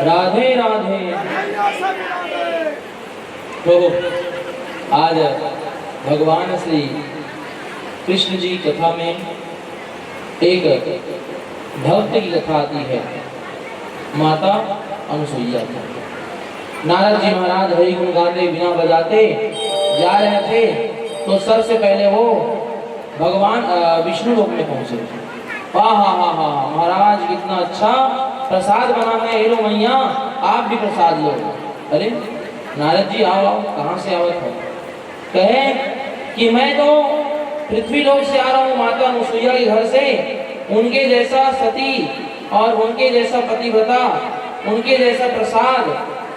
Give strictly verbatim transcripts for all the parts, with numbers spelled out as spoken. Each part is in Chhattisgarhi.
राधे राधे। प्रभु, आज भगवान श्री कृष्ण जी कथा में एक भक्त की कथा आती है, माता अनुसुईया की। नारद जी महाराज हरि गुण गाते, बीना बजाते जा रहे थे, तो सबसे पहले वो भगवान, अ, विष्णु लोक में पहुंचे। वाह, हा, हा, हा, महाराज, कितना अच्छा प्रसाद बना है, ये लो मैया, आप भी प्रसाद लो। अरे नारद जी, आओ, आओ, कहाँ से आवत हो? कहे कि मैं तो पृथ्वी लोक से आ रहा हूँ, माता अनुसुईया के घर से। उनके जैसा सती और उनके जैसा पतिव्रता, उनके जैसा प्रसाद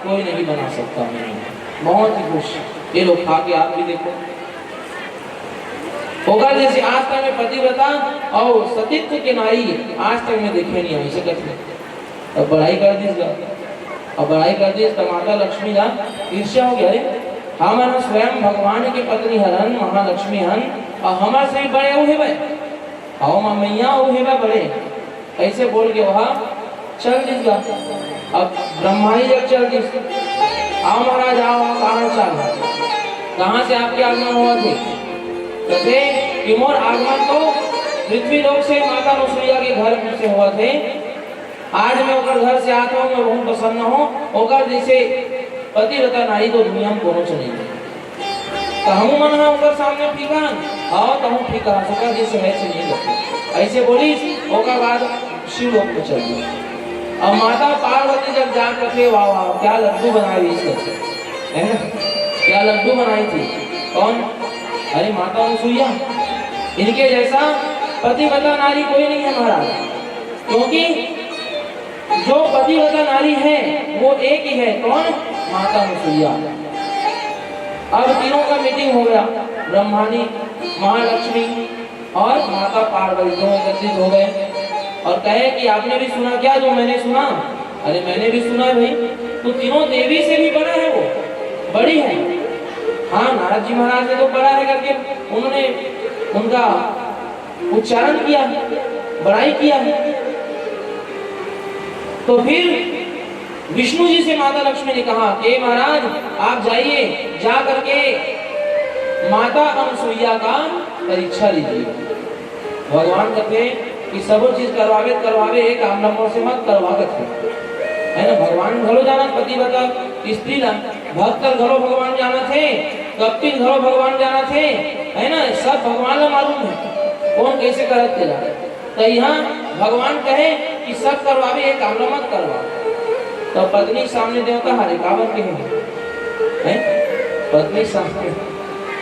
कोई नहीं बना सकता। मैं बहुत ही खुश। ये लो, खा के आप भी देखो। ओकर जैसे आज तक मैं पतिव्रता और सतीत्व के नारी आज तक मैं देखे नहीं हूँ, ऐसे कहते हैं। अब बड़ाई कर दिस गा, अब बड़ाई कर दिस, तो माता लक्ष्मी ला ईर्ष्या हो गया। अरे, हमन स्वयं भगवान के पत्नी हरन, महालक्ष्मी हन, और हमर से भी बड़े हो हे भाई। आओ माँ मैया, हो हे भाई बड़े। ऐसे बोल के वहाँ चल दिस गा। अब ब्रह्मा जी जब चल दिस, आओ महाराज, आओ, आओ, कहाँ चल, कहाँ से आपके आगमन हुआ थे? कथे कि मोर आगमन तो पृथ्वी लोक से माता अनुसुईया के घर से हुआ थे। आज मैं ओकर घर से आत हूँ, मैं बहुत प्रसन्न हूँ। ओकर जैसे पतिव्रता नारी तो दुनिया में कोनो च नहीं है। कहूँ मन हा ओकर सामने फीका, आओ तहूँ फीका, ओकर जैसे है से नहीं लगता। ऐसे बोलिस, ओकर बाद शिव लोक में चल गई। अब माता पार्वती जब जान करके, वाह, वाह, क्या लड्डू बनाए रही इसको, है ना? क्या लड्डू बनाई थी? कौन? अरे माता अनुसुईया। इनके जैसा पतिव्रता नारी कोई नहीं है महाराज, क्योंकि जो पतिव्रता नारी है वो एक ही है। कौन? माता अनुसुईया। अब तीनों का मीटिंग हो गया, ब्रह्मा जी, महालक्ष्मी और माता पार्वती दोनों एकत्रित हो गए और कहे कि आपने भी सुना क्या जो मैंने सुना? अरे मैंने भी सुना है भाई, तो तीनों देवी से भी बड़ा है वो, बड़ी है। हाँ, नारद जी महाराज ने तो बड़ा है करके उन्होंने उनका उच्चारण किया, बड़ाई किया। तो फिर विष्णु जी से माता लक्ष्मी ने कहा कि महाराज, आप जाइए, जा करके माता अनुसुईया का परीक्षा लीजिए। भगवान कहते कि सब चीज करवावे, करवावे, एक आम नंबर से मत करवा करते, है ना? भगवान घलो जाना पतिव्रता स्त्री ला, भक्त घलो भगवान जाना थे, कपटी घलो भगवान जाना थे, है ना? सब भगवान ला मालूम है कौन कैसे करत तेला। तो यहाँ भगवान कहे कि सब करवावे, एक आम ला मत करवा। तो पत्नी सामने देवता हारे काबर के है, हैं? पत्नी सामने,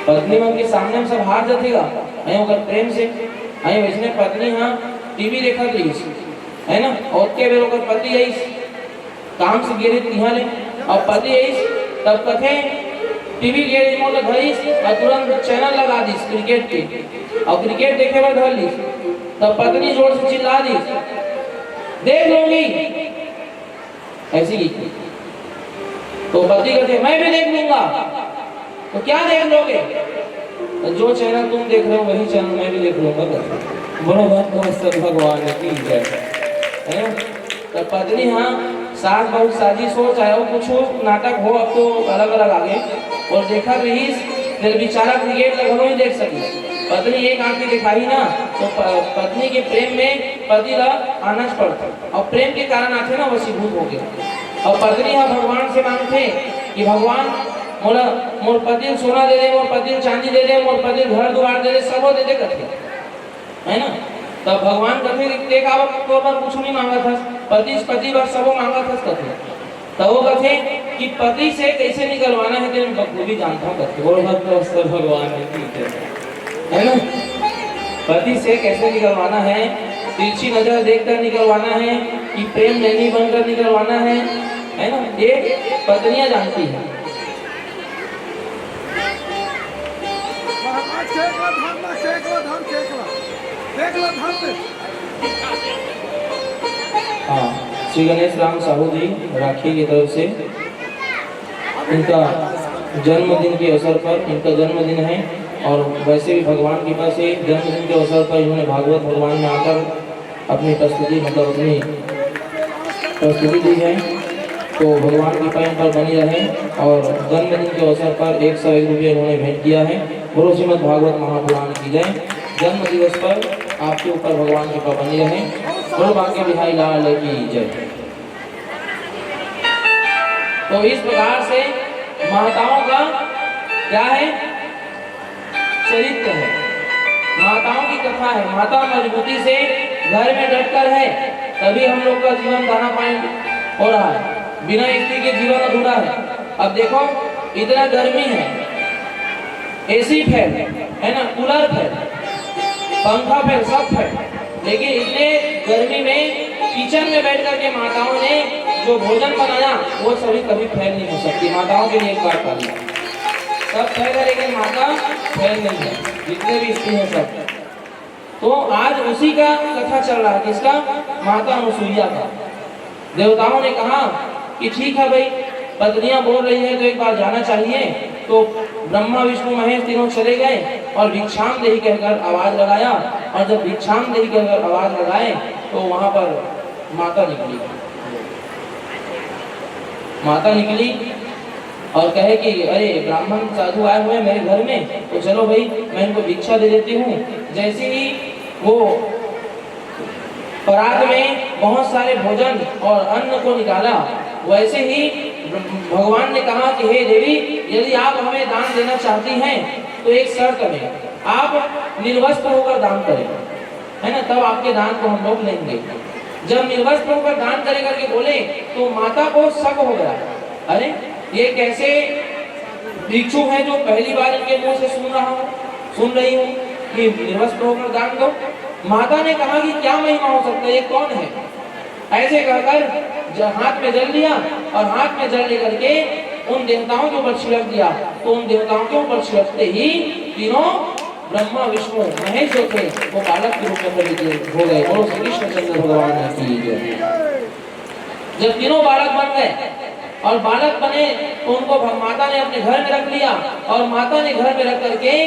पत्नी मन के सामने हम सब हार जातेगा, हैं? ओकर प्रेम से, हैं? वैसने पत्नी हाँ टीवी देखत रहीस, है ना? और के बेर ओकर पति आईस काम से गे रहिस तिहाँ ले, और पति आईस, तब कथे टीवी गे रिमोट धरिस और तुरंत चैनल लगा दिस क्रिकेट के, और क्रिकेट देखे बर धर लिस। तब पत्नी जोर से चिल्ला दिस, "देख लूंगी।" ऐसी की। तो पति कहते, "मैं भी देख लूंगा।" "तो क्या देख लोगे?" "तो जो चैनल तुम देख रहे हो वही चैनल मैं भी देख लूंगा।" बोलो भक्त वत्सल भगवान की जय, है ना? तो पत्नी हाँ, सास बहुत साजिश हो, चाहे वो कुछ हो, नाटक हो, अब तो अलग अलग आ गए। और देखा रहीस, फिर बेचारा क्रिकेट ला घलो नहीं देख सकी। पत्नी एक आंखी दिखाई ना, तो प-, पत्नी के प्रेम में पति ला आना च पड़ता। और प्रेम के कारण आथे ना, वशीभूत हो गया। और पत्नी हा भगवान से मांगथे कि भगवान, मोला, मोर पति ल सोना दे दे, मोर पति ल चांदी दे दे, मोर पति ल घर दुआर दे दे, सबो दे दे करके, है ना? तब भगवान कथे कि ते काबर तो बर कुछ नहीं मांगत हस, पति, पति बर सबो मांगत हस कथे। तब वो कथे कि पति से कैसे निकलवाना है, तेरे बखूबी जानता हूँ कथे। बोलो भक्त वत्सल भगवान की जय। है ना? पति से कैसे निकलवाना है, तिरछी नजर देखकर निकलवाना है कि प्रेम नैनी बनकर निकलवाना है, है ना? ये पत्नियां जानती हैं। महाराज, फेंक ला धन, फेंक ला धन, फेंक ला, फेंक ला धन। हाँ, श्री गणेश राम साहू जी राखी की तरफ से इनका जन्मदिन के अवसर पर, इनका जन्मदिन है और वैसे भी भगवान कृपा से जन्मदिन के अवसर पर इन्होंने भागवत भगवान में आकर अपनी प्रस्तुति, मतलब अपनी प्रस्तुति दी है। तो भगवान की कृपा इन पर बनी रहे और जन्मदिन के अवसर पर एक सौ एक रुपये उन्होंने भेंट किया है। बोलो श्रीमद् भागवत महापुराण की जय। जन्म दिवस पर आपके ऊपर भगवान की कृपा बनी रहे। बोलो बांके बिहारी लाल की जय। तो इस प्रकार से माताओं का क्या है, चरित्र है, माताओं की कथा है। माता मजबूती से घर में डटकर है, तभी हम लोग का जीवन दाना पानी हो रहा है, बिना स्त्री के जीवन अधूरा है। अब देखो, इतना गर्मी है, एसी फैन है ना, कूलर फैन, पंखा फैन, सब फैन, लेकिन इतने गर्मी में किचन में बैठ करके माताओं ने जो भोजन बनाया, वो सभी कभी फैल नहीं हो सकती। माताओं के लिए एक बार ताली। सब फैल है, लेकिन माता फैल नहीं है, जितने भी स्त्री हैं सब। तो आज उसी का कथा चल रहा है, किसका? माता अनुसुईया का। देवताओं ने कहा कि ठीक है भाई, पत्नियां बोल रही है तो एक बार जाना चाहिए। तो ब्रह्मा, विष्णु, महेश तीनों चले गए और भिक्षाम देही कहकर आवाज लगाया, और जब भिक्षाम देही कहकर आवाज लगाए तो वहां पर माता निकली। माता निकली और कहे कि अरे, ब्राह्मण साधु आए हुए हैं मेरे घर में, तो चलो भाई, मैं इनको भिक्षा दे देती हूँ। जैसे ही वो परात में बहुत सारे भोजन और अन्न को निकाला, वैसे ही भगवान ने कहा कि हे देवी, यदि आप हमें दान देना चाहती हैं तो एक शर्त में, आप निर्वस्त्र होकर दान करें, है ना, तब आपके दान को हम लोग लेंगे। जब निर्वस्त्र होकर दान करे करके बोले तो माता को शक हो गया, अरे, ये कैसे भिक्षु हैं जो पहली बार इनके मुंह से सुन रहा हूँ, सुन रही हूँ कि निर्वस्त्र होकर दान दो। माता ने कहा कि क्या महिमा हो सकता है, ये कौन है? ऐसे कहकर ज-, हाथ में जल लिया और हाथ में जल लेकर के उन देवताओं के ऊपर छिड़क दिया। तो उन देवताओं के ऊपर छिड़कते ही तीनों, ब्रह्मा, विष्णु, महेश जो थे, वो बालक के रूप में प्रकट हो गए। बोलो श्री कृष्णचंद्र भगवान की जय। जब तीनों बालक बन गए और बालक बने तो उनको भ-, माता ने अपने घर में रख लिया और माता ने घर में रख करके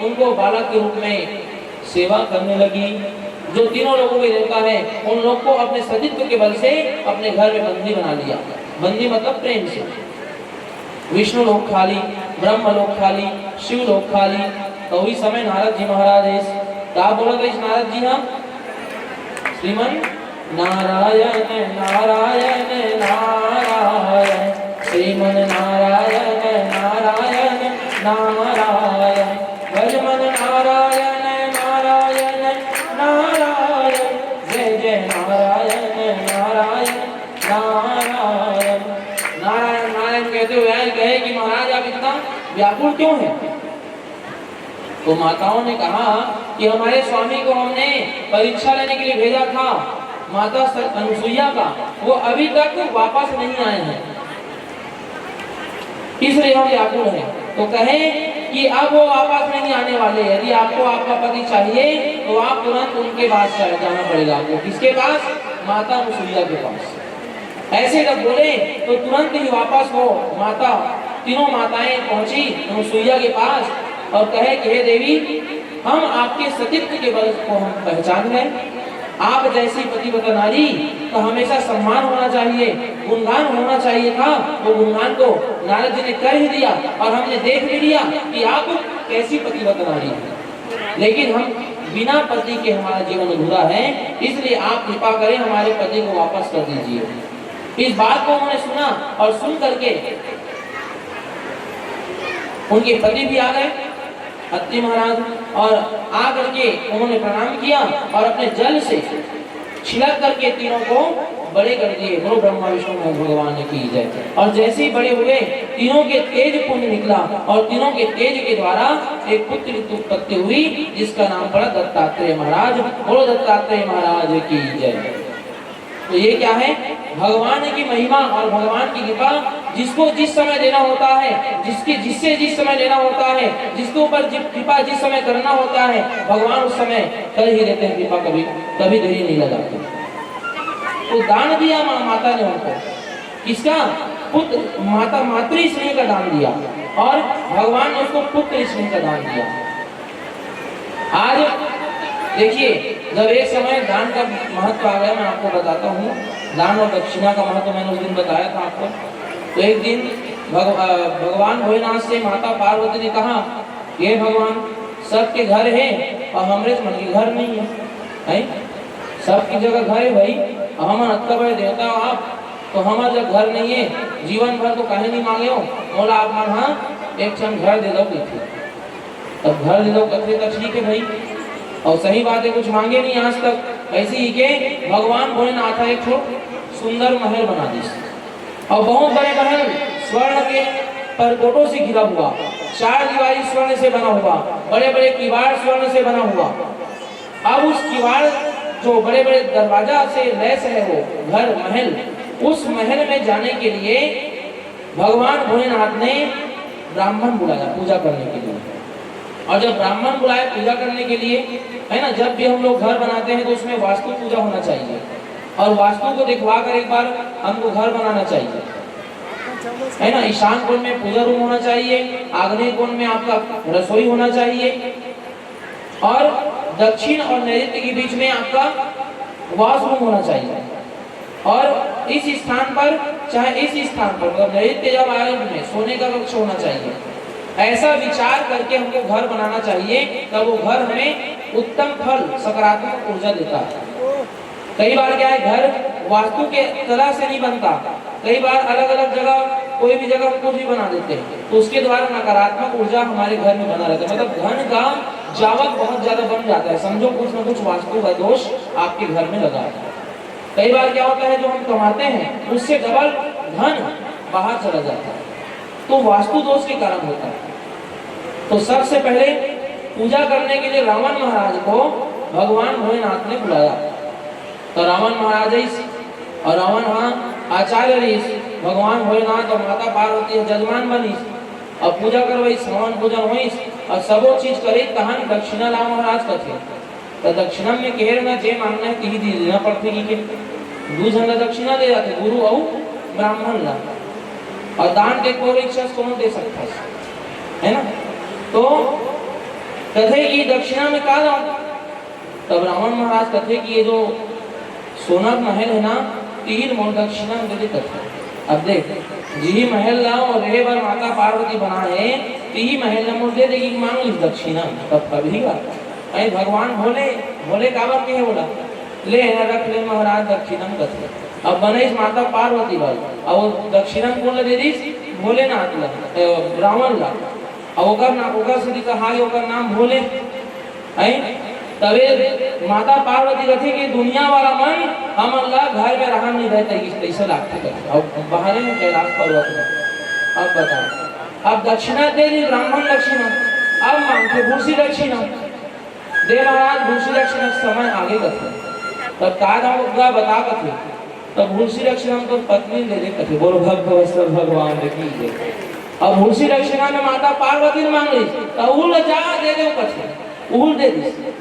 उनको बालक के रूप में सेवा करने लगी। जो तीनों लोगों के देवता हैं, उन लोग को अपने सतीत्व के बल से अपने घर में बंदी बना लिया। बंदी मतलब प्रेम से। विष्णु लोक खाली, ब्रह्म लोक खाली, शिव लोक खाली। तो उही समय नारद जी महाराज इस का बोलत रहिस नारद जी, हाँ, श्रीमन नारायण नारायण नारायण, श्रीमन नारायण नारायण नारायण, भजमन नारायण नारायण नारायण, जय जय नारायण नारायण नारायण। नारायण नारायण कहते हुए आए, कहे कि महाराज, आप इतना व्याकुल क्यों हैं? तो माताओं ने कहा कि हमारे स्वामी को हमने परीक्षा लेने के लिए भेजा था, माता स-, अनुसुईया का, वो अभी तक वापस नहीं आए हैं, इसलिए हम व्याकुल हैं। तो कहे कि अब वो वापस नहीं आने वाले, यदि आपको आपका पति चाहिए तो आप तुरंत उनके पास जा-, जाना पड़ेगा आपको। किसके पास? माता अनुसुईया के पास। ऐसे जब बोले तो तुरंत ही वापस वो माता, तीनों माताएं पहुंची अनुसुईया के पास और कहे कि हे देवी, हम आपके सतीत्व के बल को हम पहचान गए। आप जैसी पतिव्रता नारी का हमेशा सम्मान होना चाहिए, गुणगान होना चाहिए था। वो गुणगान तो नारद जी ने कर ही दिया और हमने देख भी लिया कि आप कैसी पतिव्रता नारी हैं। लेकिन हम बिना पति के हमारा जीवन अधूरा है, इसलिए आप कृपा करें, हमारे पति को वापस कर दीजिए। इस बात को उन्होंने सुना और सुन करके उनके पति भी आ गए, अत्रि महाराज, और आ करके उन्होंने प्रणाम किया और अपने जल से छिड़क करके तीनों को बड़े कर दिए। बोलो ब्रह्मा विष्णु महेश भगवान की जय। और जैसे ही बड़े हुए, तीनों के तेज पुंज निकला और तीनों के तेज के द्वारा एक पुत्र की उत्पत्ति हुई, जिसका नाम पड़ा दत्तात्रेय महाराज। बोलो दत्तात्रेय महाराज की जय। तो ये क्या है? भगवान की महिमा और भगवान की कृपा। जिसको जिस समय देना होता है, जिसके, जिससे जिस समय लेना होता है, जिसके ऊपर जि-, कृपा जिस समय करना होता है, भगवान उस समय कर ही देते हैं कृपा, कभी, कभी देरी नहीं लगाते। तो दान दिया मा-, माता ने उनको। किसका? पुत्र, माता, मातृ स्नेह का दान दिया और भगवान ने उसको पुत्र स्नेह का दान दिया। आज देखिए, जब एक समय दान का महत्व आ गया, मैं आपको बताता हूँ। दान और दक्षिणा का महत्व मैंने उस दिन बताया था आपको। तो एक दिन भग-, अ, भगवान भोलेनाथ से माता पार्वती ने कहा, "हे भगवान, सबके घर है और हमरे मन के घर नहीं है, हैं? सबकी जगह घर है भाई, और हमन अतका बड़े देवता हो आप, तो हमर जब घर नहीं है, जीवन भर तो काहे नहीं मांगे हो, मोला आप मन हा एक ठन घर दे दो," कहिथे। तब घर दे दो कथे तो ठीक है भाई, और सही बात है, कुछ मांगे नहीं आज तक। ऐसे ही के भगवान भोलेनाथ हा एक ठो सुंदर महल बना दिस, और बहुत बड़े महल, स्वर्ण के परकोटों से घिरा हुआ, चार दीवारी स्वर्ण से बना हुआ, बड़े बड़े किवाड़ स्वर्ण से बना हुआ। अब उस किवाड़, जो बड़े बड़े दरवाजा से लैस है वो घर महल, उस महल में जाने के लिए भगवान भोलेनाथ ने ब्राह्मण बुलाया पूजा करने के लिए। और जब ब्राह्मण बुलाए पूजा करने के लिए, है ना, जब भी हम लोग घर बनाते हैं तो उसमें वास्तु पूजा होना चाहिए, और वास्तु को दिखवा कर एक बार हमको घर बनाना चाहिए, है ना। ईशान कोण में पूजा रूम होना चाहिए, आग्नेय कोण में आपका रसोई होना चाहिए, और दक्षिण और नैऋत्य के बीच में आपका वॉशरूम होना चाहिए, और इस स्थान पर, चाहे इस स्थान पर, मतलब नैऋत्य जब आए में सोने का कक्ष होना चाहिए। ऐसा विचार करके हमको घर बनाना चाहिए, तब वो घर हमें उत्तम फल, सकारात्मक ऊर्जा देता है। कई बार क्या है, घर वास्तु के तरह से नहीं बनता, कई बार अलग अलग जगह, कोई भी जगह हम कुछ भी बना देते हैं, तो उसके द्वारा नकारात्मक ऊर्जा हमारे घर में बना रहता है। मतलब धन का जावक बहुत ज्यादा बन जाता है, समझो कुछ ना कुछ वास्तु का दोष आपके घर में लगा है। कई बार क्या होता है, जो हम कमाते हैं उससे डबल धन बाहर चला जाता है, तो वास्तु दोष के कारण होता है। तो सबसे पहले पूजा करने के लिए रावण महाराज को भगवान भोलेनाथ ने बुलाया। तो रावण महाराज आइस, और रावण हा आचार्य रहिस, भगवान भोलेनाथ और माता पार्वती ह जजमान बनिस, और पूजा करवाइस, हवन पूजन होइस, और सबो चीज करे, तहन दक्षिणा ला महाराज कथे। तो दक्षिणा में कहे ना, जे मांगना है तिही दे देना पड़थे कि के दू झन ला दक्षिणा दे जाथे, गुरु अउ ब्राह्मण ला। और दान के कोई इच्छा से कोनो दे सकता है, है ना। तो कथे कि दक्षिणा में का दान? तब रावण महाराज कथे कि ये जो सोना महल है ना, तीन मोर दक्षिणा में दे दे कथे। अब देख, जिही महल ला और रहे बर माता पार्वती बना है, तिही महल ला मोर दे देगी, मांग ली दक्षिणा। तब कभी का अरे भगवान भोले, भोले काबर के है बोला, ले है रख ले महाराज दक्षिणा कथे। अब बनइस माता पार्वती बर, अब वो दक्षिणा कोन ला दे दिस? भोलेनाथ ला, ए, रावण ला। अब ओकर नाम, ओकर से कहा, ओकर नाम भोले। हैं? तबे माता पार्वती कथे कि दुनिया वाला मन हमन ला घर में रहन नहीं देते, इस तैसे लागथे कथे। अब बाहर में कैलाश पर्वत में। अब बताओ, अब दक्षिणा दे दी, ब्राह्मण दक्षिणा, अब मांगथे भूसी दक्षिणा। दे महाराज, भूसी दक्षिणा के समय आगे कथे। तब का दाऊं गा बता कथे। तब भूसी दक्षिणा तो पत्नी दे दे कथे। बोलो भक्त वत्सल भगवान की जय। अब भूसी दक्षिणा में माता पार्वती ने मांग ली, तो उल जा दे दे कथे, उल दे दिस।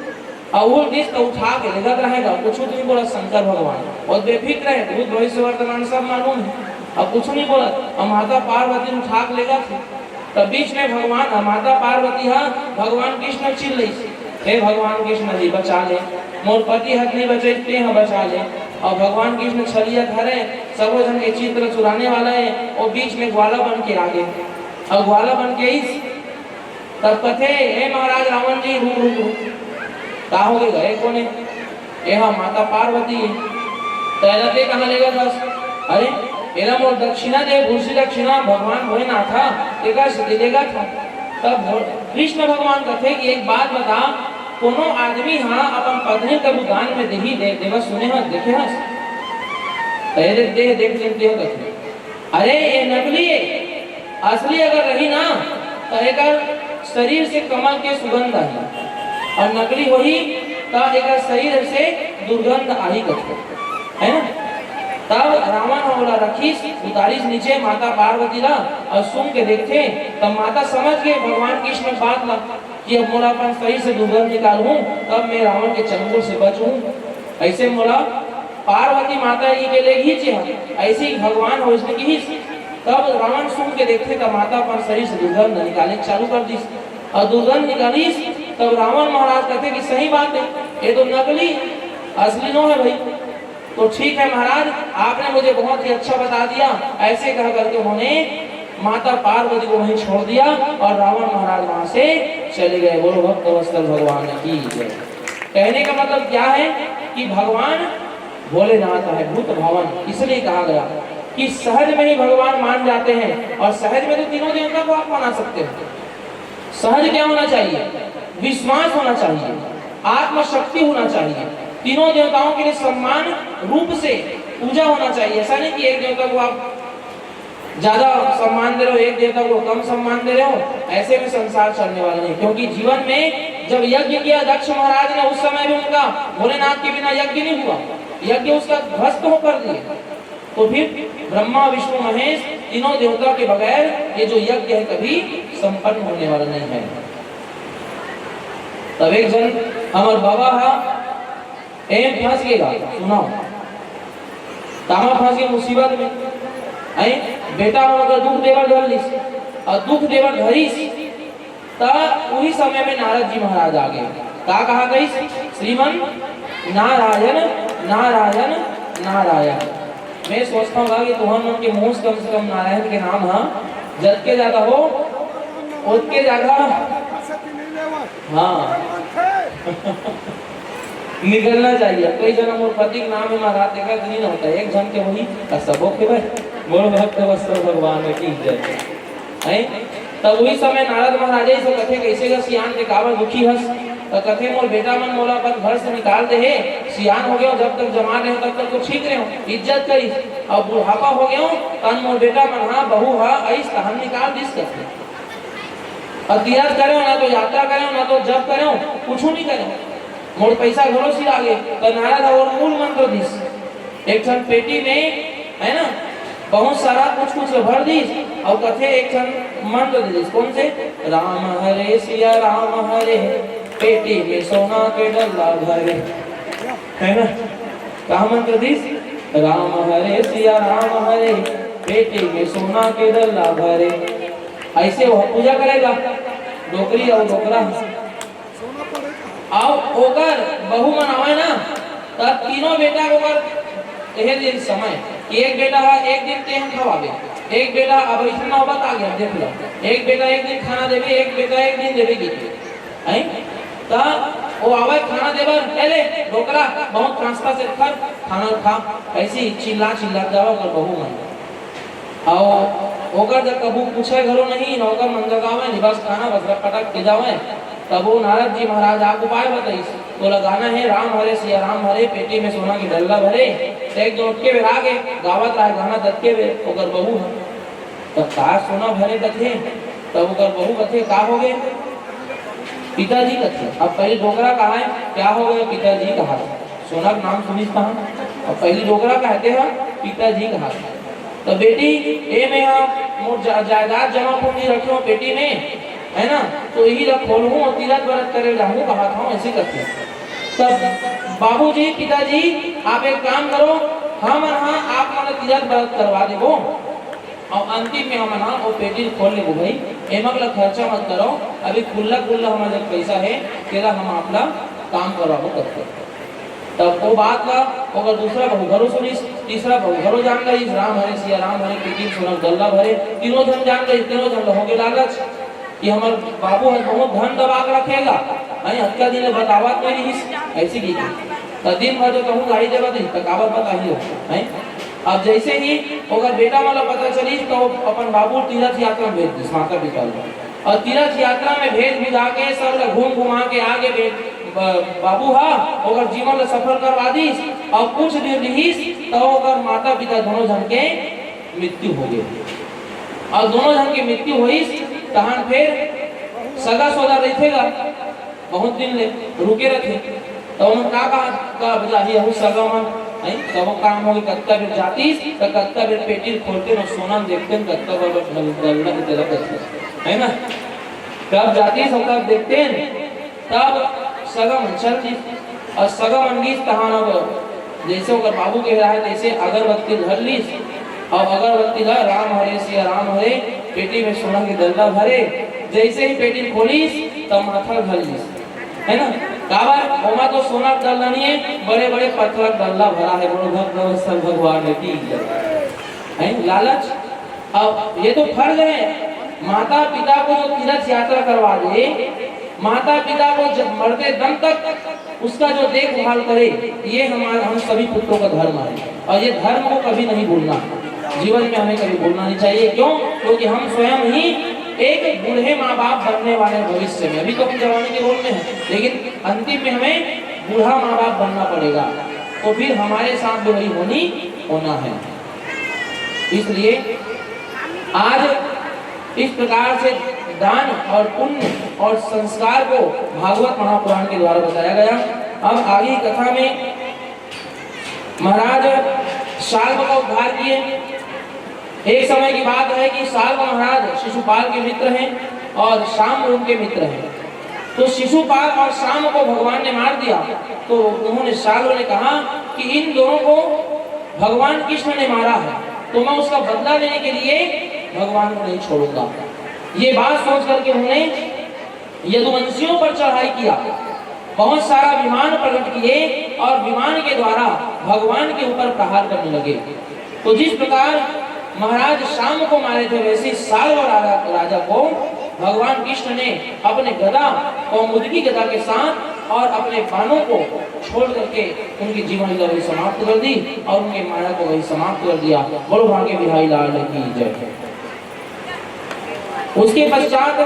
और उल दिस तो उठा के लेगत रहेगा, कुछ नहीं बोला शंकर भगवान। और बेफिक्र है, भूत भविष्य वर्तमान सब मालूम है, अब कुछ नहीं बोला। और माता पार्वती उठा के लेगत हे। तब बीच में भगवान, माता पार्वती हा भगवान कृष्ण चिल्लइस, "हे भगवान कृष्ण जी, बचा ले, मोर पति हर नहीं बचे, ते हा बचा ले।" और भगवान कृष्ण छलिया धरे, सबो झन के चित्र चुराने वाला है, वो बीच में ग्वाला बन के आगे। और ग्वाला बन के इस तब कथे, "हे महाराज रावण जी, रुक, रुक, रुक। का हो गे, गए कोने? एहा माता पार्वती हे। त एला ते कहाँ लेगत हस?" "अरे, एला मोर दक्षिणा दे, भूसी दक्षिणा, भगवान भोलेनाथ हा, तेकर सेती लेगत हंव।" तब भो-, कृष्ण भगवान कथे कि एक बात बता, कोनो आदमी हा अपन पत्नी कभू दान में देही, दे, देवत सुने हस, देखे हस? त एदे दे, देख लेन तेहा कथे। अरे, ये नकली है, असली अगर रही ना, तो एकर शरीर से कमल के सुगंध आही, और नकली होही, तो एकर शरीर से दुर्गंध आही कथे, है ना? तब रावण ह ओला रखिस, उतारिस नीचे माता पार्वती ला, और सुन के देखथे, तब माता समझ गे भगवान कृष्ण के बात ला, कि अब मोला अपन शरीर से दुर्गंध निकालहूं, तब मैं रावण के चंगुल से बचहूं। ऐसे मोला पार्वती माता जी के ले ही चिहा, ऐसे ही भगवान हो इसने की। तब रावण सुन के देखथे, तब माता अपन शरीर से दुर्गंध निकाले चालू कर दिस, और दुर्गंध निकालिस, तब रावण महाराज कहते कि सही बात है, ये तो नकली, असली नो है भाई। तो ठीक है महाराज, आपने मुझे बहुत ही अच्छा बता दिया। ऐसे कह करके उन्होंने माता पार्वती को वहीं छोड़ दिया और रावण महाराज वहां से चले गए। बोलो भक्त वत्सल भगवान की जय। कहने का मतलब क्या है कि भगवान भोलेनाथ है, भूत भावन, इसलिए कहा गया कि सहज में ही भगवान मान जाते हैं। और सहज में तो तीनों देवता को आप मना सकते हो। सहज क्या होना चाहिए? विश्वास होना चाहिए, आत्मशक्ति होना चाहिए, तीनों देवताओं के लिए सम्मान रूप से पूजा होना चाहिए। ऐसा नहीं कि एक देवता को आप ज्यादा सम्मान दे रहे हो, एक देवता को कम सम्मान दे रहे हो, ऐसे में संसार चलने वाला नहीं। क्योंकि जीवन में जब यज्ञ किया दक्ष महाराज ने, उस समय भी उनका भोलेनाथ के बिना यज्ञ नहीं हुआ, यज्ञ उसका ध्वस्त होकर दिए। तो फिर ब्रह्मा विष्णु महेश तीनों देवता के बगैर ये जो यज्ञ है कभी संपन्न होने वाला नहीं है। तब एक झन हमर बाबा हा एम फंस गेगा, सुनाओ, तामा फंस गे मुसीबत में, हैं? बेटा मन ओकर दुख देवर धर लिस, और दुख देवर धरिस, त उही समय में नारद जी महाराज आ गए। का कहा गई? श्रीमन नारायण, नारायण, नारायण। मैं सोचता हूँ कि तुहर मन के मुंह से कम से कम नारायण के नाम हा जतके ज्यादा हो, ओतके ज्यादा, हाँ। निकलना चाहिए। कई जना मोर पति के नाम में महाराज देखा तो नहीं होता, एक झन के वही का सबो के भाई। बोल भक्त वत्सल भगवान की जय। हैं? तब वही समय नारद महाराज ही से कथे, "कैसे गा सियान के काबर दुखी हस?" तो कथे, "मोर बेटा मन मोला अपन घर से निकाल दे हे, सियान हो गयो, जब तक जवान रहे तब तक तो ठीक रहे, इज्जत करिस, अब बुढ़ापा हो गयो, तन मोर बेटा मन हा, बहू हा, आइस तहन निकाल दिस," कथे। और तीरथ करें ना तो यात्रा करें ना तो जप करें, कुछ नहीं करें, मोर पैसा घरो सिरा गे। तो नारद और मूल मंत्र दिस, एक ठन पेटी में, है ना, बहुत सारा कुछ कुछ भर दिस और कथे एक ठन मंत्र दे दिस। कौन से? राम हरे सिया राम हरे, पेटी में सोना के डल्ला भरे, है ना? का मंत्र दिस? राम हरे सिया राम हरे, पेटी में सोना के डल्ला भरे। ऐसे वो पूजा करेगा, डोकरी और डोकरा। अब ओकर बहू मन आवय ना, तब तीनों बेटा ओकर एहे दिन समय कि एक बेटा ह एक दिन तेहन खवाबे, एक बेटा, अब ऐसे नौबत आ गया, देख लो, एक बेटा एक दिन खाना देबे, एक बेटा एक दिन देबे, की हैं? त वो आवय खाना देबर, "ए ले, डोकरा, बहुत नाश्ता से कर, खाना खा।" ऐसी चिल्ला चिल्ला जाओ ओकर बहू मन। अउ ओकर जब कभू पूछे घलो नहीं, न ओकर मन जगावे, नि बस खाना बस पटक के जावे। तब वो नारद जी महाराज आप उपाय बताइस, "तोला गाना है, राम हरे सिया राम हरे, पेटी में सोना के डल्ला भरे।" त एक दिन ओतके बेर आगे गावत रहे गाना, ततके बेर ओकर बहू ह, "तब का सोना भरे?" कथे। तब ओकर बहू कथे, "का हो गे?" "पिताजी," कथे। अब पहली डोकरा कहा है, "क्या हो गया पिताजी?" कहा। सोना के नाम सुनिस तहाँ। अब पहली डोकरा कहते हैं, "पिताजी," कहा। तो बेटी, ए में हा मोर जा-, जायदाद जमा पूंजी रखे हो पेटी में, है ना, तो यही ला खोलहूँ और तीरथ बरत करे जाहूँ कहा था, ऐसी करते हैं। तब बाबूजी, पिताजी, आप एक काम करो, हम हा आप मन तीरथ बरत करवा देबो। अउ अंतिम में हमन हा ओ पेटी ल खोल लेबो भाई, एमक ल खर्चा मत करो, अभी खुल्ला खुल्ला हमर जब पैसा हे, तेला हम आप ला काम करवाबो करके। तब ओ बात ला ओकर दूसरा बहू घलो सुनिस, तीसरा बहू घलो जान गईस, राम हरे सिया राम हरे, पेटी में सोना के डल्ला भरे, तीनों झन जान गईस, तीनों झन ल होगे लालच कि हमर बाबू ह बहुत धन दबा के रखेगा, नहीं अतका दिन ले बतावत नहीं रहिस, ऐसी की। त दिन भर तो कहूँ गाड़ी देवत रही, त काबर बताही हो, हैं? अब जैसे ही ओकर बेटा मन ला पता चलिस, तो अपन बाबू तीरथ यात्रा में भेज दिस, माता पिता ला। और तीरथ यात्रा में भेज भुजा के सब ला घूम घुमा के आगे बे-, ब-, बाबू हा ओकर जीवन ला सफल करवा दिस। और कुछ दिन रहिस, तो ओकर माता पिता दोनों झन के मृत्यु हो गए। और दोनों झन के मृत्यु होइस, तहान फिर सगा सोदा रहिथे गा, बहुत दिन ले रुके रथे। त ओमन का कहा, का बुझाही, अहू सगा मन, हैं? कबो काम होगे, कतका बेर जातिस, त कतका बेर पेटी ल खोलते न सोना ल देखते न, कतका बार डल्ला के तरफ देखते, है ना? कब जातिस, ओकर देखते न, तब सगा मन चल दिस। और सगा मन गिस तहान अब जैसे ओकर बाबू कह रहा है, तैसे अगरबत्ती धर लिस, और अगरबत्ती ला राम हरे सिया राम हरे, पेटी में सोना के डल्ला भरे। जैसे ही पेटी खोलिस, तब माथा धर लिस, है ना? काबर ओमा तो सोना के डल्ला नहीं है, बड़े बड़े पत्थर के डल्ला भरा है। बोलो भक्त वत्सल भगवान की जय। हैं, लालच। अब ये तो फर्ज है, माता पिता को जो तीर्थ यात्रा करवा दे, माता पिता को जब मरते दम तक उसका जो देखभाल करे, ये हमारा, हम सभी पुत्रों का धर्म है। और ये धर्म को कभी नहीं भूलना, जीवन में हमें कभी भूलना नहीं चाहिए। क्यों? क्योंकि हम स्वयं ही एक बूढ़े माँ बाप बनने वाले हैं भविष्य में। अभी तो हम जवानी के रोल में हैं, लेकिन अंतिम में हमें बूढ़ा माँ बाप बनना पड़ेगा। तो फिर हमारे साथ भी वही होनी होना है। इसलिए आज इस प्रकार से दान और पुण्य और संस्कार को भागवत महापुराण के द्वारा बताया गया। अब आगे की कथा में महाराज शाल्व का उद्धार किए। एक समय की बात है कि शाल्व महाराज शिशुपाल के मित्र हैं और शाम उनके मित्र हैं। तो शिशुपाल और शाम को भगवान ने मार दिया। तो उन्होंने, शाल्व ने कहा कि इन दोनों को भगवान कृष्ण ने मारा है, तो मैं उसका बदला लेने के लिए भगवान को नहीं छोड़ूंगा। ये बात सोच करके उन्होंने यदुवंशियों पर चढ़ाई किया, बहुत सारा विमान प्रकट किए और विमान के द्वारा भगवान के ऊपर प्रहार करने लगे। तो जिस प्रकार महाराज शाम को मारे थे, वैसे ही शाल्व राजा, राजा को भगवान कृष्ण ने अपने गदा, कौमुदकी गदा के साथ और अपने बाणों को छोड़ करके उनकी जीवन लीला वही समाप्त कर दी और उनके माया को वही समाप्त कर दिया। बोलो भाग्य बिहारी लाल की जय। उसके पश्चात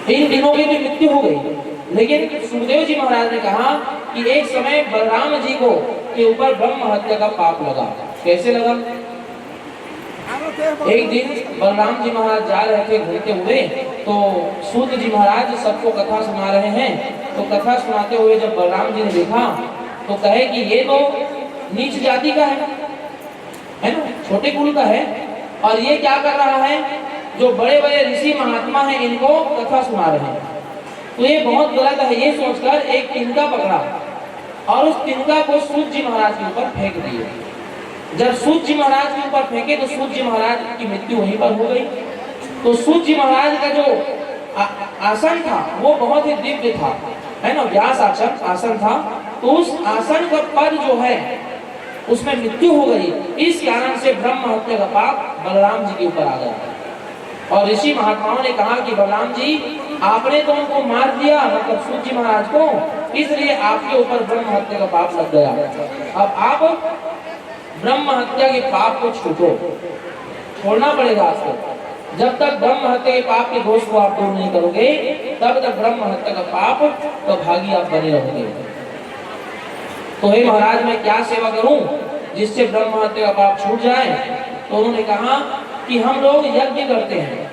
इन तीनों की तो मृत्यु हो गई, लेकिन सुखदेव जी महाराज ने कहा कि एक समय बलराम जी को के ऊपर ब्रह्म हत्या का पाप लगा। कैसे लगा? एक दिन बलराम जी महाराज जा रहे थे घूमते हुए, तो सूत जी महाराज सबको कथा सुना रहे हैं। तो कथा सुनाते हुए जब बलराम जी ने देखा, तो कहे कि ये तो नीच जाति का है, है ना, छोटे कुल का है। और ये क्या कर रहा है? जो बड़े बड़े ऋषि महात्मा हैं, इनको कथा सुना रहे हैं। तो ये बहुत गलत है। ये सोचकर एक तिनका पकड़ा और उस तिनका को सूत जी महाराज के ऊपर फेंक दिए। जब सूत जी महाराज के ऊपर फेंके, तो सूत जी महाराज की मृत्यु वहीं पर हो गई। तो सूत जी महाराज का जो आ-, आसन था, वो बहुत ही दिव्य था, है ना, व्यास आसन, आसन था। तो उस आसन का पद जो है, उसमें मृत्यु हो गई। इस कारण से ब्रह्म हत्या का पाप बलराम जी के ऊपर आ गया। और ऋषि महात्माओं ने कहा कि बलराम जी, आपने तो उनको मार दिया, मतलब सूत जी महाराज को, इसलिए आपके ऊपर ब्रह्म हत्या का पाप लग गया। अब आप ब्रह्म हत्या के पाप को छोड़ो, छोड़ना पड़ेगा आपको। जब तक ब्रह्म हत्या के पाप के दोष को आप दूर नहीं करोगे, तब तक ब्रह्म हत्या का पाप प्रभागी आप बने रहोगे। तो हे महाराज, मैं क्या सेवा करूं जिससे ब्रह्म हत्या का पाप छूट जाए? तो उन्होंने कहा कि हम लोग यज्ञ करते हैं।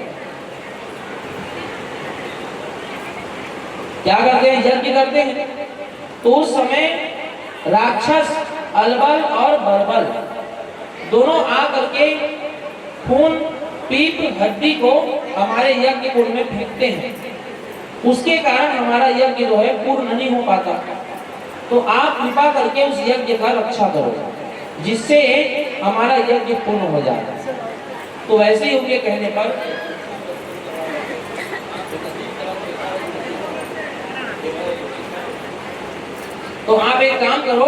क्या करते हैं? यज्ञ करते हैं। तो उस समय राक्षस अलबल और बलबल दोनों आ करके खून, पीप, हड्डी को हमारे यज्ञ कुंड में फेंकते हैं। उसके कारण हमारा यज्ञ जो है पूर्ण नहीं हो पाता। तो आप कृपा करके उस यज्ञ का रक्षा करो, जिससे हमारा यज्ञ पूर्ण हो जाए। तो वैसे ही उनके कहने पर, तो आप एक काम करो,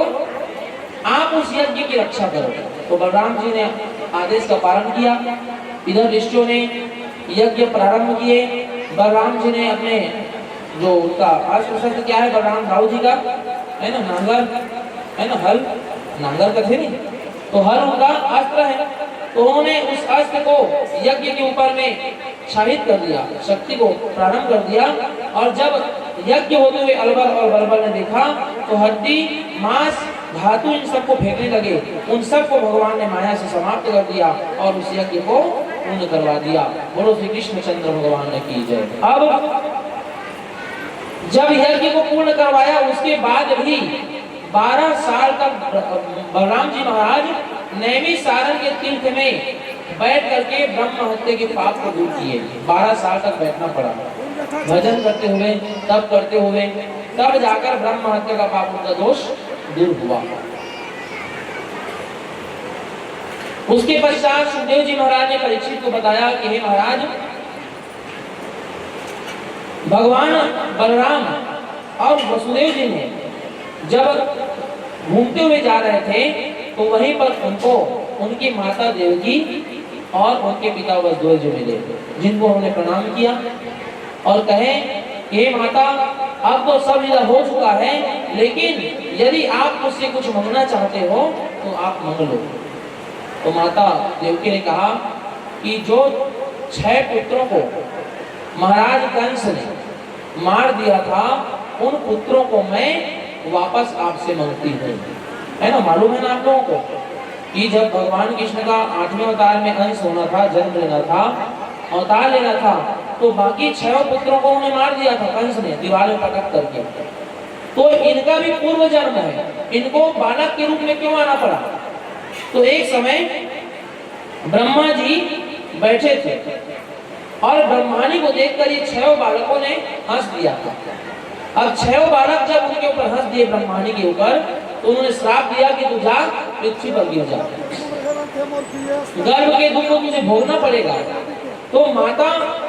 आप उस यज्ञ की रक्षा करो। तो बलराम जी ने आदेश का पालन किया। इधर ऋषियों ने यज्ञ प्रारंभ किए। बलराम जी ने अपने, जो उनका अस्त्र शस्त्र क्या है, बलराम दाऊ जी का है ना, नांगर है ना, हल, नांगर का थे नहीं, तो हल उनका अस्त्र है। तो उन्होंने उस अस्त्र को यज्ञ के ऊपर में क्षाहित कर दिया, शक्ति को प्रारंभ कर दिया। और जब यज्ञ होते हुए अलबल और बलबल ने देखा, तो हड्डी, मांस, धातु, इन सबको फेंकने लगे। उन सबको भगवान ने माया से समाप्त कर दिया और उस यज्ञ को पूर्ण करवा दिया। बोलो श्री कृष्णचंद्र भगवान की जय। अब जब यज्ञ को पूर्ण करवाया, उसके बाद भी बारह साल तक बलराम जी महाराज नैमिषारण्य के तीर्थ में बैठ करके ब्रह्म हत्या के पाप को दूर किए। बारह साल तक बैठना पड़ा, भजन करते हुए, तप करते हुए, तब जाकर ब्रह्म हत्या का पाप, उनका दोष दूर हुआ। उसके पश्चात सुखदेव जी महाराज ने परीक्षित को बताया कि हे महाराज, भगवान बलराम और वसुदेव जी ने जब घूमते हुए जा रहे थे, तो वहीं पर उनको उनकी माता देवकी और उनके पिता वसुदेव जी मिले, जिनको उन्होंने प्रणाम किया और कहे, "हे माता, अब तो सब लीला हो चुका है, लेकिन यदि आप मुझसे कुछ मांगना चाहते हो तो आप मांग लो।" तो माता देवकी ने कहा कि जो छह पुत्रों को महाराज कंस ने मार दिया था, उन पुत्रों को मैं वापस आपसे मांगती हूँ। है ना, मालूम है ना आप लोगों को कि जब भगवान कृष्ण का आठवें अवतार में अंश होना था, जन्म लेना था, अवतार लेना था, तो बाकी छह पुत्रों को उन्हें मार दिया था कंस ने दीवार में पटक करके। तो इनका भी पूर्व जन्म है, इनको बालक के रूप में क्यों आना पड़ा? तो एक समय ब्रह्मा जी बैठे थे और ब्रह्माणी को देखकर ये छह बालकों ने हंस दिया था। अब छह बालक जब उनके ऊपर हंस दिए, ब्रह्माणी के ऊपर, तो उन्होंने श्राप दिया कि तू जा, पृथ्वी पर गिर जा, गर्भ के दुख को तुझे भोगना पड़ेगा। तो माता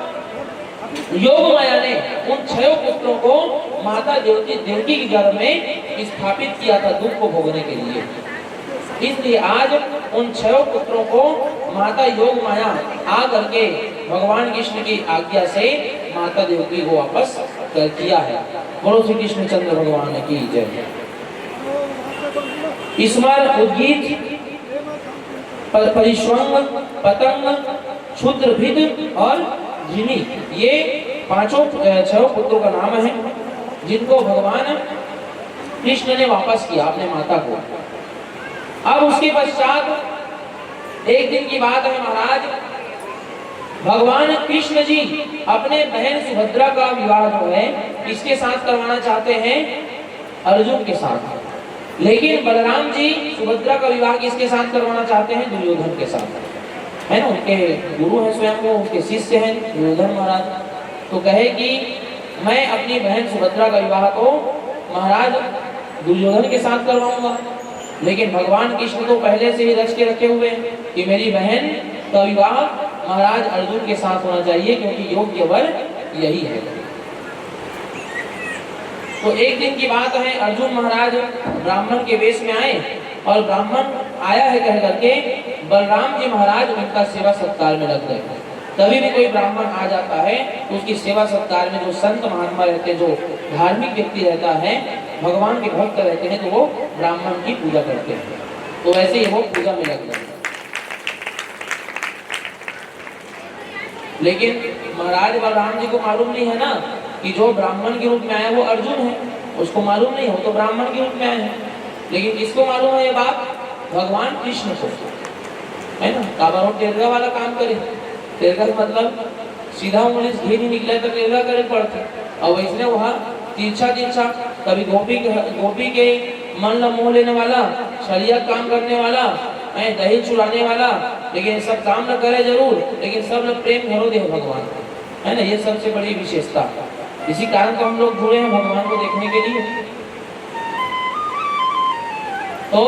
योग माया ने उन छह पुत्रों को माता देवकी, देवकी के गर्भ में स्थापित किया था दुख को भोगने के लिए। इसलिए आज उन छह पुत्रों को माता योग माया आ करके भगवान कृष्ण की आज्ञा से माता देवकी को वापस कर दिया है। बोलो श्री कृष्णचंद्र भगवान की जय। स्मर, उद्गीत, प-, परिष्वंग, पतंग, क्षुद्रभिद और जिमी, ये पांचों, अ, छहों पुत्रों का नाम है, जिनको भगवान कृष्ण ने वापस किया अपने माता को। अब उसके पश्चात एक दिन की बात है महाराज, भगवान कृष्ण जी अपने बहन सुभद्रा का विवाह जो है किसके साथ करवाना चाहते हैं? अर्जुन के साथ। लेकिन बलराम जी सुभद्रा का विवाह किसके साथ करवाना चाहते हैं? दुर्योधन के साथ, है ना? उनके गुरु हैं स्वयं, वो उसके शिष्य हैं दुर्योधन महाराज। तो कहे कि मैं अपनी बहन सुभद्रा का विवाह तो महाराज दुर्योधन के साथ करवाऊंगा, लेकिन भगवान कृष्ण तो पहले से ही रच के रखे हुए हैं कि मेरी बहन का विवाह महाराज अर्जुन के साथ होना चाहिए, क्योंकि योग्य वर यही है। तो एक दिन की बात है, अर्जुन महाराज ब्राह्मण के वेश में आए और ब्राह्मण आया है कह करके बलराम जी महाराज उनका सेवा सत्कार में लग गए। कभी भी कोई ब्राह्मण आ जाता है तो उसकी सेवा सत्कार में जो संत महात्मा रहते हैं, जो धार्मिक व्यक्ति रहता है, भगवान के भक्त रहते हैं, तो वो ब्राह्मण की पूजा करते हैं। तो वैसे ही वो पूजा में लग गए। लेकिन महाराज बलराम जी को मालूम नहीं है ना कि जो ब्राह्मण के रूप में आया वो अर्जुन है, उसको मालूम नहीं, वो तो ब्राह्मण के रूप में आया है। लेकिन किसको मालूम है ये बात? भगवान कृष्ण को, है ना? काबर वो टेरगा वाला काम करे। टेरगा का मतलब सीधा उंगली से घी नहीं निकले तो टेरगा करे पड़ते। और वैसने वहाँ तिरछा तिरछा, कभी गोपी के, गोपी के मन ला मोह लेने वाला, छलिया काम करने वाला, हैं, दही चुराने वाला, लेकिन ये सब काम न करे जरूर, लेकिन सब लोग प्रेम घलो दे भगवान, है ना? ये सबसे बड़ी विशेषता। इसी कारण तो हम लोग जुड़े हैं भगवान को देखने के लिए। तो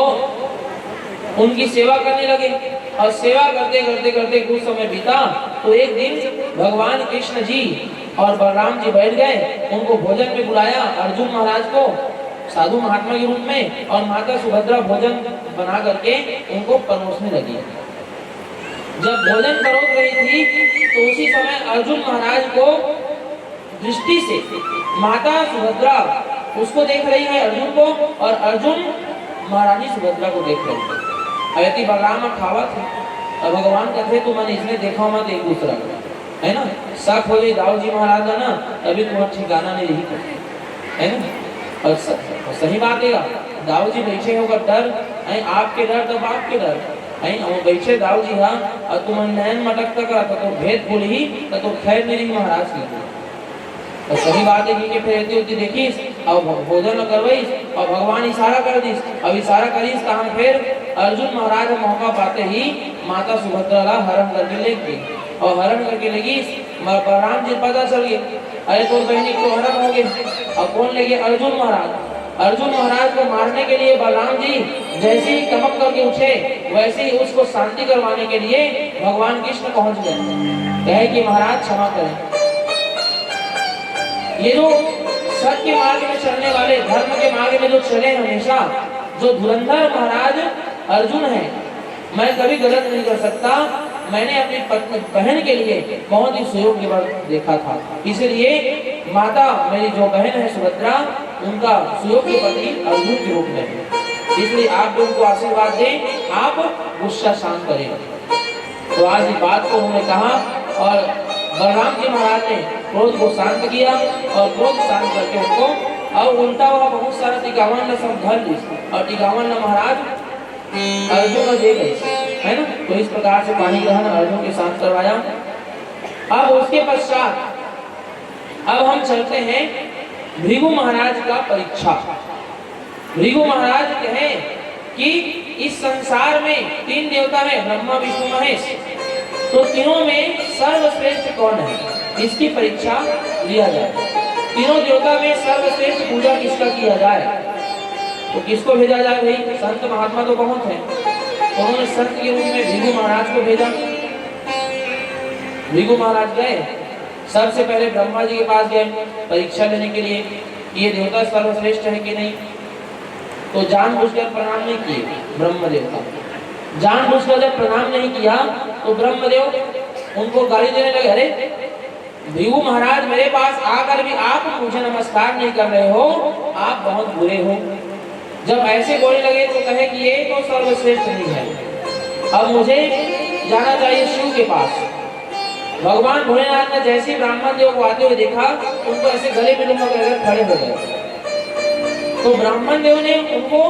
उनकी सेवा करने लगे और सेवा करते करते करते कुछ समय बीता। तो एक दिन भगवान कृष्ण जी और बलराम जी बैठ गए, उनको भोजन में बुलाया, अर्जुन महाराज को साधु महात्मा के रूप में, और माता सुभद्रा भोजन बना करके उनको परोसने लगी। जब भोजन परोस रही थी तो उसी समय अर्जुन महाराज को दृष्टि से माता सुभद्रा उसको देख रही है, अर्जुन को, और अर्जुन महारानी सुभद्रा को देख रहे हैं। अयति बलराम खावत है और भगवान कहते, "तुमन इसने देखा मत एक दूसरा को," है ना? शक हो जाए दाऊ जी महाराज का ना, तभी तुम्हारा ठिकाना नहीं रही, है ना? और स-, और सही बात है, दाऊ जी बैठे होकर डर, हैं, आपके डर तो बाप के डर, हैं, वो बैठे दाऊ जी, हाँ, और तुम नैन मटक तक रहा तो भेद बोली ही तो, तो खैर नहीं रही महाराज की। तो सही बात है कि फिर एती ओती देखिस, अब भोजन करवाइस, और भगवान इशारा कर दिस। अब इशारा करिस, तहां फिर अर्जुन महाराज मौका पाते ही माता सुभद्रा ला हरण करके ले गए, और हरण करके ले गई। म-, बलराम जी पता चल गए, "अरे, तोर बहनी को हरण हो गए।" और कौन ले गए? अर्जुन महाराज। अर्जुन महाराज को मारने के लिए बलराम जी जैसे ही कमक करके उठे, वैसे ही उसको शांति करवाने के लिए भगवान कृष्ण पहुंच गए। कहे कि, "महाराज, क्षमा करें।" ये जो सत्य मार्ग में चलने वाले, धर्म के मार्ग में जो चले हमेशा, जो धुरंधर महाराज अर्जुन है, मैं कभी गलत नहीं कर सकता। मैंने अपनी पत्नी, बहन के लिए बहुत ही सुयोग्य वर देखा था, इसलिए माता, मेरी जो बहन है सुभद्रा, उनका सुयोग्य पति अर्जुन के रूप में है। इसलिए आप भी उनको आशीर्वाद दें, आप गुस्सा शांत करें। तो आज इस बात को उन्होंने कहा और बलराम जी महाराज ने क्रोध को शांत किया और क्रोध शांत करके उनको, और उल्टा हुआ बहुत सारा टिकावन ने सब धर ली और टिकावन ने महाराज अर्जुन को दे गए, है ना। तो इस प्रकार से पाणी ग्रहण अर्जुन के साथ करवाया। अब उसके पश्चात अब हम चलते हैं भृगु महाराज का परीक्षा। भृगु महाराज कहे कि इस संसार में तीन देवता है, ब्रह्मा, विष्णु, महेश, तो तीनों में सर्वश्रेष्ठ कौन है, इसकी परीक्षा लिया जाए। तीनों देवता में सर्वश्रेष्ठ पूजा किसका किया जाए, तो किसको भेजा जाए भाई? संत महात्मा तो बहुत हैं, तो उन्होंने संत के रूप में भृगु महाराज को भेजा। भृगु महाराज गए, सबसे पहले ब्रह्मा जी के पास गए परीक्षा लेने के लिए कि ये देवता सर्वश्रेष्ठ है कि नहीं। तो जानबूझकर प्रणाम नहीं किए ब्रह्मदेव का। जानबूझकर जब प्रणाम नहीं किया तो ब्रह्मदेव उनको गाली देने लगे, "अरे भृगु महाराज, मेरे पास आकर भी आप मुझे नमस्कार नहीं कर रहे हो, आप बहुत बुरे हो।" जब ऐसे बोलने लगे तो कहे कि ये तो सर्वश्रेष्ठ नहीं है, अब मुझे जाना चाहिए शिव के पास। भगवान भोलेनाथ ने जैसे ही ब्राह्मण देव को आते हुए देखा, उनको ऐसे गले में लुका करके खड़े हो गए। तो ब्राह्मण देव ने उनको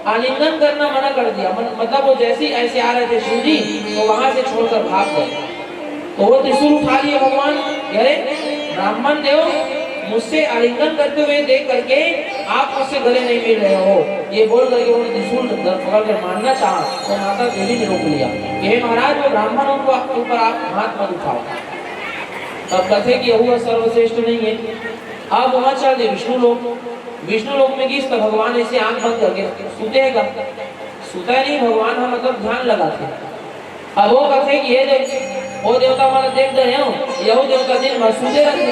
आलिंगन करना मना कर दिया। मत-, मतलब वो जैसे ही ऐसे आ रहे थे शिव जी, तो वहां से छोड़कर भाग गए। तो वो त्रिशूल उठा लिए भगवान, "अरे ब्राह्मण देव, मुझसे आलिंगन करते हुए देख करके आप मुझसे गले नहीं मिल रहे हो।" ये बोल करके उन्होंने त्रिशूल पकड़ कर मारना चाहा, तो माता देवी ने रोक लिया कि, "हे महाराज, वो ब्राह्मण उनको आपके ऊपर आप हाथ मत उठाओ।" तब कथे कि यहू सर्वश्रेष्ठ नहीं है। अब वहां चल दे विष्णु लोक, विष्णु लोक में गिस तो भगवान ऐसे आंख बंद करके सुते है का? सुता नहीं, भगवान हम मतलब ध्यान लगाते। अब वो कथे कि ये देख, वो देवता हमारा देख गए हो, यहू देवता दिन भर सुते रहते,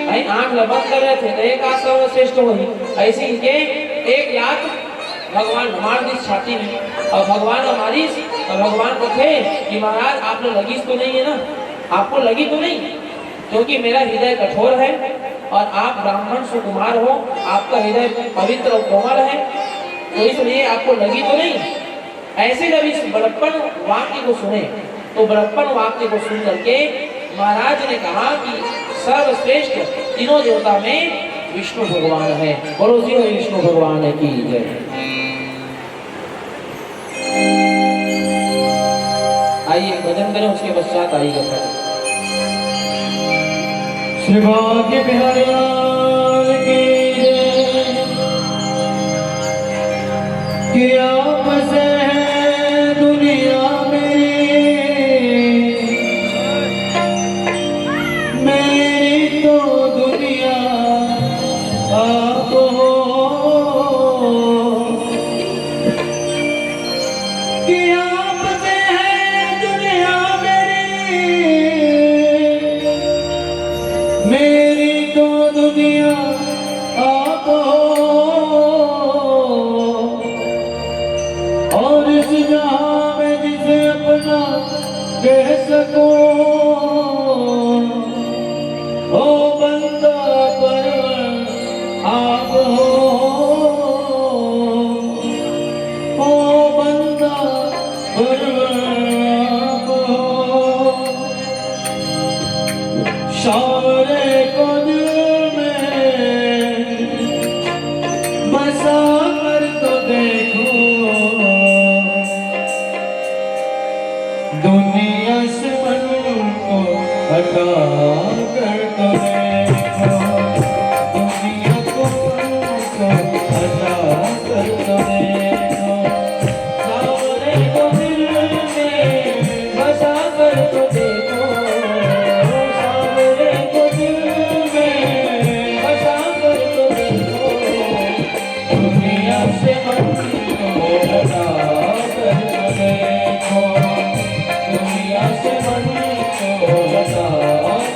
भाई आंख ला बंद कर रहे थे, तो एक आंख सर्वश्रेष्ठ होही। ऐसे इनके एक लात भगवान मार दी छाती में, और भगवान मारिस, तो भगवान कथे कि महाराज आप लोग लगिस तो नहीं है ना, आपको लगी तो नहीं, क्योंकि मेरा हृदय कठोर है और आप ब्राह्मण सुकुमार हो, आपका हृदय पवित्र और कोमल है, तो इसलिए आपको लगी तो नहीं। ऐसे जब इस बड़प्पन वाक्य को सुने, तो बड़प्पन वाक्य को सुन करके महाराज ने कहा कि सर्वश्रेष्ठ तीनों देवता में विष्णु भगवान है। बोलो जी, हरि विष्णु भगवान की जय। आइए, भजन करें, उसके पश्चात आइए कथा। श्री भाग्य बिहारी लाल की जय। कि आपसे है दुनिया मेरी, मेरी तो दुनिया आप हो। कि आपसे है दुनिया मेरी, मेरी तो दुनिया आप हो। और इस जहां में जिसे अपना कह सकूं, ओ बंदा परवर आप हो, ओ बंदा परवर आप हो। सावरे को दिल में बसा कर तो देखो, दुनिया से मन को हटा कर तो देखो, दुनिया को मन को हटा कर तो देखो, सावरे को दिल में बसा कर तो देखो, सावरे को दिल में बसा कर तो देखो, दुनिया से मन को हटा कर तो देखो, दुनिया से मन को हटा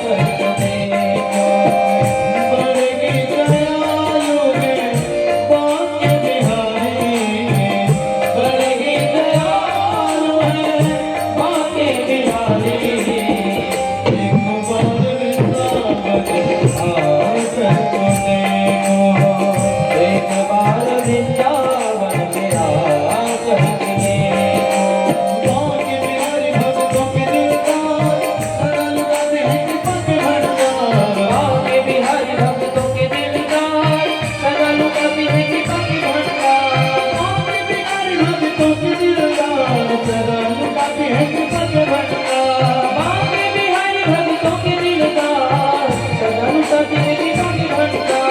कर तो देखो। बांके बिहारी भक्तों के दिल का, सदा लुटा दे दीवानी घंटा।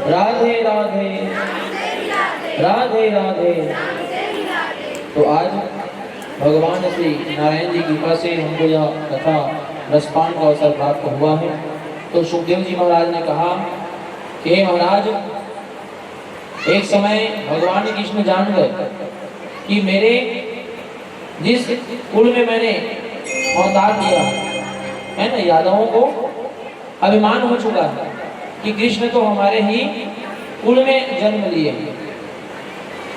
राधे राधे, राधे राधे। तो आज भगवान श्री नारायण जी की कृपा से हमको यह कथा रसपान का अवसर प्राप्त हुआ है। तो शुकदेव जी महाराज ने कहा कि हे महाराज, एक समय भगवान कृष्ण जान गए कि मेरे जिस कुल में मैंने अवतार लिया है ना, यादवों को अभिमान हो चुका है कि कृष्ण तो हमारे ही कुल में जन्म लिए हैं।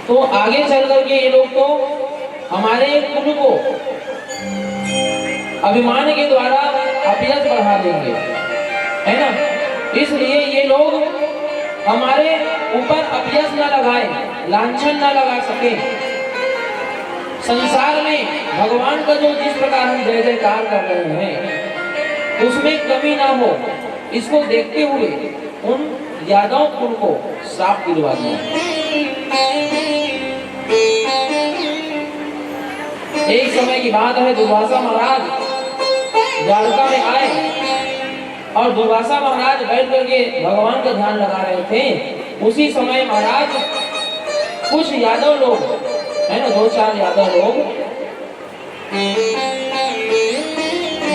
तो आगे चल करके ये लोग तो हमारे कुल को अभिमान के द्वारा अपयश बढ़ा देंगे। है ना? इसलिए ये लोग हमारे ऊपर अपयश न लगाए, लांछन न लगा सके। संसार में भगवान का जो जिस प्रकार हम जय जयकार कर रहे हैं, उसमें कमी ना हो, इसको देखते हुए उन यादव कुल को श्राप दिलवा दिया। एक समय की बात है, दुर्वासा महाराज द्वारका में आए और दुर्वासा महाराज बैठ करके भगवान का ध्यान लगा रहे थे। उसी समय महाराज, कुछ यादव लोग, है ना, दो चार यादव लोग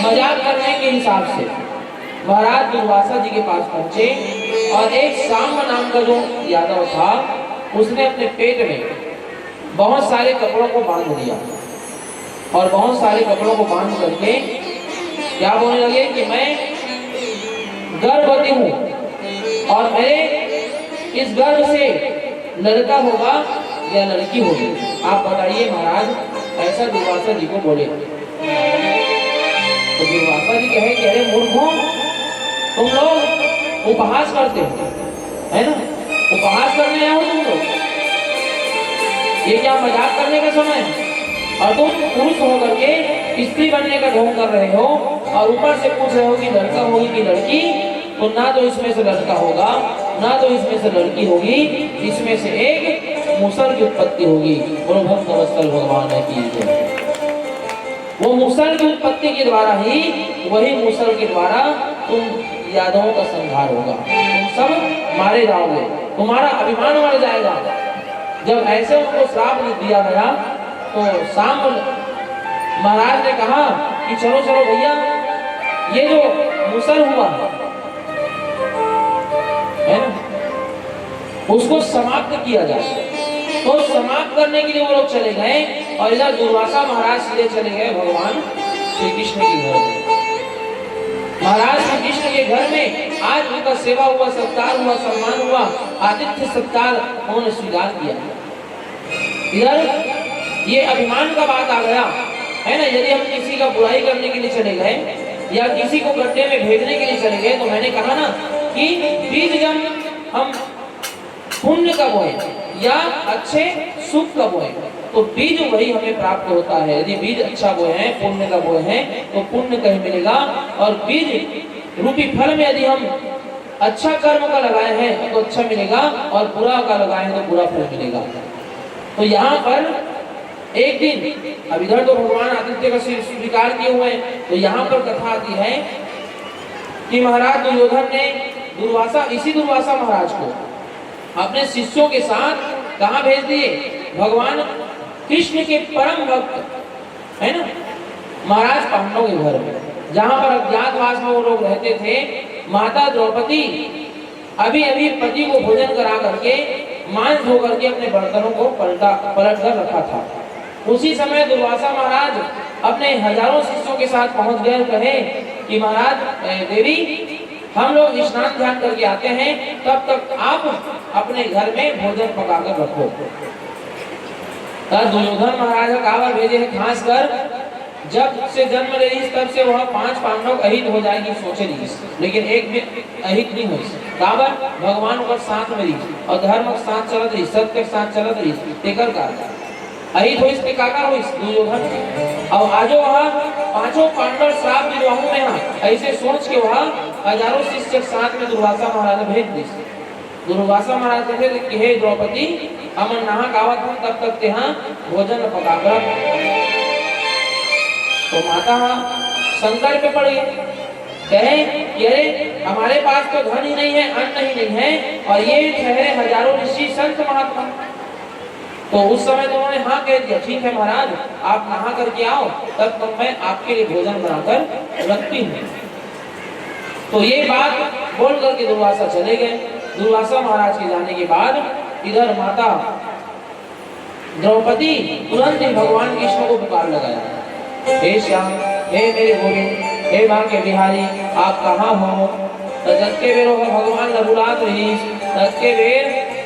मजाक करने के हिसाब से महाराज दुर्वासा जी के पास पहुंचे और एक सांब नाम का जो यादव था, उसने अपने पेट में बहुत सारे कपड़ों को बांध दिया और बहुत सारे कपड़ों को बांध करके क्या बोलने लगे कि मैं गर्भवती हूँ और मेरे इस गर्भ से लड़का होगा या लड़की होगी, आप बताइए महाराज, ऐसा दुर्वासा जी को बोले। तो दुर्वासा जी कहे कि अरे मूर्खों, तुम लोग उपहास करते हो, है ना? उपहास करने आए हो तुम लोग। ये क्या मजाक करने का समय है? और तुम पुरुष होकर के स्त्री बनने का ढोंग कर रहे हो और ऊपर से पूछ रहे हो कि लड़का होगी कि लड़की। तो ना तो इसमें से लड़का होगा, ना तो इसमें से लड़की होगी, इसमें से एक मूसल की उत्पत्ति होगी। बोलो भक्त वत्सल भगवान की जय। वो मूसल की उत्पत्ति के द्वारा ही, वही मूसल के द्वारा तुम यादवों का संहार होगा, तुम सब मारे जाओगे, तुम्हारा अभिमान मर जाएगा। जब ऐसे उनको श्राप दिया गया तो सांब महाराज ने कहा कि चलो चलो भैया, ये जो मूसल हुआ है ना, उसको समाप्त किया जाए। तो समाप्त करने के लिए वो लोग चले गए और इधर दुर्वासा महाराज सीधे चले गए भगवान श्री कृष्ण के घर में। महाराज श्री कृष्ण के घर में आज उनका सेवा हुआ, सत्कार हुआ, सम्मान हुआ, आतिथ्य सत्कार उन्होंने स्वीकार किया। इधर ये अभिमान का बात आ गया, है ना? यदि हम किसी का बुराई करने के लिए चले गए या किसी को गड्ढे में भेजने के लिए चले गए, तो मैंने कहा ना कि बीज जब हम पुण्य का बोए या अच्छे सुख का बोए, तो बीज वही हमें प्राप्त होता है। यदि बीज अच्छा बोए हैं, पुण्य का बोए हैं, तो पुण्य कहीं मिलेगा, और बीज रूपी फल में यदि हम अच्छा कर्म का लगाए हैं तो अच्छा मिलेगा, और बुरा का लगाए हैं तो बुरा फल मिलेगा। तो यहाँ पर एक दिन, अब इधर तो भगवान आतिथ्य का स्वी-, स्वीकार किए हुए हैं, तो यहाँ पर कथा आती है कि महाराज दुर्योधन ने दुर्वासा, इसी दुर्वासा महाराज को अपने शिष्यों के साथ कहाँ भेज दिए? भगवान कृष्ण के परम भक्त, है ना, महाराज पांडव के घर में, जहाँ पर अज्ञातवास में वो लोग रहते थे। माता द्रौपदी अभी अभी पति को भोजन करा करके, मांस धो करके अपने बर्तनों को पलटा, पलट कर रखा था। उसी समय दुर्वासा महाराज अपने हजारों शिष्यों के साथ पहुंच गए और कहे कि महाराज, ए, देवी, हम लोग स्नान ध्यान करके आते हैं, तब तक आप अपने घर में भोजन पकाकर रखो। तब दुर्योधन महाराज ह काबर भेजे हे, खास कर जब से जन्म ले रहिस, तब से वह पांच पांडव अहित हो जाएगी सोचे रहिस, लेकिन एक भी अहित नहीं होइस। काबर? भगवान ओकर साथ में रहिस और धर्म के साथ चलत रहिस, सत्य के साथ चलत रहिस, तेकर कारण अहित होइस ते काकर होइस? दुर्योधन। और आजो वह पांचों पांडव श्राप दिलवाहू में हा, ऐसे सोच के वह हजारों शिष्य के साथ में दुर्वासा महाराज भेज दिस। दुर्वासा महाराज कहे कि हे द्रौपदी, हमन नहा के आवत हन, तब तक तेहा भोजन पका कर रख। तो माता संकट में पड़ गई, कहे कि अरे, हमारे पास तो धन ही नहीं है, अन्न ही नहीं है, और ये ठहरे हजारों ऋषि संत महात्मा। तो उस समय तो उन्होंने हाँ कह दिया, ठीक है महाराज, आप नहा करके आओ, तब तक मैं आपके लिए भोजन बनाकर रखती हूँ। तो ये बात बोल करके दुर्वासा चले गए। दुर्वासा महाराज के जाने के बाद इधर माता द्रौपदी तुरंत ही भगवान कृष्ण को पुकार लगाया, हे श्याम, हे मेरे गोविंद, हे बांके बिहारी, आप कहाँ हो? तो जतके बेर ओह भगवान ला बुलात रहिस, ततके बेर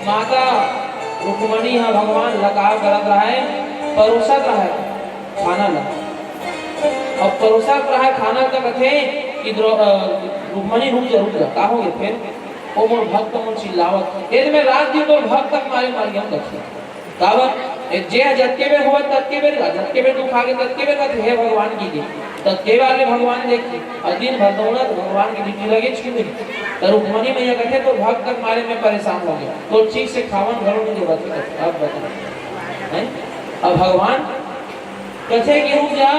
माता रुक्मणी ह भगवान ला का करत रहय, परोसत रहय खाना ला। अब परोसत रहय खाना त कथे कि द्रौ-, अ, रुक्मणी, रुक जा, रुक जा, का हो गे फेर? ओ मोर भक्त मन चिल्लावत, "ए दे मैं रात दिन तोर भक्त के मारे मर गेंव," कथे। काबर? ए, जे ह जतके बेर होवत, ततके बेर, जतके बेर दुखा गे, ततके बेर कथे, "हे भगवान," कहिके, ततके बेर ले भगवान देखथे, अउ दिन भर दौड़त भगवान के ड्यूटी लगे छूटे। त रुक्मणी मैया कथे, "तोर भक्त के मारे मैं परेशान हो गेंव, तोर ठीक से खावन घलो नइ देवत," कथे। अब बता, हैं? अब भगवान कथे कि, "रुक जा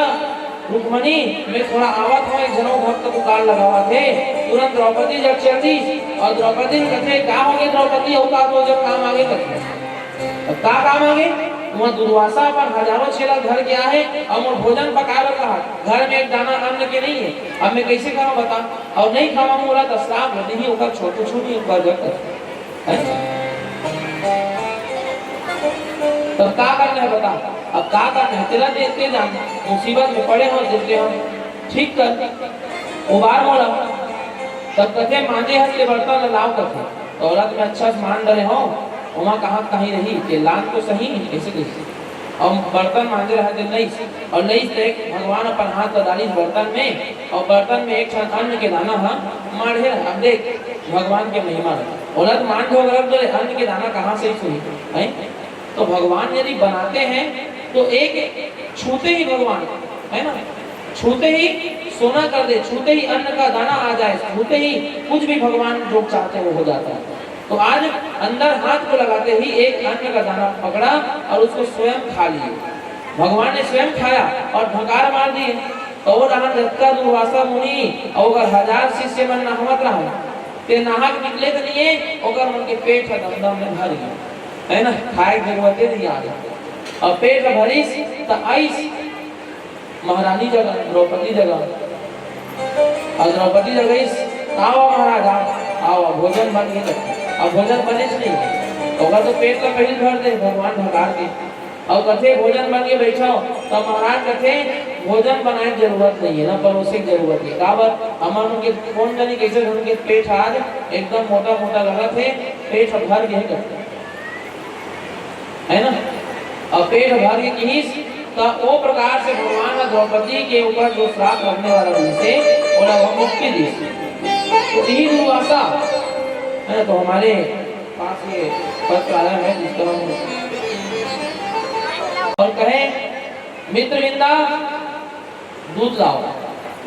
रुक्मणी, मैं थोड़ा आवत हंव, एक झन अउ भक्त पुकार लगावत हे।" तुरंत द्रौपदी जग चल दिस अउ द्रौपदी ल कथे, "का हो गे द्रौपदी, अउ का तो जग काम आगे?" कथे, "अब का काम आगे? उहां दुर्वासा अपन हजारों चेला धर के आहे अउ मोर भोजन पकाए बर कहा, घर में एक दाना अन्न के नइ हे, अब मैं कइसे खांव बता? अउ नइ खांव मोला त श्राप लगही, ओकर छोटू छू नइ ओकर जग कथे।" हैं? तब का करना हे बता? अब का करना हे? तेला देखते जान, मुसीबत में पड़े हंव, देखते हंव, ठीक कर, उबार मोला। तब कथे, "मांजे हस ते बर्तन ला लाव," कथे। त औरत में अच्छा से मान डरे हंव, ओमा कहां कहीं रही, ते लान तो सही, कइसे कइसे। अउ बर्तन मांजे रहय ते लइस, अउ लइस ते भगवान अपन हाथ ला डालिस बर्तन में, अउ बर्तन में एक ठन अन्न के दाना ह माढ़े रहय। अब देख भगवान के महिमा ल, ओला तो मान डरे, अन्न के दाना कहां से होही, हैं? तो भगवान यदि बनाते हैं तो एक छूते ही भगवान, है ना, छूते ही सोना कर दे, छूते ही अन्न का दाना आ जाए, छूते ही कुछ भी भगवान जो चाहते हैं वो हो जाता है। तो आज अंदर हाथ को लगाते ही एक अन्न का दाना पकड़ा और उसको स्वयं खा लिए। भगवान ने स्वयं खाया और ढकार मार दिए। तो वो रहन जतका दुर्वासा मुनि और ओकर हजार शिष्य मन नहावत रहन, ते नहा के निकले तो नहीं है, ओकर मन के पेट ह दमदम में भर गया, है ना, खाए के जरूरत ही नहीं आ रही। और पेट भरिस त आइस महारानी जगह, द्रौपदी जगह। अउ द्रौपदी जगह इस, "आवा महाराज, आवा, आवा, भोजन बन गे।" अब भोजन बनेच नहीं हे, ओकर तो पेट ला पहिली भर दे भगवान ढकार के। अउ कथे, "भोजन बन के बइठव," त महाराज कथे, "भोजन बनाए के जरूरत नहीं हे ना, परोसे के जरूरत हे।" काबर? हमन के कोन जनी कइसे हमन के पेट आज एकदम मोटा मोटा लगत हे, पेट भर गे हे कथे। है ना? अउ पेट भर के किहिस, त ओ प्रकार से भगवान ह द्रौपदी के ऊपर जो श्राप लगने वाला रहिस हे, ओला वो मुक्ति दिस। तो यही दुर्वासा, है ना? तो हमारे पास ये पत्र आया है, जिसका हम, और कहे, "मित्रविंदा, दूध लाओ,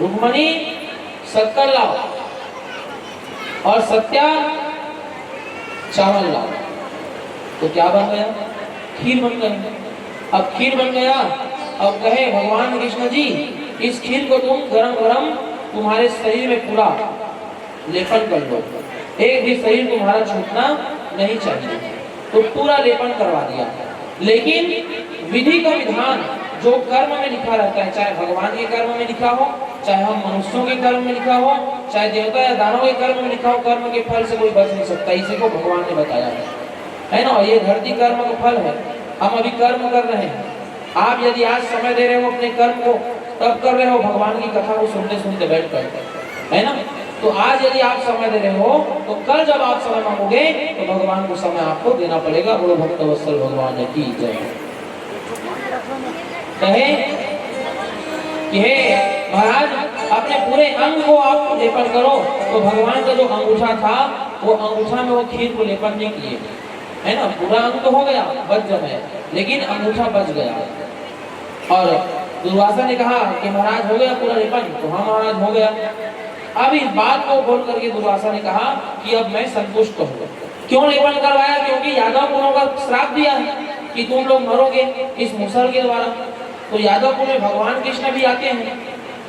रुक्मणी शक्कर लाओ और सत्या चावल लाओ।" तो क्या बन गया? खीर बन गया। अब खीर बन गया, अब कहे भगवान कृष्ण जी, "इस खीर को तुम गरम गरम तुम्हारे शरीर में पूरा लेपन कर लो, एक भी शरीर तुम्हारा छूटना नहीं चाहिए।" तो पूरा लेपन करवा दिया। लेकिन विधि का विधान जो कर्म में लिखा रहता है, चाहे भगवान के कर्म में लिखा हो, चाहे हम मनुष्यों के कर्म में लिखा हो, चाहे देवता या दानव के कर्म में लिखा हो, कर्म के फल से कोई बच नहीं सकता, इसी को भगवान ने बताया है, है ना? और ये धरती कर्म का फल है, हम अभी कर्म कर रहे हैं। आप यदि आज समय दे रहे हो अपने कर्म को, तब कर रहे हो भगवान की कथा को सुनते सुनते बैठ कर, है ना? तो आज यदि आप समय दे रहे हो, तो कल जब आप समय मांगोगे, तो भगवान को समय आपको देना पड़ेगा। बोलो भक्तवत्सल भगवान की जय। कहे कि हे महाराज, अपने पूरे अंग को आप लेपन करो। तो भगवान का जो अंगूठा था, वो अंगूठा में वो खीर को लेपन नहीं किए, है ना? पूरा अंग तो हो गया, बच जमे, लेकिन अंगूठा बच गया। और दुर्वासा ने कहा कि महाराज, हो गया पूरा लेपन? तो हाँ महाराज, हो गया। अब इस बात को बोल करके दुर्वासा ने कहा कि अब मैं संतुष्ट हूँ। क्यों लेपन करवाया? क्योंकि यादव कुलों का श्राप दिया है कि तुम लोग मरोगे इस मुसल के द्वारा। तो यादव कुल में भगवान कृष्ण भी आते हैं,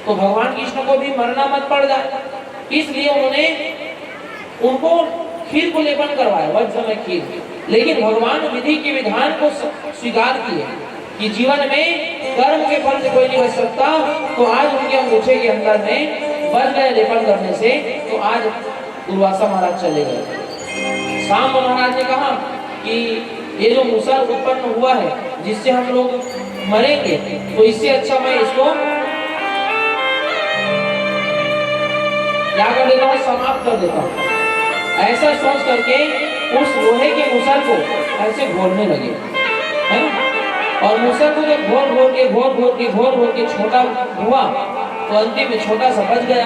तो भगवान कृष्ण को भी मरना मत पड़ जाए, इसलिए उन्होंने उनको खीर को लेपन करवाया, वज्र में खीर। लेकिन भगवान विधि के विधान को स-, स्वीकार किए कि जीवन में कर्म के फल से कोई नहीं बच सकता। तो आज उनके अंगूठे के अंदर में वज्र लेपन करने से तो आज दुर्वासा महाराज चले गए। सांब महाराज ने कहा कि ये जो मुसल उत्पन्न हुआ है, जिससे हम लोग मरेंगे, तो इससे अच्छा मैं इसको क्या कर देता हूँ, समाप्त कर देता हूँ। ऐसा सोच करके उस लोहे के मुसल को ऐसे घोरने लगे, है ना? और मुसल को जब घोर घोर के, घोर घोर के, घोर घोर के छोटा हुआ, तो अंतिम में छोटा सा बच गया।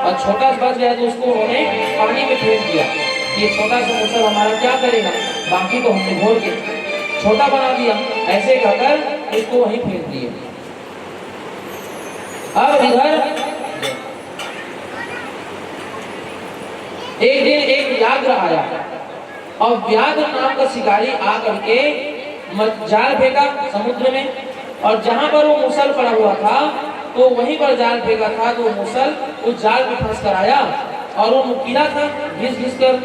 और छोटा सा बच गया तो उसको उन्होंने पानी में फेंक दिया। ये छोटा सा मूसल हमारा क्या करेगा, बाकी तो हमने घोल के छोटा बना दिया, ऐसे कहकर उसको वहीं फेंक दिए। अब इधर एक दिन एक व्याघ्र आया और व्याघ्र नाम का शिकारी आ करके म-, जाल फेंका समुद्र में, और जहां पर वो मूसल पड़ा हुआ था तो वहीं पर जाल फेंका था, तो वो मूसल उस जाल में फंस कर आया और वो नुकीला था, घिस घिस कर,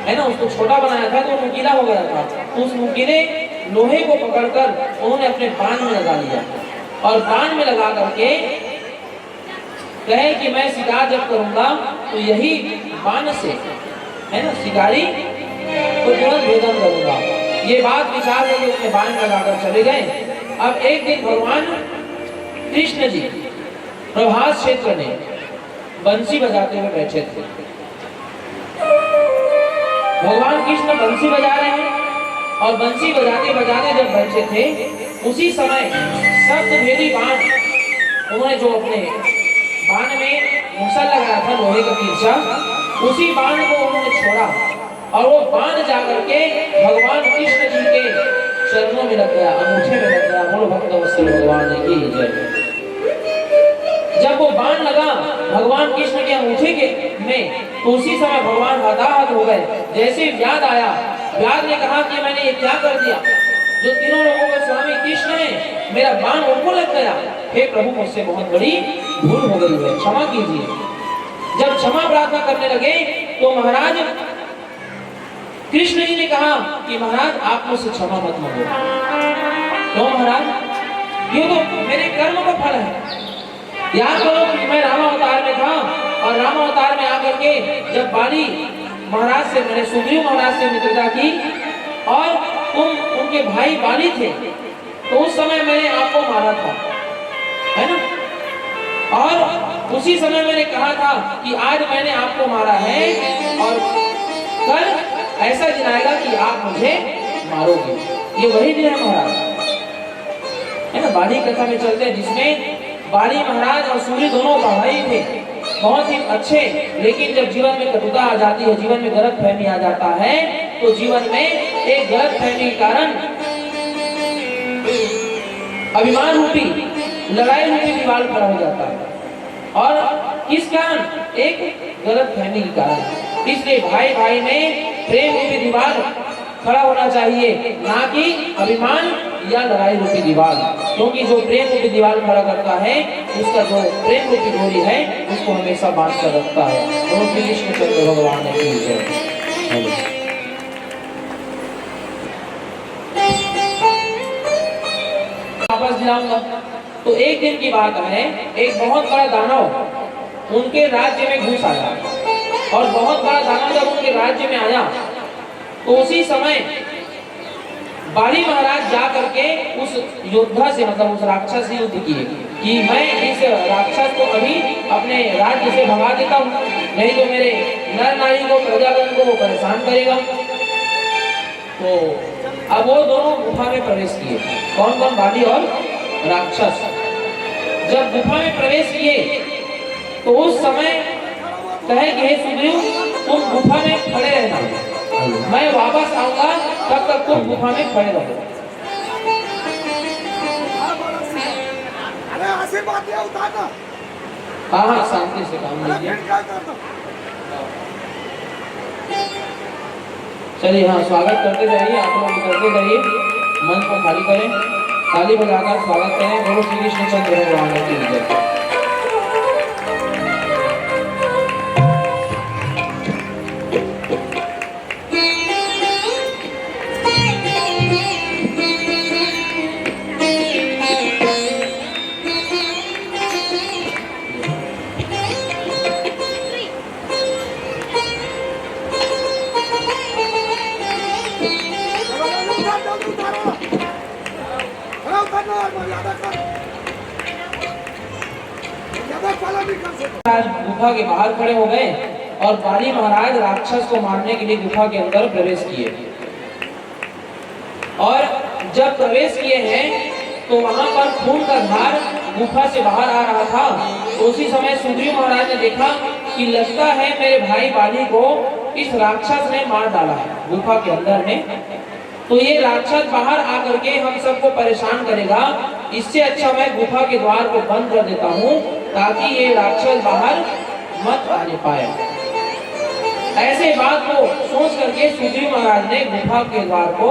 है ना, उसको छोटा बनाया था तो वो नुकीला हो गया था। तो उस नुकीले लोहे को पकड़कर उन्होंने अपने बाण में लगा लिया और बाण में लगा करके कहे कि मैं शिकार जब करूंगा तो यही बाण से, है ना, शिकारी को तुरंत भेदन करूंगा। ये बात विचार करके अपने बाण लगाकर चले गए। अब एक दिन भगवान कृष्ण जी प्रभास क्षेत्र में बंसी बजाते हुए बैठे थे। भगवान कृष्ण बंसी बजा रहे हैं और बंसी बजाते बजाते जब बैठे थे, उसी समय सप्त भेदी बाण, उन्होंने जो अपने बाण में मूसल लगाया था लोहे का तिरछा, उसी बाण को उन्होंने छोड़ा और वो बाण जाकर के भगवान कृष्ण जी के चरणों में लग गया, अंगूठे में लग गया। बोलो भक्त वत्सल भगवान की जय। जब वो बाण लगा भगवान कृष्ण के अंगूठे के में, तो उसी समय भगवान हताहत हो गए। जैसे ही व्याध आया, व्याध ने कहा कि मैंने ये क्या कर दिया, जो तीनों लोगों का स्वामी कृष्ण है, मेरा बाण उनको लग गया। हे प्रभु, मुझसे बहुत बड़ी भूल हो गई है, क्षमा कीजिए। जब क्षमा प्रार्थना करने लगे तो महाराज कृष्ण जी ने कहा कि महाराज, आप मुझसे क्षमा मत मांगो। क्यों महाराज? ये तो मेरे कर्म का फल है। याद करो कि मैं रामावतार में था और रामावतार में आकर के जब बाली महाराज से, मैंने सुग्रीव महाराज से मित्रता की और तुम उनके भाई बाली थे, तो उस समय मैंने आपको मारा था, है ना? और उसी समय मैंने कहा था कि आज मैंने आपको मारा है और कल ऐसा दिन आएगा कि आप मुझे मारोगे। ये वही दिन है महाराज, है ना? बाली कथा में चलते हैं, जिसमें बाली महाराज और सूर्य दोनों भाई थे, बहुत ही अच्छे, लेकिन जब जीवन में कटुता आ जाती है, जीवन में गलत फहमी आ जाता है, तो जीवन में एक गलत फहमी के कारण अभिमान रूपी, लड़ाई रूपी दीवार खड़ा हो जाता है। और किस कारण? एक गलत फहमी के कारण। इसलिए भाई भाई में प्रेम रूपी दीवार खड़ा होना चाहिए, ना कि अभिमान या लड़ाई रूपी दीवार, क्योंकि जो प्रेम रूपी दीवार खड़ा करता है, उसका जो प्रेम रूपी डोरी है, उसको हमेशा बांध कर रखता है। बोलो श्री कृष्ण चंद्र भगवान की जय। वापस दिलाऊंगा। तो एक दिन की बात है, एक बहुत बड़ा दानव उनके राज्य में घुस आया, और बहुत बड़ा दानव जब उनके राज्य में आया, तो उसी समय बाली महाराज जा करके उस योद्धा से, मतलब उस राक्षस से युद्ध किए कि मैं इस राक्षस को अभी अपने राज्य से भगा देता हूँ, नहीं तो मेरे नर नारी को, प्रजागण को वो परेशान करेगा। तो अब वो दोनों गुफा में प्रवेश किए, कौन कौन? बाली और राक्षस। जब गुफा में प्रवेश किए तो उस समय कहे कि हे सुग्रीव, तुम गुफा में खड़े रहना, मैं वापस आऊंगा, तब तक तुम गुफा में खड़े रहो। अरे आशीर्वाद दिया, उतार ना। हाँ हाँ, शांति से काम लीजिए। चलिए, हाँ, स्वागत करते जाइए, आप लोग करते जाइए, मंच को खाली करें, ताली बजाकर स्वागत करें। बोलो श्री कृष्ण चंद्र भगवान की जय। महाराज गुफा के बाहर खड़े हो गए और बाली महाराज राक्षस को मारने के लिए गुफा के अंदर प्रवेश किए। और जब प्रवेश किए हैं तो वहां पर खून का धार गुफा से बाहर आ रहा था। तो उसी समय सुग्रीव महाराज ने देखा कि लगता है मेरे भाई बाली को इस राक्षस ने मार डाला है गुफा के अंदर में। तो ये राक्षस बाहर आकर के हम सबको परेशान करेगा, इससे अच्छा मैं गुफा के द्वार को बंद कर देता हूँ, ताकि ये राक्षस बाहर मत आने पाए। ऐसे बात को सोच करके सुग्रीव महाराज ने गुफा के द्वार को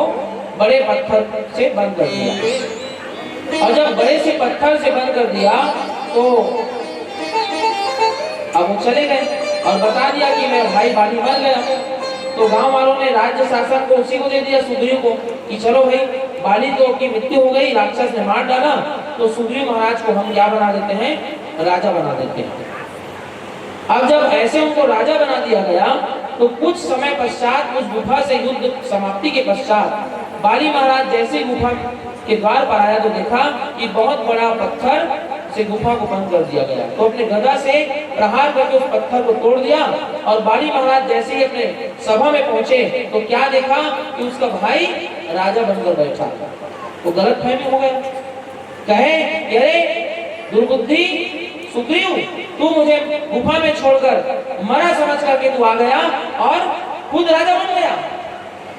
बड़े पत्थर से बंद कर दिया। और जब बड़े से पत्थर से बंद कर दिया, तो अब वो चले गए और बता दिया कि मेरा भाई बाली मर गया। तो गांव वालों ने राज्य शासन को उसी को दे दिया, सुग्रीव को, कि चलो भाई, बाली तो की मृत्यु हो गई, राक्षस ने मार डाला, तो सुग्रीव महाराज को हम क्या बना देते हैं, राजा बना देते हैं। अब जब ऐसे उनको राजा बना दिया गया, तो कुछ समय पश्चात उस गुफा से युद्ध समाप्ति के पश्चात बाली महाराज जैसे गुफा के द्वार पर आया, तो देखा कि बहुत बड़ा पत्थर से गुफा को बंद कर दिया गया। तो अपने गदा से प्रहार करके उस पत्थर को तोड़ दिया। और बाली महाराज जैसे ही अपने सभा में पहुंचे, तो क्या देखा कि उसका भाई राजा बनकर बैठा। तो गलत फहमी हो गया। कहे, अरे दुर्बुद्धि सुग्रीव, तू मुझे गुफा में छोड़कर मरा समझ करके तू आ गया और खुद राजा बन गया।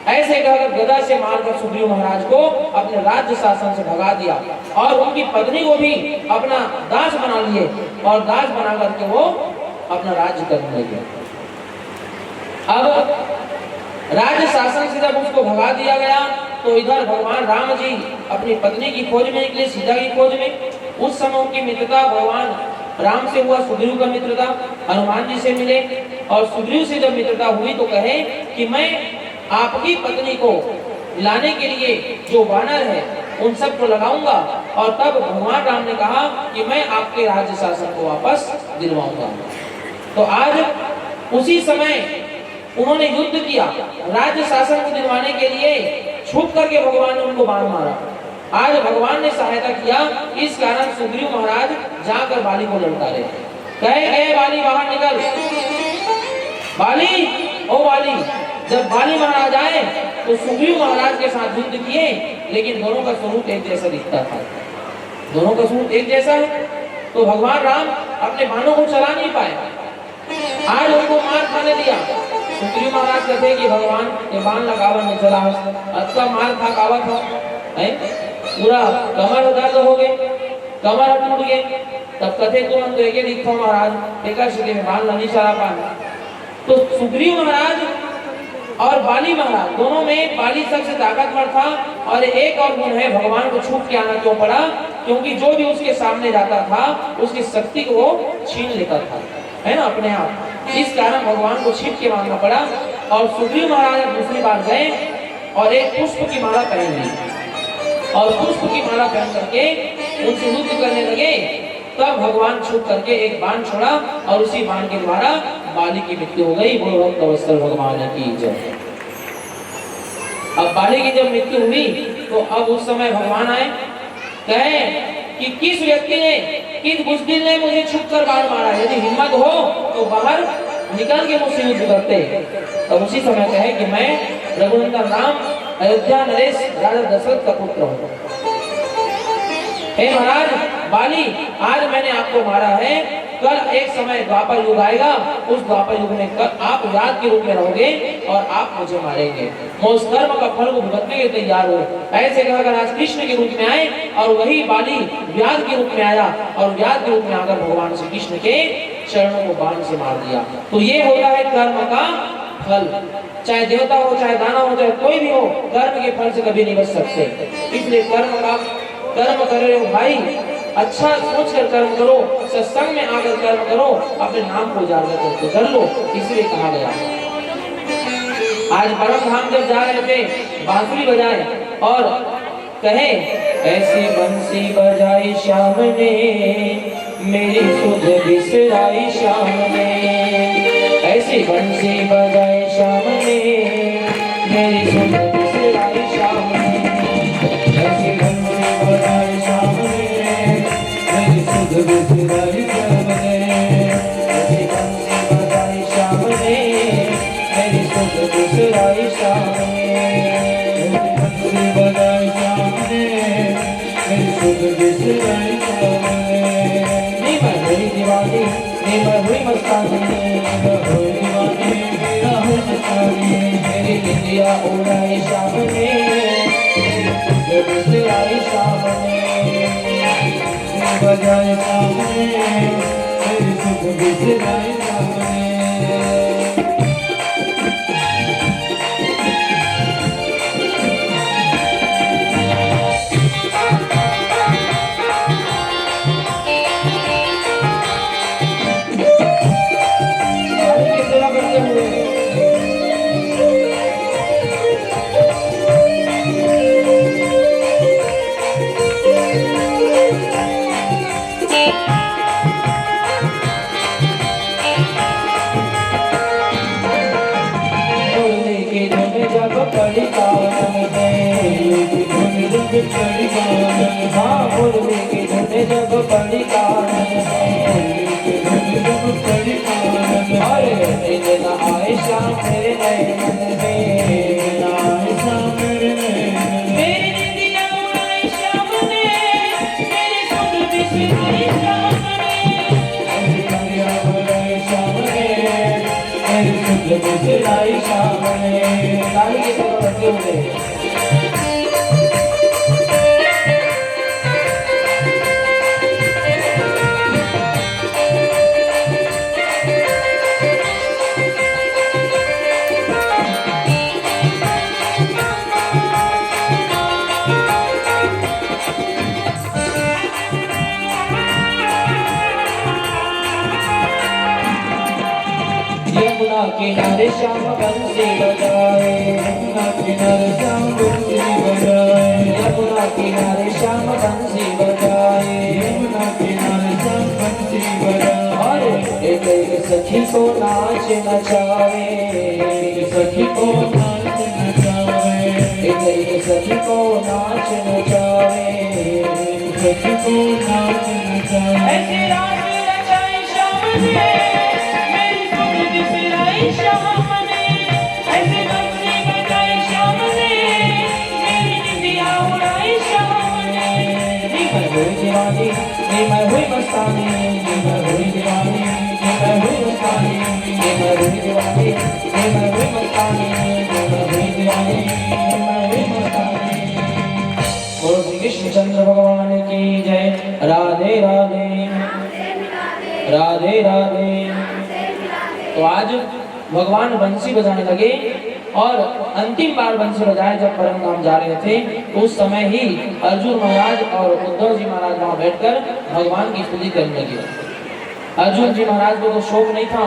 ऐसे कहकर गदा से मारकर सुग्रीव महाराज को अपने राज्य शासन से भगा दिया और उनकी पत्नी को भी अपना दास बना लिए और दास बना करके वो अपना राज्य करने लगे। अब राज्य शासन से जब उसको भगा दिया गया, तो इधर भगवान राम जी अपनी पत्नी की खोज में निकले, सीता की खोज में। उस समय उनकी मित्रता भगवान राम से हुआ, सुग्रीव का मित्रता, हनुमान जी से मिले। और सुग्रीव से जब मित्रता हुई, तो कहे कि मैं आपकी पत्नी को लाने के लिए जो वानर है, उन सबको लगाऊंगा। और तब भगवान राम ने कहा कि मैं आपके राज्य शासन को वापस दिलवाऊंगा। तो आज उसी समय उन्होंने युद्ध किया, राज्य शासन को दिलवाने के लिए छुप करके भगवान ने उनको बाण मारा। आज भगवान ने सहायता किया, इस कारण सुग्रीव महाराज जाकर बाली को ललकारे, कहे, "ए बाली, बाहर निकल।" बाली, ओ बाली। जब बाली महाराज आए, तो सुग्रीव महाराज के साथ युद्ध किए, लेकिन दोनों का स्वरूप एक जैसा दिखता था। दोनों का स्वरूप एक जैसा है, तो भगवान राम अपने बाणों को चला नहीं पाए। आज उनको मार खाने दिया। सुग्रीव महाराज कहते कि भगवान, ये बाण लगावन नहीं चला, अतका मार खा कावत हो, हैं? पूरा कमर दर्द हो गए, कमर टूट गए। तब कथे, तुरंत तो एक ही दिखता महाराज, तेकर से मैं बाण नहीं चला पाए। तो सुग्रीव महाराज और बाली महाराज दोनों में बाली सबसे ताकतवर था। और एक और गुण है, भगवान को छुप के आना क्यों पड़ा? क्योंकि जो भी उसके सामने जाता था, उसकी शक्ति को वो छीन लेता था, है ना, अपने आप। इस कारण भगवान को छिप के मांगना पड़ा। और सुग्रीव महाराज दूसरी बार गए और एक पुष्प की माला पहन ली, और पुष्प की माला पहन करके उनसे युद्ध करने लगे। तब भगवान छुप करके एक बाण छोड़ा और उसी बाण के द्वारा बाली की मृत्यु हो गई। बोलो भक्त वत्सल भगवान की जय। अब बाली की जब मृत्यु हुई, तो अब उस समय भगवान आए, कहे कि किस व्यक्ति ने, किस बुजदिल ने मुझे छुप कर बाण मारा, यदि हिम्मत हो तो बाहर निकल के मुझसे युद्ध करते। तब उसी समय कहे कि मैं रघुनंदन राम, अयोध्या नरेश, राजा दशरथ का पुत्र हूँ। हे महाराज बाली, आज मैंने आपको मारा है, कल एक समय द्वापर युग आएगा, उस द्वापर युग में कल आप व्याध के रूप में रहोगे और आप मुझे मारेंगे। मैं उस कर्म का फल को भुगतने के लिए तैयार हूँ। ऐसे कहकर आज कृष्ण के रूप में आए और वही बाली व्याध के रूप में आया और व्याध के रूप में आकर भगवान श्री कृष्ण के चरणों को बाण से मार दिया। तो ये होता है कर्म का फल। चाहे देवता हो, चाहे दानव हो, चाहे कोई भी हो, कर्म के फल से कभी नहीं बच सकते। इसलिए कर्म का, कर्म कर रहे हो भाई, अच्छा सोच कर कर्म करो, सत्संग में आकर कर्म करो, अपने नाम को उजागर करके कर लो, इसलिए कहा गया। आज परम धाम जब जा रहे थे, बांसुरी बजाए और कहे, ऐसी बंसी बजाई श्याम ने, मेरी सुध बिसराई श्याम ने। ऐसी बंसी बजाई श्याम ने, मेरी सुध बिसराई श्याम ने। ऐसी बंसी बजाई श्याम ने, मेरी सुध बिसराई श्याम ने। ऐसी बंसी बजाई श्याम ने, मेरी सुध बिसराई श्याम ने। ऐसी बंसी बजाई श्याम ने, मेरी सुध बिसराई श्याम ने। नी मैं मेरी दीवानी। मैं हुई मस्तानी, मैं हुई दीवानी, मैं हुई मस्तानी। मेरी निंदिया उड़ाई शाम ने, मेरी सुध बिसराई शाम ने, बजाए शाम ने, मेरी सुध बिसराई शाम ने। मुरली की धुन जब पड़ी कानन में, मुरली की धुन जब पड़ी कानन में, हाँ, मुरली की धुन जब पड़ी कानन में, मुरली की धुन जब पड़ी कानन में, अरे, नींद ना आए श्याम मेरे नैनन में, नींद ना आए श्याम मेरे नैनन में। मेरी निंदिया उड़ाए श्याम ने, मेरी सुध बिसराए श्याम ने। मेरी निंदिया उड़ाए श्याम ने, मेरी सुध बिसराई शाम ने। ताली के साथ बजते हुए। यमुना किनारे श्याम बंसी बजाए, यमुना किनारे श्याम बंसी बजाए, यमुना किनारे श्याम बंसी बजाए, यमुना किनारे श्याम बंसी बजाए। और एक एक सखी को नाच नचावे, एक सखी को नाच नचावे, एक एक सखी को नाच नचावे। सखी को नाच नचाए। ऐसे रास रचाए श्याम ने, मेरी सुध बिसराई श्याम ने। ऐसे बंसी बजाए श्याम ने, मेरी निंदिया उड़ाई श्याम ने। नी मैं हुई दीवानी, नी मैं हुई मस्तानी, नी मैं हुई दीवानी, नी मैं हुई मस्तानी, नी मैं हुई दीवानी, नी मैं हुई मस्तानी, नी मैं हुई दीवानी, नी मैं हुई मस्तानी। बोलो श्री कृष्णचंद्र भगवान की जय। राधे राधे, राधे राधे। तो आज भगवान बंसी बजाने लगे और अंतिम बार बंसी बजाए जब परम धाम जा रहे थे, उस समय ही अर्जुन महाराज और उद्धव जी महाराज वहां बैठकर भगवान की स्तुति करने लगे। अर्जुन जी महाराज को तो शोक नहीं था,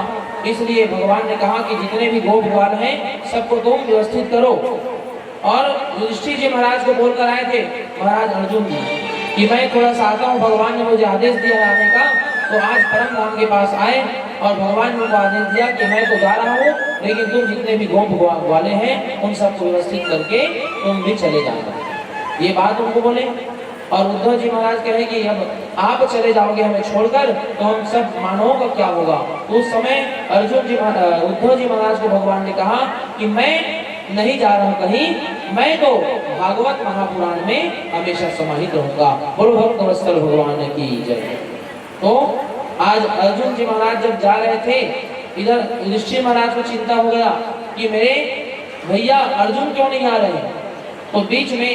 इसलिए भगवान ने कहा कि जितने भी गोप ग्वाल हैं, सबको तुम व्यवस्थित करो। और युधिष्ठिर जी महाराज को बोलकर आए थे, महाराज अर्जुन जी, कि मैं थोड़ा सा आता हूँ, भगवान ने मुझे आदेश दिया है आने का। तो आज परम धाम के पास आए और भगवान ने उनको आदेश दिया कि मैं तो जा रहा हूँ, लेकिन तुम जितने भी गोप ग्वा-, ग्वाले हैं, उन सबको व्यवस्थित करके तुम भी चले जाना। ये बात उनको बोले। और उद्धव जी महाराज कहे कि अब आप चले जाओगे हमें छोड़कर, तो हम सब मानवों का क्या होगा? तो उस समय अर्जुन जी महा-, उद्धव जी महाराज को भगवान ने कहा कि मैं नहीं जा रहा हूं कहीं, मैं तो भागवत महापुराण में हमेशा समाहित रहूंगा। बोलो भक्त वत्सल भगवान की जय। तो आज अर्जुन जी महाराज जब जा रहे थे, इधर युधिष्ठिर महाराज को चिंता हो गया कि मेरे भैया अर्जुन क्यों नहीं आ रहे। तो बीच में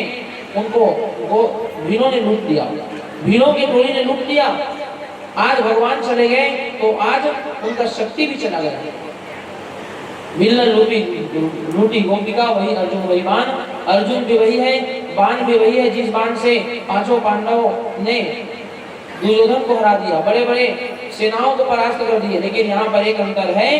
उनको वो भीलों ने लूट लिया, भीलों की टोली ने लूट लिया। आज भगवान चले गए तो आज उनका शक्ति भी चला गया। भील ने लूटी, लूटी गोपिका, वही अर्जुन, वही बाण। अर्जुन भी वही है, बाण भी वही है, जिस बाण से पांचों पांडवों ने दुर्योधन को हरा दिया, बड़े बड़े सेनाओं को परास्त कर दिए। लेकिन यहाँ पर एक अंतर है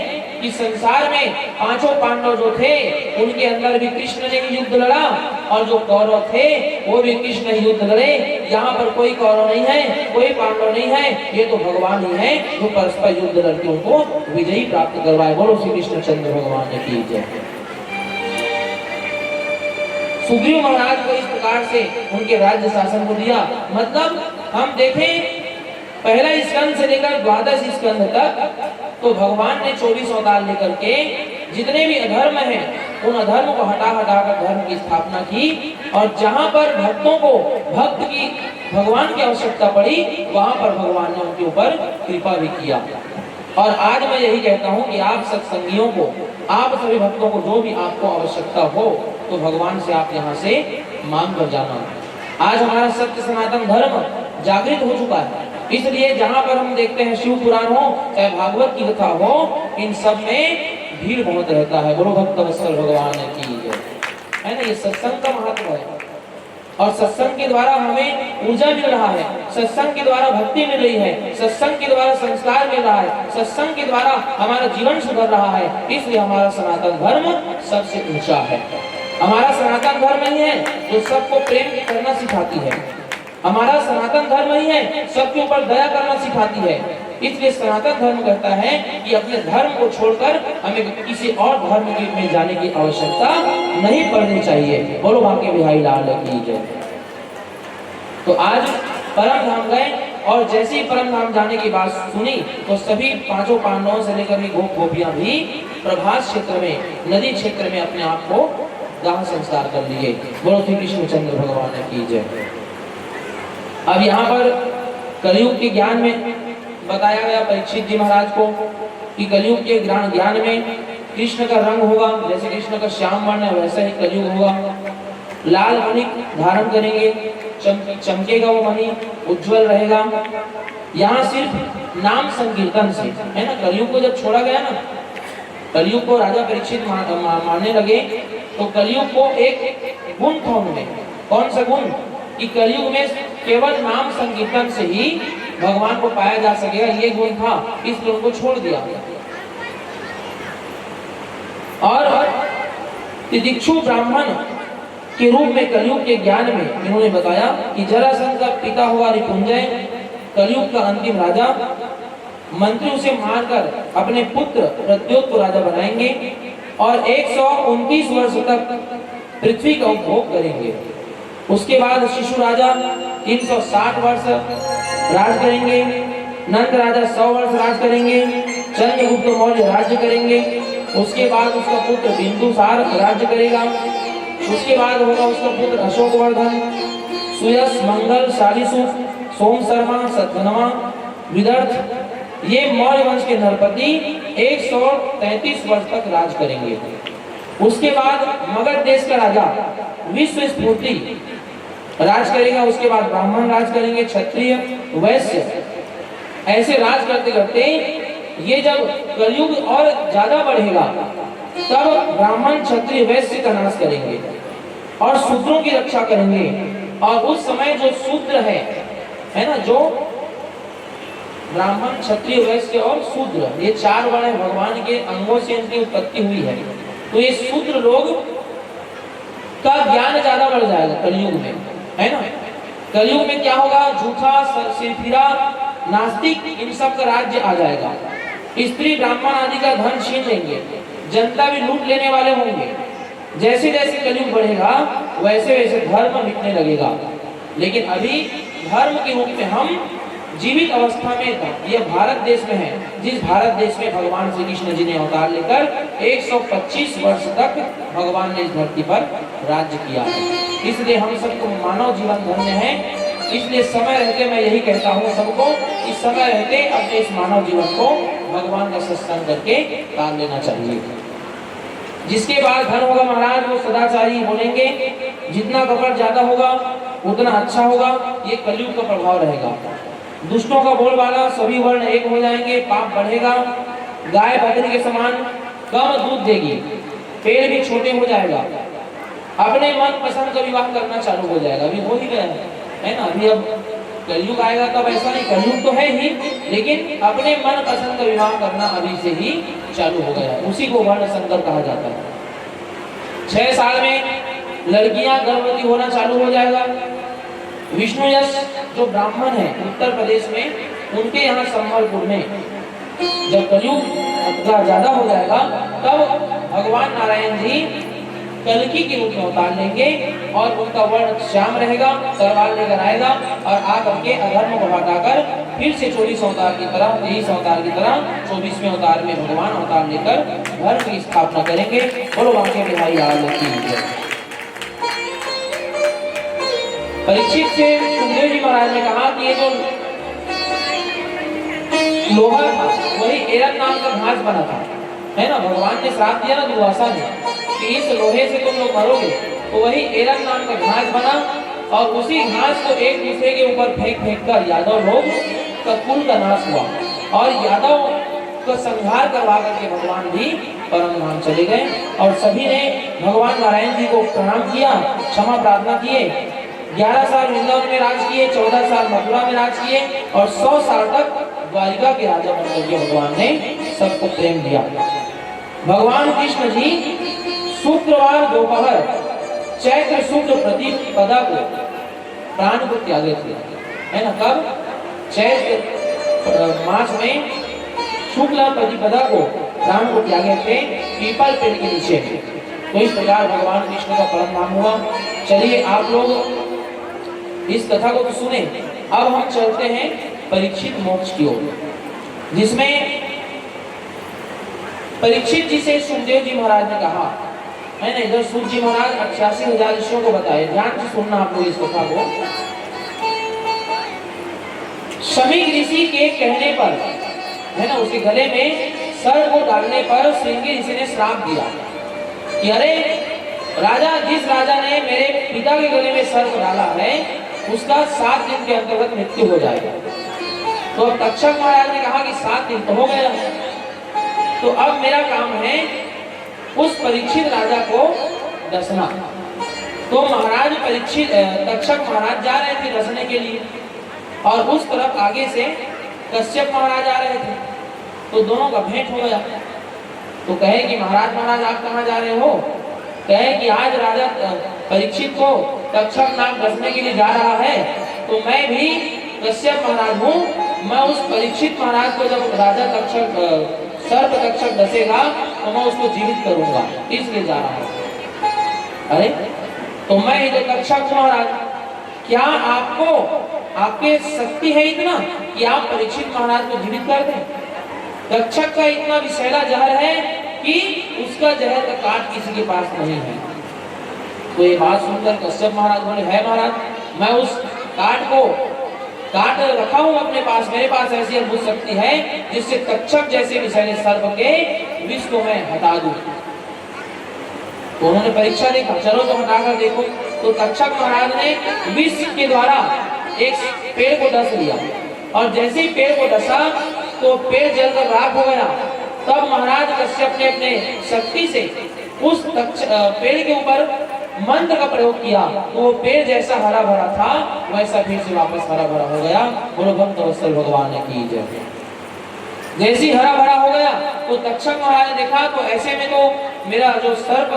कि संसार में पांचों पांडव जो थे, उनके अंदर भी कृष्ण ने ही युद्ध लड़ा, और जो कौरव थे, वो भी कृष्ण ही युद्ध लड़े। यहाँ पर कोई कौरव नहीं है, कोई पांडव नहीं है, ये तो भगवान ही है जो परस्पर युद्ध लड़के उनको विजयी प्राप्त करवाए। बोलो श्री कृष्णचंद्र भगवान की जय। सुग्रीव महाराज को इस प्रकार से उनके राज्य शासन को दिया। मतलब हम देखें, पहला स्कंद से लेकर द्वादश स्कंद तक तो भगवान ने चौबीस अवतार लेकर के जितने भी अधर्म हैं, उन अधर्म को हटा हटा कर धर्म की स्थापना की। और जहां पर भक्तों को, भक्त की, भगवान की आवश्यकता पड़ी, वहां पर भगवान ने उनके ऊपर कृपा भी किया। और आज मैं यही कहता हूँ कि आप सत्संगियों को, आप सभी भक्तों को जो भी आपको आवश्यकता हो, तो भगवान से आप यहाँ से मांग कर जाना। आज हमारा सत्य सनातन धर्म जागृत हो चुका है, इसलिए जहाँ पर हम देखते हैं शिव पुराण हो, चाहे भागवत की कथा हो, इन सब में भीड़ बहुत रहता है। बोलो भक्त वत्सल भगवान की जय। है ना, ये सत्संग का महत्व है। और सत्संग के द्वारा हमें ऊर्जा मिल रहा है, सत्संग के द्वारा भक्ति मिल रही है, सत्संग के द्वारा संस्कार मिल रहा है, सत्संग के द्वारा हमारा जीवन सुधर रहा है। इसलिए हमारा सनातन धर्म सबसे ऊंचा है। हमारा सनातन धर्म ही है जो सबको प्रेम करना सिखाती है। हमारा सनातन धर्म ही है सबके ऊपर दया करना सिखाती है। इसलिए सनातन धर्म कहता है कि अपने धर्म को छोड़कर हमें किसी और धर्म के में जाने की आवश्यकता नहीं पड़नी चाहिए। बोलो बांके बिहारी लाल की जय। तो आज परम धाम गए और जैसे ही परम धाम जाने की बात सुनी, तो सभी पांचों पांडवों से लेकर के गोप गोपियां भी प्रभास क्षेत्र में, नदी क्षेत्र में अपने आप को दाह संस्कार कर लिए। बोलो श्री कृष्णचंद्र भगवान की जय। अब यहाँ पर कलयुग के ज्ञान में बताया गया परीक्षित जी महाराज को कि कलयुग के ज्ञान, ज्ञान में कृष्ण का रंग होगा, जैसे कृष्ण का श्याम वर्ण है, वैसा ही कलयुग होगा। लाल मणि धारण करेंगे, चम-, चमकेगा वो मणि, उज्जवल रहेगा। यहाँ सिर्फ नाम संकीर्तन से, है ना, कलयुग को जब छोड़ा गया ना, कलयुग को राजा परीक्षित मा-, मा-, मानने लगे, तो कलियुग को एक गुण था उनमें। कौन सा गुण? कि कलयुग में केवल नाम संकीर्तन से ही भगवान को पाया जा सकेगा, ये गुण था, इसलिए उनको छोड़ दिया। और तितिक्षु ब्राह्मण के रूप में कलयुग के ज्ञान में इन्होंने बताया कि जरासंध का पिता हुआ रिपुंजय, कलयुग का अंतिम राजा, मंत्री उसे मारकर अपने पुत्र प्रद्योत को राजा बनाएंगे और एक सौ उनतीस वर्ष तक पृथ्वी का उपभोग करेंगे। उसके बाद शिशु राजा तीन सौ साठ वर्ष राज करेंगे, नंद राजा सौ वर्ष राज करेंगे, चंद्रगुप्त मौर्य राज्य करेंगे। उसके बाद उसका पुत्र बिंदुसार राज्य करेगा। उसके बाद होगा उसका पुत्र अशोकवर्धन, सुयश, मंगल, सालिसुख, सोम शर्मा, सतधनवा, विदर्थ, ये मौर्य वंश के नरपति एक सौ तैंतीस वर्ष तक राज करेंगे। उसके बाद मगध देश का राजा विश्व स्फूर्ति राज करेगा। उसके बाद ब्राह्मण राज करेंगे, क्षत्रिय, वैश्य, ऐसे राज करते करते ये जब कलयुग और ज्यादा बढ़ेगा, तब ब्राह्मण, क्षत्रिय, वैश्य का नाश करेंगे और शूद्रों की रक्षा करेंगे। और उस समय जो शूद्र है, है ना, जो ब्राह्मण, क्षत्रिय, वैश्य और शूद्र, ये चार वर्ण है, भगवान के अंगों से इनकी उत्पत्ति हुई है। तो ये शूद्र लोग का ज्ञान ज्यादा बढ़ जाएगा कलयुग में, है ना। कलयुग में क्या होगा? झूठा, स-, सिरफिरा, नास्तिक, इन सब का राज्य आ जाएगा। स्त्री, ब्राह्मण आदि का धन छीन लेंगे, जनता भी लूट लेने वाले होंगे। जैसे जैसे कलयुग बढ़ेगा, वैसे वैसे धर्म मिटने लगेगा। लेकिन अभी धर्म के रूप में हम जीवित अवस्था में, यह भारत देश में है, जिस भारत देश में भगवान श्री कृष्ण जी ने अवतार लेकर एक सौ पच्चीस वर्ष तक भगवान ने इस धरती पर राज्य किया है। इसलिए हम सबको मानव जीवन धन्य है। इसलिए समय रहते मैं यही कहता हूँ सबको कि समय रहते अपने इस मानव जीवन को भगवान का सत्संग करके तार लेना चाहिए। जिसके पास धन होगा महाराज, वो सदाचारी बोलेंगे, जितना कपट ज्यादा होगा उतना अच्छा होगा। ये कलयुग का प्रभाव रहेगा। दुष्टों का बोलबाला, सभी वर्ण एक हो जाएंगे, पाप बढ़ेगा, गाय बकरी के समान कम दूध देगी, पेड़ भी छोटे हो जाएगा, अपने मन पसंद का विवाह करना चालू हो जाएगा। अभी हो ही गया है, है ना। अभी अब कलयुग आएगा तब ऐसा नहीं, कलयुग तो है ही, लेकिन अपने मन पसंद का विवाह करना अभी से ही चालू हो गया है। उसी को वर्ण संकर कहा जाता है। छह साल में लड़कियां गर्भवती होना चालू हो जाएगा। विष्णु यश जो ब्राह्मण है उत्तर प्रदेश में, उनके यहाँ संबलपुर में जब कलयुग का ज्यादा हो जाएगा, तब भगवान नारायण जी कल्कि के रूप में अवतार लेंगे और उनका वर्ण श्याम रहेगा, तलवार लेकर आएगा और आकर के अधर्म को हटाकर फिर से चौबीस अवतार की तरह, तेईस अवतार की तरह चौबीसवें अवतार में भगवान अवतार लेकर धर्म की स्थापना करेंगे। बोलो बांके बिहारी लाल की जय। परीक्षित से सुखदेव जी महाराज ने कहा कि ये जो लोहा था, वही एरन नाम का घास बना था, है ना। भगवान ने श्राप दिया ना दुर्वासा ने कि इस लोहे से तुम लोग मरोगे, तो वही एरन नाम का घास बना और उसी घास को एक दूसरे के ऊपर फेंक फेंक कर यादव लोग का कुल का नाश हुआ और यादव का संहार करवा करके भगवान भी परम धाम चले गए। और सभी ने भगवान नारायण जी को प्रणाम किया, क्षमा प्रार्थना किए। ग्यारह साल वृंदावन में राज किए, चौदह साल मथुरा में राज किए और सौ साल तक द्वारिका के राजा बन करके भगवान ने सबको प्रेम दिया। भगवान कृष्ण जी शुक्रवार दोपहर चैत्र शुक्ल प्रतिपदा को प्राण को त्यागे थे, है ना। कब? चैत्र, अ, मास में शुक्ल प्रतिपदा को प्राण को त्यागे थे पीपल पेड़ के नीचे। तो इस प्रकार भगवान कृष्ण का परम धाम हुआ। चलिए, आप लोग इस कथा को तो सुने, अब हम चलते हैं परीक्षित मोक्ष की ओर, जिसमें परीक्षित जी से सुखदेव जी महाराज ने कहा, है ना। इधर सूत जी महाराज अट्ठासी हजार ऋषियों को बताए, ध्यान से सुनना आप लोग इस कथा को। शमीक ऋषि के कहने पर, है ना, उसके गले में सर्प को डालने पर श्रृंगी ऋषि ने श्राप दिया कि अरे राजा, जिस राजा ने मेरे पिता के गले में सर्प डाला है, उसका सात दिन के अंतर्गत मृत्यु हो जाएगा। तो अब तक्षक महाराज ने कहा कि सात दिन तो हो गया है, तो अब मेरा काम है उस परीक्षित राजा को डसना। तो महाराज परीक्षित, अ, तक्षक महाराज जा रहे थे डसने के लिए और उस तरफ आगे से कश्यप महाराज आ रहे थे, तो दोनों का भेंट हो गया। तो कहे कि महाराज, महाराज, आप कहाँ जा रहे हो? कहे कि आज राजा, अ, परीक्षित को तक्षक नाग डसने के लिए जा रहा है, तो मैं भी कश्यप महाराज हूँ। मैं उस परीक्षित महाराज को जब राजा तक्षक, अ, सर्प तक्षक डसेगा, तो मैं उसको जीवित करूंगा, इसलिए जा रहा हूँ। अरे, तो मैं ही तो तक्षक हूँ महाराज। क्या आपको, आपके शक्ति है इतना कि आप परीक्षित महाराज को जीवित कर दें? तक्षक का इतना विषैला जहर है कि उसका जहर का काट किसी के पास नहीं है। तो ये बात सुनकर कश्यप महाराज बोले, है महाराज, मैं उस काट को, काट रखा हूँ अपने पास, मेरे पास ऐसी अद्भुत शक्ति है जिससे तक्षक जैसे विषैले सर्प के विष को मैं हटा दूं। तो उन्होंने परीक्षा देखा, चलो तो हटाकर देखो। तो तक्षक महाराज ने विष के द्वारा एक पेड़ को डस लिया और जैसे ही पेड़ को डसा तो पेड़ जलकर राख हो गया। तब महाराज कश्यप ने अपने शक्ति से उस तक्ष-, अ, पेड़ के ऊपर मंत्र का प्रयोग किया, तो वो पेड़ जैसा हरा भरा था वैसा फिर से वापस हरा भरा हो गया। बोलो भक्त वत्सल भगवान की जय। जैसे ही हरा भरा हो गया तो तक्षक महाराज ने देखा तो ऐसे में तो मेरा जो सर्प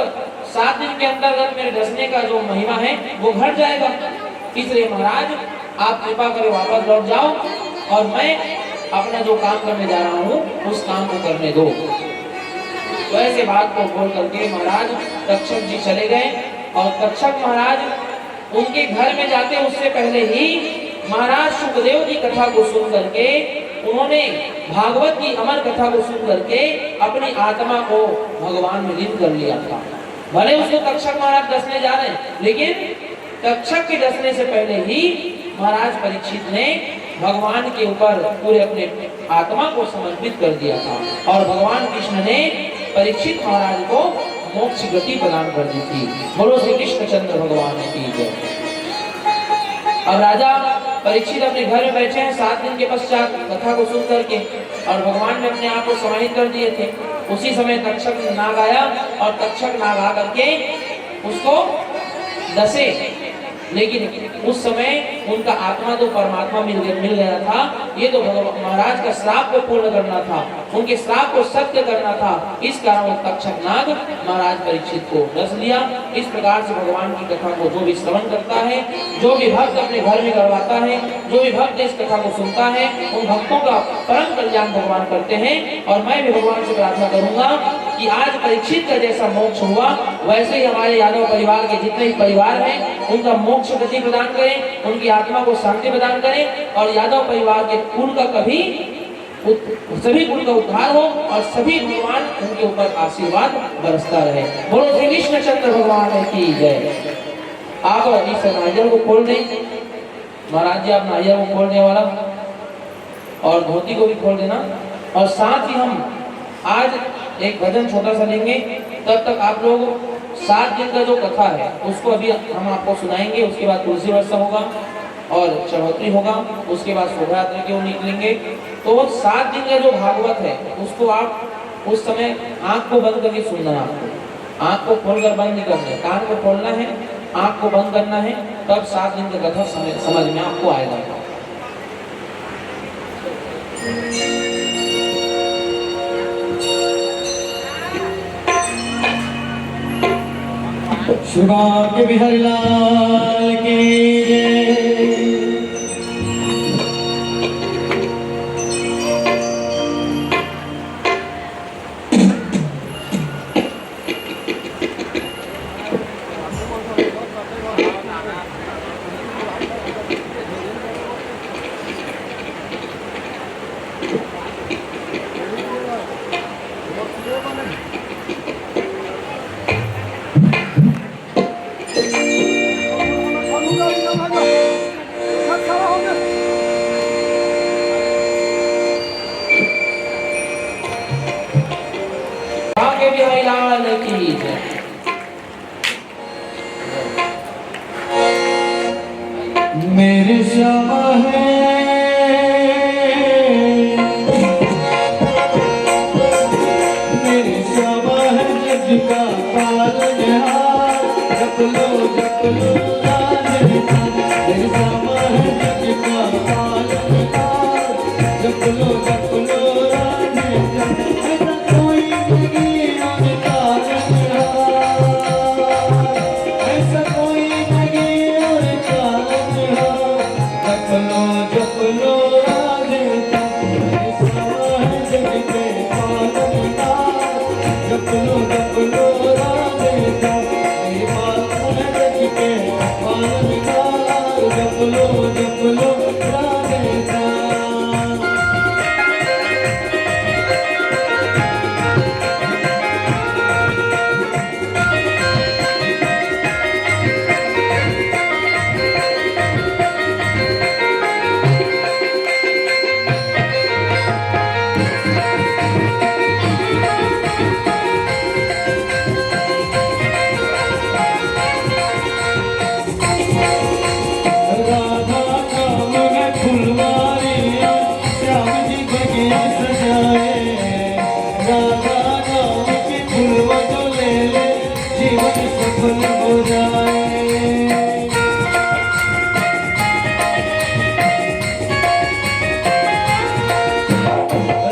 सात दिन के अंतर्गत मेरे डसने का जो महिमा है वो घट जाएगा, इसलिए महाराज आप कृपा करें वापस लौट जाओ और मैं अपना जो काम करने जा रहा हूँ उस काम को करने दो। तो ऐसे बात को बोल करके महाराज तक्षक जी चले गए और तक्षक महाराज उनके घर में जाते उससे पहले ही महाराज शुकदेव की कथा को सुन करके उन्होंने भागवत की अमर कथा को सुन करके अपनी आत्मा को भगवान में लीन कर लिया था। भले उसको तक्षक महाराज डसने जा रहे हैं, लेकिन तक्षक के डसने से पहले ही महाराज परीक्षित ने भगवान के ऊपर पूरे अपने आत्मा को समर्पित कर दिया था और भगवान कृष्ण ने परीक्षित महाराज को मोक्ष गति प्रदान कर दी थी। बोलो श्री कृष्णचंद्र भगवान की जय। अब राजा परीक्षित अपने घर में बैठे हैं सात दिन के पश्चात कथा को सुन करके और भगवान ने अपने आप को समाहित कर दिए थे। उसी समय तक्षक नाग आया और तक्षक नाग आ करके उसको डसे, लेकिन उस समय उनका आत्मा तो परमात्मा मिल गया, मिल गया था। ये तो भगवान महाराज का श्राप को पूर्ण करना था, उनके श्राप को सत्य करना था। इस कारण वो तक्षक नाग महाराज परीक्षित को डस लिया। इस प्रकार से भगवान की कथा को जो भी श्रवण करता है, जो भी भक्त अपने घर में करवाता है, जो भी भक्त इस कथा को सुनता है, उन भक्तों का परम कल्याण भगवान करते हैं। और मैं भी भगवान से प्रार्थना करूंगा कि आज परीक्षित का जैसा मोक्ष हुआ, वैसे ही हमारे यादव परिवार के जितने भी परिवार हैं, उनका मोक्ष गति प्रदान करें, उनकी आत्मा को शांति प्रदान करें और यादव परिवार के कुल का कभी उत-, सभी कुल का उद्धार हो और सभी भगवान उनके ऊपर आशीर्वाद बरसता रहे। बोलो श्री कृष्णचंद्र भगवान की जय। आप इस नारियल को खोल दें, महाराज जी, आप नारियल को खोलने वाला और धोती को भी खोल देना। और साथ ही हम आज एक भजन छोटा सा लेंगे। तब तक आप लोग सात दिन का जो कथा है, उसको अभी हम आपको सुनाएंगे। उसके बाद तुलसी वर्षा होगा और चौहत्तरी होगा, उसके बाद शोभायात्रा की ओर निकलेंगे। तो वो सात दिन का जो भागवत है, उसको आप उस समय आंख को बंद करके सुनना है आपको। आंख को खोलकर बंद नहीं करना है, कान को खोलना है, आंख को बंद करना है, तब सात दिन का कथा समझ, समझ में आपको आएगा। श्री बांके बिहारी लाल की जय। बांके बिहारी लाल की जय। मेरे श्यामा है, मेरे श्यामा है जग का पालनहार। जप लो, जप लो राधे श्याम। मेरे श्यामा है जग का पालनहार। जप लो, जप लो राधे श्याम। ऐसा कोई नहीं और पालनहार। ऐसा कोई नहीं और पालनहार। जप लो, जप लो राधे श्याम। ऐसा है जग के पालनहार। जप लो, जप लो राधे श्याम। हे पालनहार जग के पालनहार। जप लो, जप लो राधे श्याम। राधा नाम में फुलवारी, श्याम जी बगिया सजाए। राधा नाम की फुलवा जो ले ले, जीवन सफल हो जाए।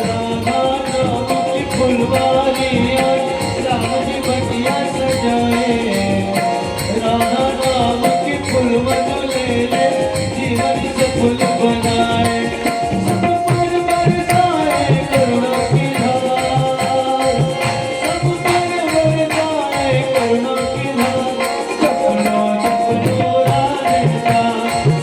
राधा नाम की फुलवारी, श्याम जी बगिया सजाए। राधा नाम की फुलवा जो ले ले, जीवन सफल बनाए। सब पर बरसाए करुणा की धार, सब पर बरसाए करुणा की धार। जप लो, जप लो राधे श्याम,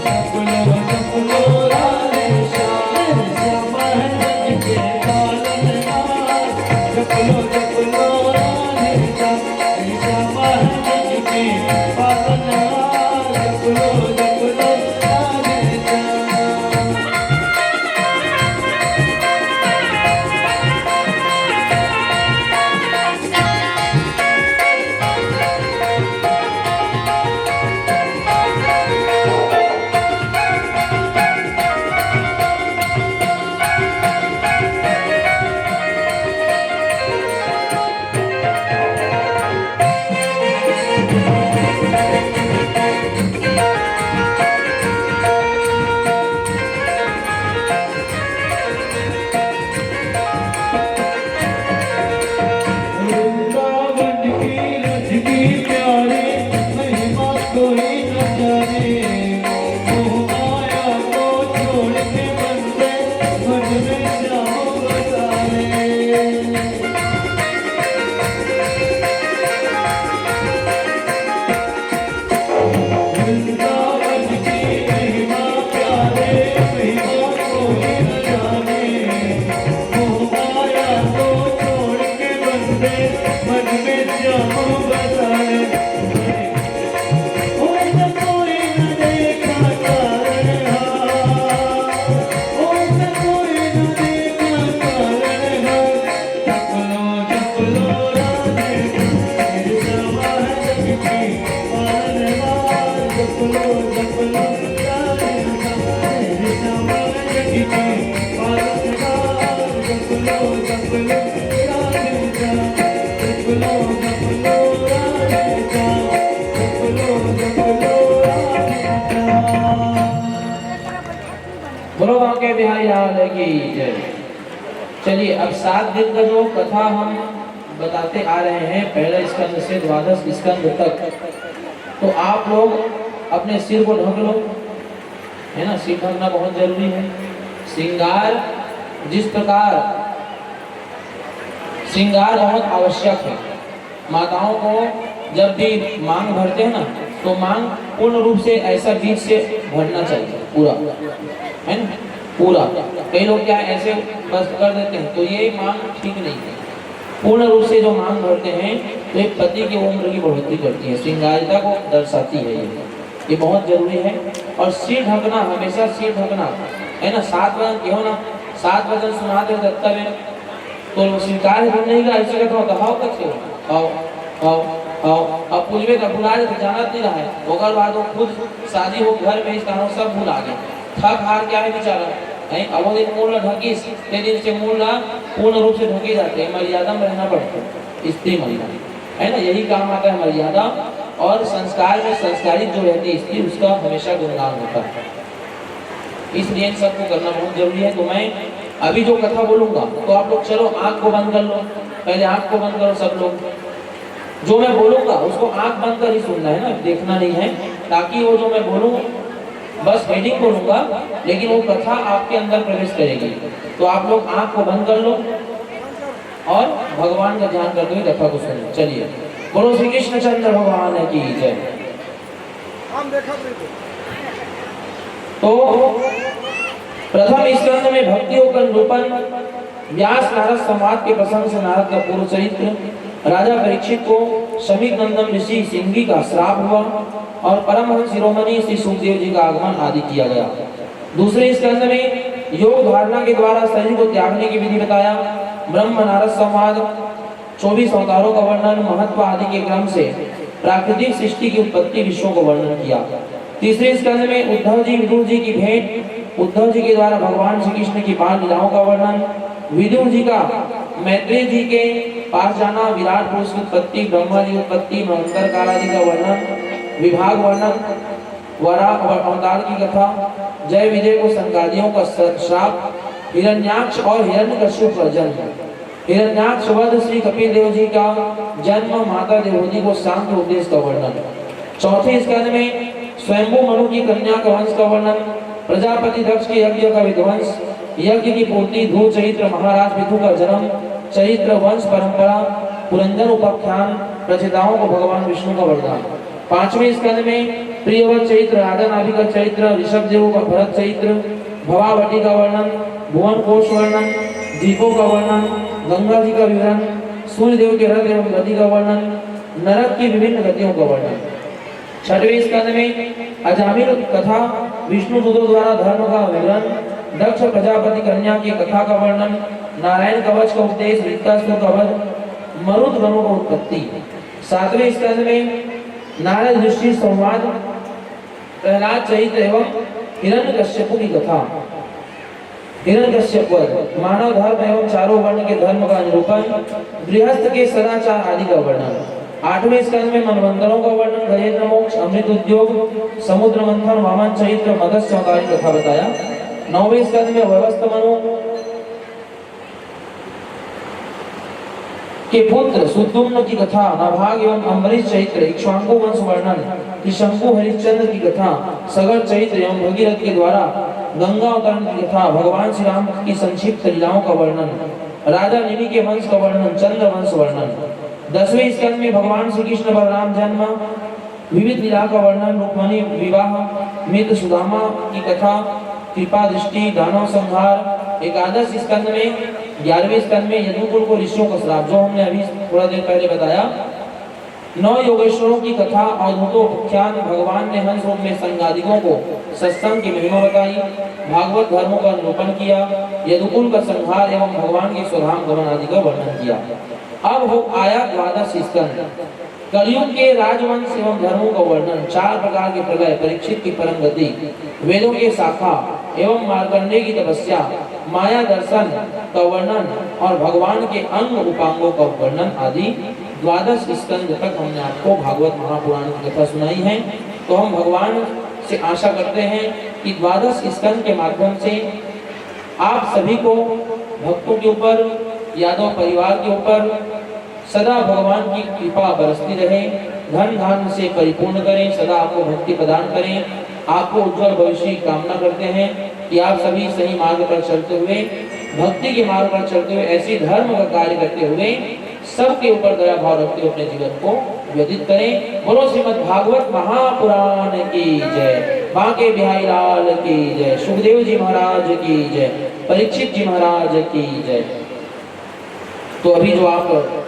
जप लो, जप लो राधे श्याम। श्यामा है जग के पालनहार। जप लो, जप लो राधे श्याम। श्यामा है जग के पालनहार। जप लो, जप लो राधे श्याम। वृंदावन की रज की प्यारी महिमा कोई न जाने। मोह माया को छोड़ के बंदे मन में श्याम बसा ले। वृंदावन की महिमा प्यारे, महिमा कोई न जाने। मोह माया को छोड़ के बंदे, मन में श्याम बसा ले। ओए न कोई न देखा तारनहार, ओए न कोई न देखा तारनहार। बोलो बांके बिहारी लाल की जय। चलिए, अब सात दिन का जो कथा हम बताते आ रहे हैं, पहला स्कंद से द्वादश स्कंद तक, तो आप लोग अपने सिर को ढक लो, है ना। सिर ढकना बहुत जरूरी है। श्रृंगार, जिस प्रकार श्रृंगार बहुत आवश्यक है, माताओं को जब भी मांग भरते हैं ना, तो मांग पूर्ण रूप से ऐसा बीच से भरना चाहिए पूरा, है ना, पूरा। कई लोग क्या है, ऐसे बस कर देते हैं, तो ये मांग ठीक नहीं है। पूर्ण रूप से जो मांग भरते हैं, तो ये पति की उम्र की बढ़ोतरी करती है, श्रृंगारिता को दर्शाती है ये। ये बहुत जरूरी है। और सिर ढकना, हमेशा सिर ढकना, है ना। सात वजन कहो ना, सात वजन सुना दे दत्ता में, तो स्वीकार है नहीं का, ऐसे कहता होता, "हाव कब से हो? हाव, हाव, हाव।" अब पूछबे तो भुला जाते, जानत नहीं रहा है। ओकर बाद वो खुद शादी हो, घर में स्थानों सब भुला गए। थक हार क्या है बेचारा, नहीं, अब वो दिन मूल ला ढकिस, ते दिन से मूल ला पूर्ण रूप से ढके जाते हैं, मर्यादा में रहना पड़ता है स्त्री महिला, है ना। यही काम आता है मर्यादा। और संस्कार में संस्कारित जो रहती है स्त्री, उसका हमेशा गुणगान होता है। इसलिए इन सबको करना बहुत जरूरी है। तो मैं अभी जो कथा बोलूंगा, तो आप लोग चलो आंख को बंद कर लो, पहले आंख को बंद करो सब लोग। जो मैं बोलूंगा उसको आंख बंद कर ही सुनना है ना, देखना नहीं है, ताकि वो जो मैं बोलूं, बस हेडिंग बोलूंगा, लेकिन वो कथा आपके अंदर प्रवेश करेगी। तो आप लोग आंख को बंद कर लो और भगवान का ध्यान करते हुए कथा को सुनो। चलिए, बोलो श्री कृष्णचंद्र भगवान की जय। तो प्रथम स्कंद में भक्ति योग का निरूपण, व्यास नारद संवाद के प्रसंग से नारद का पूर्व चरित्र, राजा परीक्षित को शमीक नंदन ऋषि सिंगी का श्राप हुआ और परमहंस शिरोमणि श्री सुखदेव जी का आगमन आदि किया गया। दूसरे स्कंद में योग धारणा के द्वारा शरीर को त्यागने की विधि बताया। ब्रह्म नारद संवाद, चौबीस अवतारों का वर्णन, महत्व आदि के क्रम से प्राकृतिक सृष्टि की उत्पत्ति विषयों का वर्णन किया। तीसरे स्कंद में उद्धव जी विदुर जी की भेंट, उद्धव जी के द्वारा भगवान श्री कृष्ण की बाल लीलाओं का वर्णन, विदुर जी का मैत्रेय जी के पास जाना, विराट पुरुष की उत्पत्ति, ब्रह्मा जी की उत्पत्ति, मंत्र काल आदि का वर्णन, विभाग वर्णन, वराह अवतार की कथा, जय विजय को संगादियों का स- श्राप, हिरण्याक्ष और हिरण्यकश्यप का जन्म, हिरण्याक्ष वध, श्री कपिल देव जी का जन्म, माता देवहूति को सांख्य उपदेश का वर्णन। चौथे स्कंद में स्वयंभू मनु की कन्या का वंश का वर्णन, प्रजापति दक्ष के यज्ञ का विध्वंस, यज्ञ की पूर्ति, धू चरित्र, महाराज पृथु का जन्म, चरित्र, वंश परंपरा, पुरंजन उपाख्यान, रचयिताओं को भगवान विष्णु का वरदान। पांचवें स्कंद में प्रियव्रत चरित्र, राजा नाभि का चरित्र, ऋषभ देव का भरत चरित्र, भवावती का वर्णन, भुवन कोश वर्णन, दीपों का वर्णन, गंगा जी का विवरण, सूर्य देव के रथ एवं गति का वर्णन, नरक की विभिन्न गतियों का वर्णन। छठवें स्कंद में अजामिल कथा, विष्णु दूतों द्वारा धर्म का विवरण, दक्ष प्रजापति कन्या की कथा का वर्णन, नारायण कवच का उपदेश, वृत्तासुर का वध, मरुत गणों का उत्पत्ति। सातवें स्कंद में नारद ऋषि संवाद, प्रहलाद चरित्र एवं हिरण्यकश्यपु की कथा, हिरण्यकश्यप वध, मानव धर्म एवं चारों वर्ण के धर्म का निरूपण, गृहस्थ के सदाचार आदि का वर्णन। आठवें स्कंद में मनवंतरों का वर्णन, गजेंद्र मोक्ष, अमृत उद्योग, समुद्र मंथन, वामन चरित्र, मत्स्य अवतार की कथा बताया। नौवें स्कंद में व्यवस्थ मनु के पुत्र सुद्युम्न की कथा, नाभाग एवं अम्बरीष चरित्र, इक्ष्वाकु वंश वर्णन, त्रिशंकु हरिश्चंद्र की कथा, सगर चरित्र एवं भगीरथ के द्वारा गंगा अवतरण की कथा, भगवान श्री राम की संक्षिप्त लीलाओं का वर्णन, राजा निमि के वंश का वर्णन, चंद्र वंश वर्णन। दसवें स्कंद में भगवान श्री कृष्ण बलराम जन्म, विविध लीला का वर्णन, रुक्मणी विवाह, मित्र सुदामा की कथा, कृपा दृष्टि, दानव संहार। एकादश स्कंद में, ग्यारहवें स्कंद में यदुकुल को ऋषियों का श्राप, जो हमने अभी थोड़ा देर पहले बताया। नौ योगेश्वरों की कथा, अवधूतोपाख्यान, भगवान ने हंस रूप में संगादिकों को सत्संग की महिमा बताई, भागवत धर्मों का निरूपण किया, यदुकुल का संहार एवं भगवान के स्वधाम गमन आदि का वर्णन किया। अब हो आया द्वादश स्कंद। कलयुग के राजवंश एवं धर्मों का वर्णन, चार प्रकार के प्रलय, परीक्षित की परम गति, वेदों के शाखा एवं मार्कंडेय की तपस्या, माया दर्शन का वर्णन और भगवान के अंग उपांगों का वर्णन आदि द्वादश स्कंद तक हमने आपको भागवत महापुराण की कथा सुनाई है। तो हम भगवान से आशा करते हैं कि द्वादश स्कंद के माध्यम से आप सभी को, भक्तों के ऊपर, यादव परिवार के ऊपर सदा भगवान की कृपा बरसती रहे, धन धान्य से परिपूर्ण करें, सदा आपको भक्ति प्रदान करें। आपको उज्जवल भविष्य की कामना करते हैं कि आप सभी सही मार्ग पर चलते हुए, भक्ति के मार्ग पर चलते हुए, ऐसे धर्म का कार्य करते हुए सबके ऊपर दया भाव रखते हुए अपने जीवन को व्यतीत करें। बोलो श्रीमद् भागवत महापुराण की जय, बांके बिहारी लाल की जय, सुखदेव जी महाराज की जय, परीक्षित जी महाराज की जय। तो अभी जो आप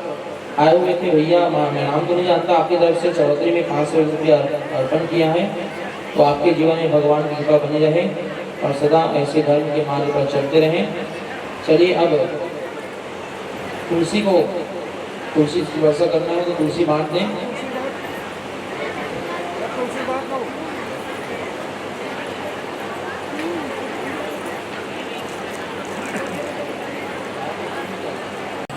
आए हुए थे भैया, मैं मैं नाम तो नहीं जानता, आपकी तरफ से चौधरी में पाँच सौ रुपया अर्पण किया है। तो आपके जीवन में भगवान की कृपा बनी रहे और सदा ऐसे धर्म के मार्ग पर चलते रहें। चलिए, अब तुलसी को, तुलसी की वर्षा करना है तो तुलसी बांट दें।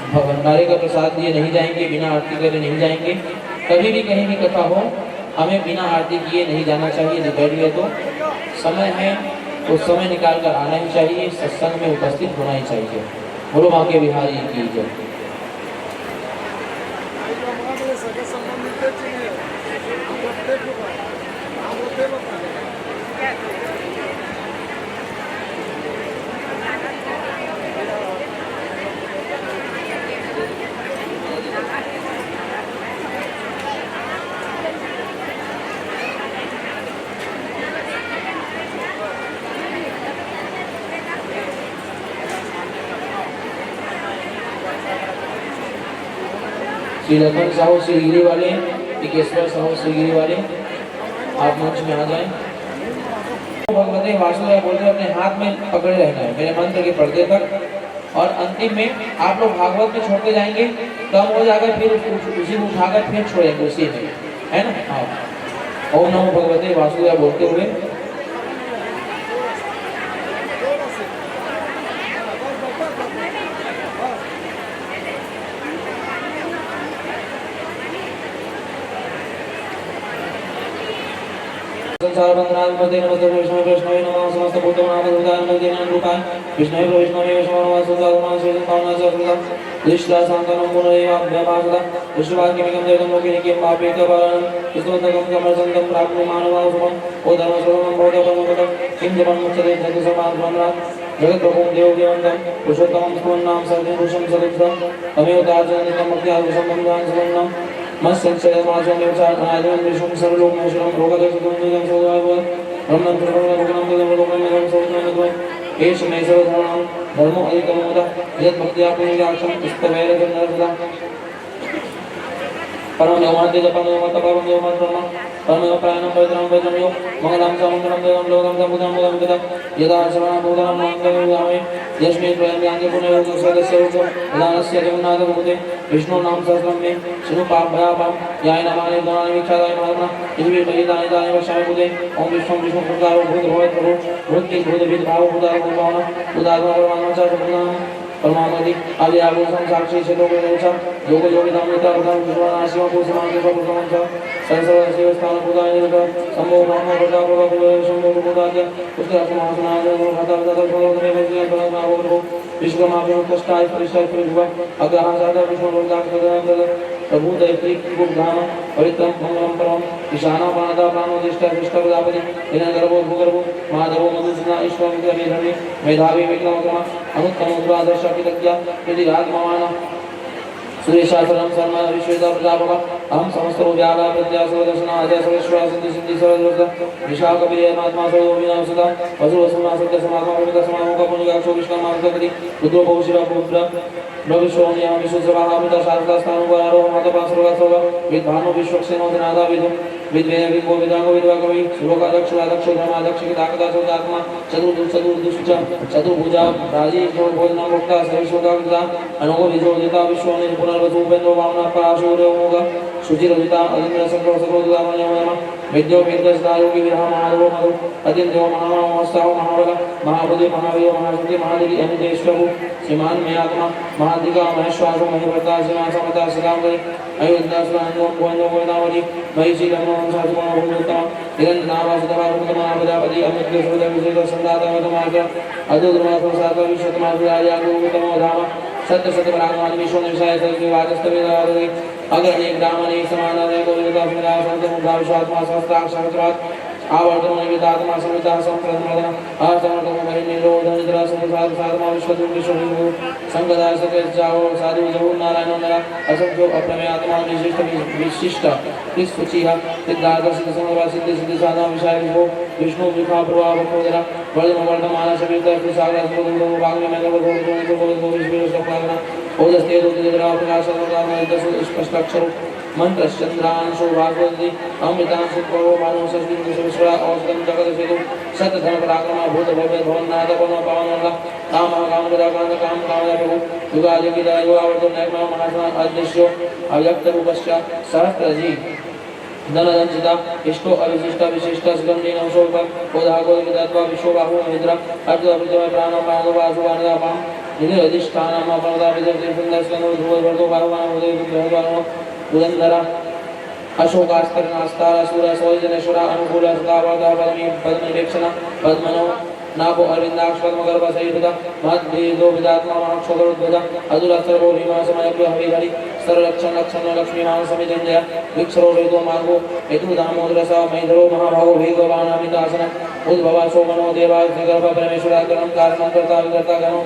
भंडारे का प्रसाद लिए नहीं जाएंगे, बिना आरती करे नहीं जाएंगे। कभी भी कहीं भी कथा हो, हमें बिना आरती किए नहीं जाना चाहिए। यदि बैठ गए तो समय है, तो समय निकाल कर आना ही चाहिए, सत्संग में उपस्थित होना ही चाहिए। बोलो बांके बिहारी की जय। श्री लखन साहू श्रीगिरी वाले, टिकेश्वर साहू श्रीगिरी वाले, आप मंच में आ जाएं। भगवते वासुदेव बोलते हुए अपने हाथ में पकड़े रहना है मेरे मंत्र के पढ़ते तक, और अंतिम में आप लोग भागवत में छोड़ते जाएंगे, कम हो जाएगा, फिर उस-, उस-, उसी को उठाकर फिर छोड़ेंगे उसी में, है ना? हाँ, ओम नमो भगवते वासुदेव बोलते हुए। संसारबंधनाधिपतये नमस्ते वैष्णवे वैष्णवे नमः। समस्त भूतगणाधिपतये नमः। रूपाय विष्णवे प्रविष्णवे वैष्णवे नमः। संसारबंधनाधिपतये नमः। दृष्ट्वा शान्तानां पुनरेवाभ्यभाषत। दृष्ट्वा किमेकं दैवतं लोके नित्यं पापेभ्यः पालनं। स्तोत्रं कमर्षन्तं प्राप्नुहि मानवाः सुखम्। ओ धर्मस्वरूपं भवतः परमं सुखदं। किं च परमं मुच्यते जन्तुसम्भवात् बन्धनात्। जगत्प्रभुं देवदेवन्तं पुरुषोत्तमं स्तुवन्नाम सद्गुरुं सदोत्तमं। तमेव दार्शनिकं भक्त्या विषमं ध्यानं सुवर्णं। मत्संशयमाशयमेव च अनादिमं विष्णुं सर्वलोकमहेश्वरं। रोगदोषदुर्नितं सर्वदोषाय ब्रह्मं सर्वलोकनाथं सर्वलोकनाथं सर्वलोकनाथं। एष मे सर्वधर्माणां धर्मो अधिकतमो मतः। यद्भक्त्या पुण्डरीकाक्षं स्तवेरं नरः सदा। परमं देवमहं तेजः, परमं देवमहं तपः, परमं देवमहं ब्रह्म, परमं देवपरायणं पवित्रं पवित्रं यो। मङ्गलानां च मङ्गलं वेदानां वेदानां वेदानां वेदानां। यदा श्रवणं भूतानां मन्त्रं विधामहे। यस्मिन् प्रयान्ति यान्ति पुनरेव तस्य रूपं। यदा नश्यति मन्नाथ भूते विष्णोर्नाम सहस्रं मे। शृणु पापभयापहं ध्यायेन मानि भूतानि विख्यातानि महात्मना। इति विश्वजितानि तानि वक्ष्यामि भूते। ओम विष्णु विष्णु प्रकारो भूत भवत प्रभु। भूत की भूत भीत भाव भूतात्मा भावना। भूतात्मा परमात्मा च भूतानां परमात्मति आविर्भावोऽहं साक्षी चेतो वेदोऽहं च। योगयोगिनां नेता प्रधान विश्वनाशिव पुरुषमानसं पुरुषं च। सर्वसर्वदेवस्थान भूतानि च। शंभो ब्रह्म प्रजापति शंभो भूताद्य। पुष्कराक्षमासनाय भूतानि भूतानि भूतानि भूतानि। विश्वकर्मा विष्णु त्वष्टा स्परिष्टा स्परि भुव। अग्रहासाद विष्णु लोकदाक प्रभूत स्त्री कुल धाम। पवित्रं मंगलं परमम्। ईशान प्राणदा प्राणोदिष्टा सृष्टा प्रजापति। हिरण्यगर्भो भूगर्भो माधवो मधुसूदन ईश्वर विद्या मेधावी विक्रम अनुत्तम उग्रादर्श कृतज्ञ। यदि राग ममान सुरेशासनं शर्मा विश्वेता प्रजापक। अहं समस्त व्याला प्रत्या सर्वदर्शना अजय सर्वेश्वर सिद्धि सिद्धि सर्वदर्श। विशाल कपिल आत्मा सर्वोमिना सुता। वसु वसुना सत्य समात्मा प्रमिता समात्मा का पुण्य काक्षो विष्णु मानस गति। रुद्रो बहु शिवा पुत्र। ब्रविश्वोमिया विश्वसभाहा पिता शारदा स्थाणु वरारोह माता पार्श्वगा सर्व। विद्वानो विश्वक्सेनो जनादा विदु। विद्वेद विद्वो विदांगो विद्वा कवि। सुलोका दक्ष राधक्ष धर्मा दक्ष किता कदा सर्वात्मा। चतुर्दुष चतुर्दुष्ट चतुर्भुजा। राजी भोजना भोक्ता सहिष्णुता कृता। अनोघो विजोदिता विश्वनिर पुनर्वसु उपेंद्रो वामना पराशूरो मोगा। शुचिरजिता अदिन्द्र सकल सकल दुदामणि नमः। विद्यो वेद सदायोगी विरह महादेव मधु। अदिन्द्रो महामहोत्साहो महाबल महाबुद्धि महावीर महाशक्ति महानिधि अनितेश्वरु। श्रीमान मयात्मा महाधिका महेश्वासो महीभर्ता श्रीमान समता श्रीकांत अयोध्या सुरांगो गोविंदो गोविंदावली। महिषी लग्नो हंसासु गुणो भूमियोत्तम। इदं नाम सुतमागुतमापदापदि अमृत सुविधा विशेष संदाता वितमात्र। अदुग्रमासो सात्वा विश्वतमासु राजा गुरुतमो धाम। सत्य सत्य पराक्रमादि विश्व निशाय सर्व वाचस्तवे अग्रणी ब्राह्मणी समानादय गोविंदा सुविधा संत मुद्रा विश्वात्मा सहस्त्राक्ष सहस्रपाद। आवर्तनो निमितात्मा समिता संप्रमदन। असमर्थको बहिर्निरोधन निद्रा संसार साधमा विश्वजित विश्वजित संगदा सत्य जाओ साधु जहूर नारायण नरा। असंख्यो अप्रमेय आत्मा विशिष्ट विशिष्ट विश्वचिह। सिद्धार्थ सिद्ध संभव सिद्धि सिद्धि साधना विषय विभो विष्णु विखा प्रभा भक्तोदरा। वर्धन वर्धमान समेत सागर समुद्र भाग में मैं गोविंद गोविंद गोविंद विश्व सप्ताह। ओजस्ते दो तेज प्रकाश स्पष्ट अक्षर मंत्र चंद्रांशु भास्वती। अमृतांशु प्रभो मानो सस्मिन विश्वरा औषधम जगत सेतु। सत्य धन पराक्रम भूत भव्य भवनाथ पवन पावन। काम काम गदा काम काम काम प्रभु। युगादि की दया युगावर्तन नैकमा महासना अदृश्यो अव्यक्त रूपस्य सहस्त्र जी। धनदंशिता इष्टो अविशिष्ट विशिष्ट सुगंधि नौशोक। उदागोल विदत्वा विश्वबाहु महेंद्र। अर्जुन विद्या प्राण पादो वासु वानगा पाम। निधि अधिष्ठान अपनता विदर्शे सुंदर सुंदर ध्रुव वर्धो बाहुवान उदय विग्रह पुरंदर। अशोकास्त्र नास्तार सूर सोय जनेश्वर अनुकूल सदा वरदा पद्मी पद्मवेक्षण पद्मनो नाभो अरविंदाक्ष पद्मगर्भ सहित। महद्वीर्यो विदात्मा महाक्षोभरध्वज। अतुलक्षरभो भीमा समयभ्यो हविर्हरि। सर्वरक्षण लक्षण लक्ष्मीमान समित जय। विक्षरो वेदो मार्गो हेतु दामोदर स महीधरो महाभागो भीर्गवानामितासन। उद्भवा सोमनो देवा त्रिगर्भ परमेश्वरा करणं कारणं कर्ता विकर्ता गणो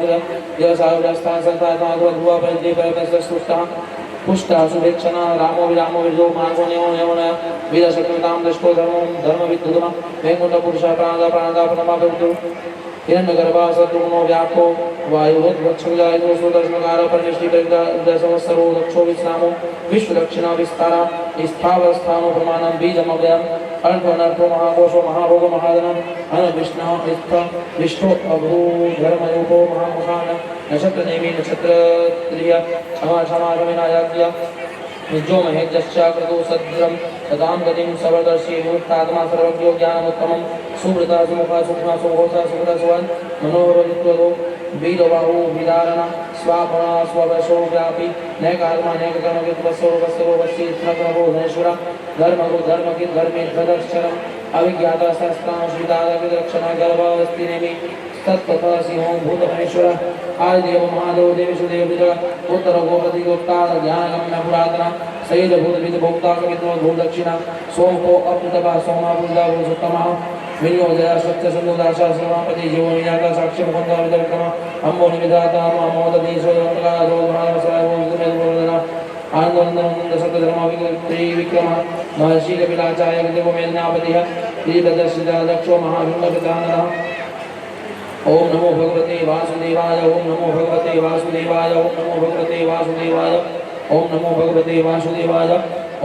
देव सारुर स्थान संस्थान ध्रुव परिधि परतस सुस्थान। पुष्टा सुभिक्षणा रामो विरामो विजो मार्गो नेवो नेवो न। वीर शक्तिमतां दृष्टो धर्मो धर्मविद्युतम। वैकुंठ पुरुष प्राणदा प्राणदा प्रणमा प्रभु। हिरण्यगर्भा शत्रुघ्नो व्यापको वायुवद्वक्षजायतो सुदर्शनकार परमेष्टि परिग्रह संवत्सरो दक्षो विश्रामो विश्वदक्षिणा विस्तारा। स्थावर स्थानो प्रमाणं बीजमव्ययम्। अर्थो अनर्थो महाकोशो महाभोगो महाधनम्। अनविष्णो स्थ विष्ठो अभूधर्मयोगो महामहान नक्षत्र नेमि नक्षत्र त्रिय क्षमा क्षमा रमिना याज्ञ। जो महेज्यश्चाकृतो सद्रं सतां गतिं सवर्दर्शी। विमुक्तात्मा सर्वज्ञो ज्ञानमुत्तमं सुव्रता सुमुखा सूक्ष्मा सुघोषा सुभद्रा सुवन् मनोहरो विद्वदो वीरबाहु विदारणा स्वापणा स्ववशो व्यापी नैकात्मा नैककर्मकृत् वत्सरो वत्सरो वत्सी स्नग्नभो धनेश्वरा। धर्मगो धर्मकृत् धर्मेध्वदक्षरम् अभिज्ञाता सहस्रां श्रितादकृत् रक्षणा गर्भावस्थिनेमि। तत्त्वतः सिंहो भूतमहेश्वर। आदिदेव महादेव देवेशो देवभृत। उत्तर गोपति गोप्ता ज्ञानगम्य पुरातन। सहित भूत भीत भोक्ता कवित्व भूत दक्षिणा। सोमको अप्यतपा सोमा पूजिता पुरुषोत्तम। विनियोजया सत्य संदूता शास्त्रमापति जीवो विजाता साक्षी मुकुंद विदर्कम। अम्बो निमिदाता अमोदती सोयंतका दो महानवसरा भूत में वर्धना। आनंद नंद सत्य धर्म विक्रम त्रिविक्रम। महर्षि कपिलाचार्य कृतिको मेदिनापति। त्रिदर्शिता दक्षो महाभृंग पितानन। ओम नमो भगवते वासुदेवाय। ओम नमो भगवते वासुदेवाय। ओम नमो भगवते वासुदेवाय। ओम नमो भगवते वासुदेवाय।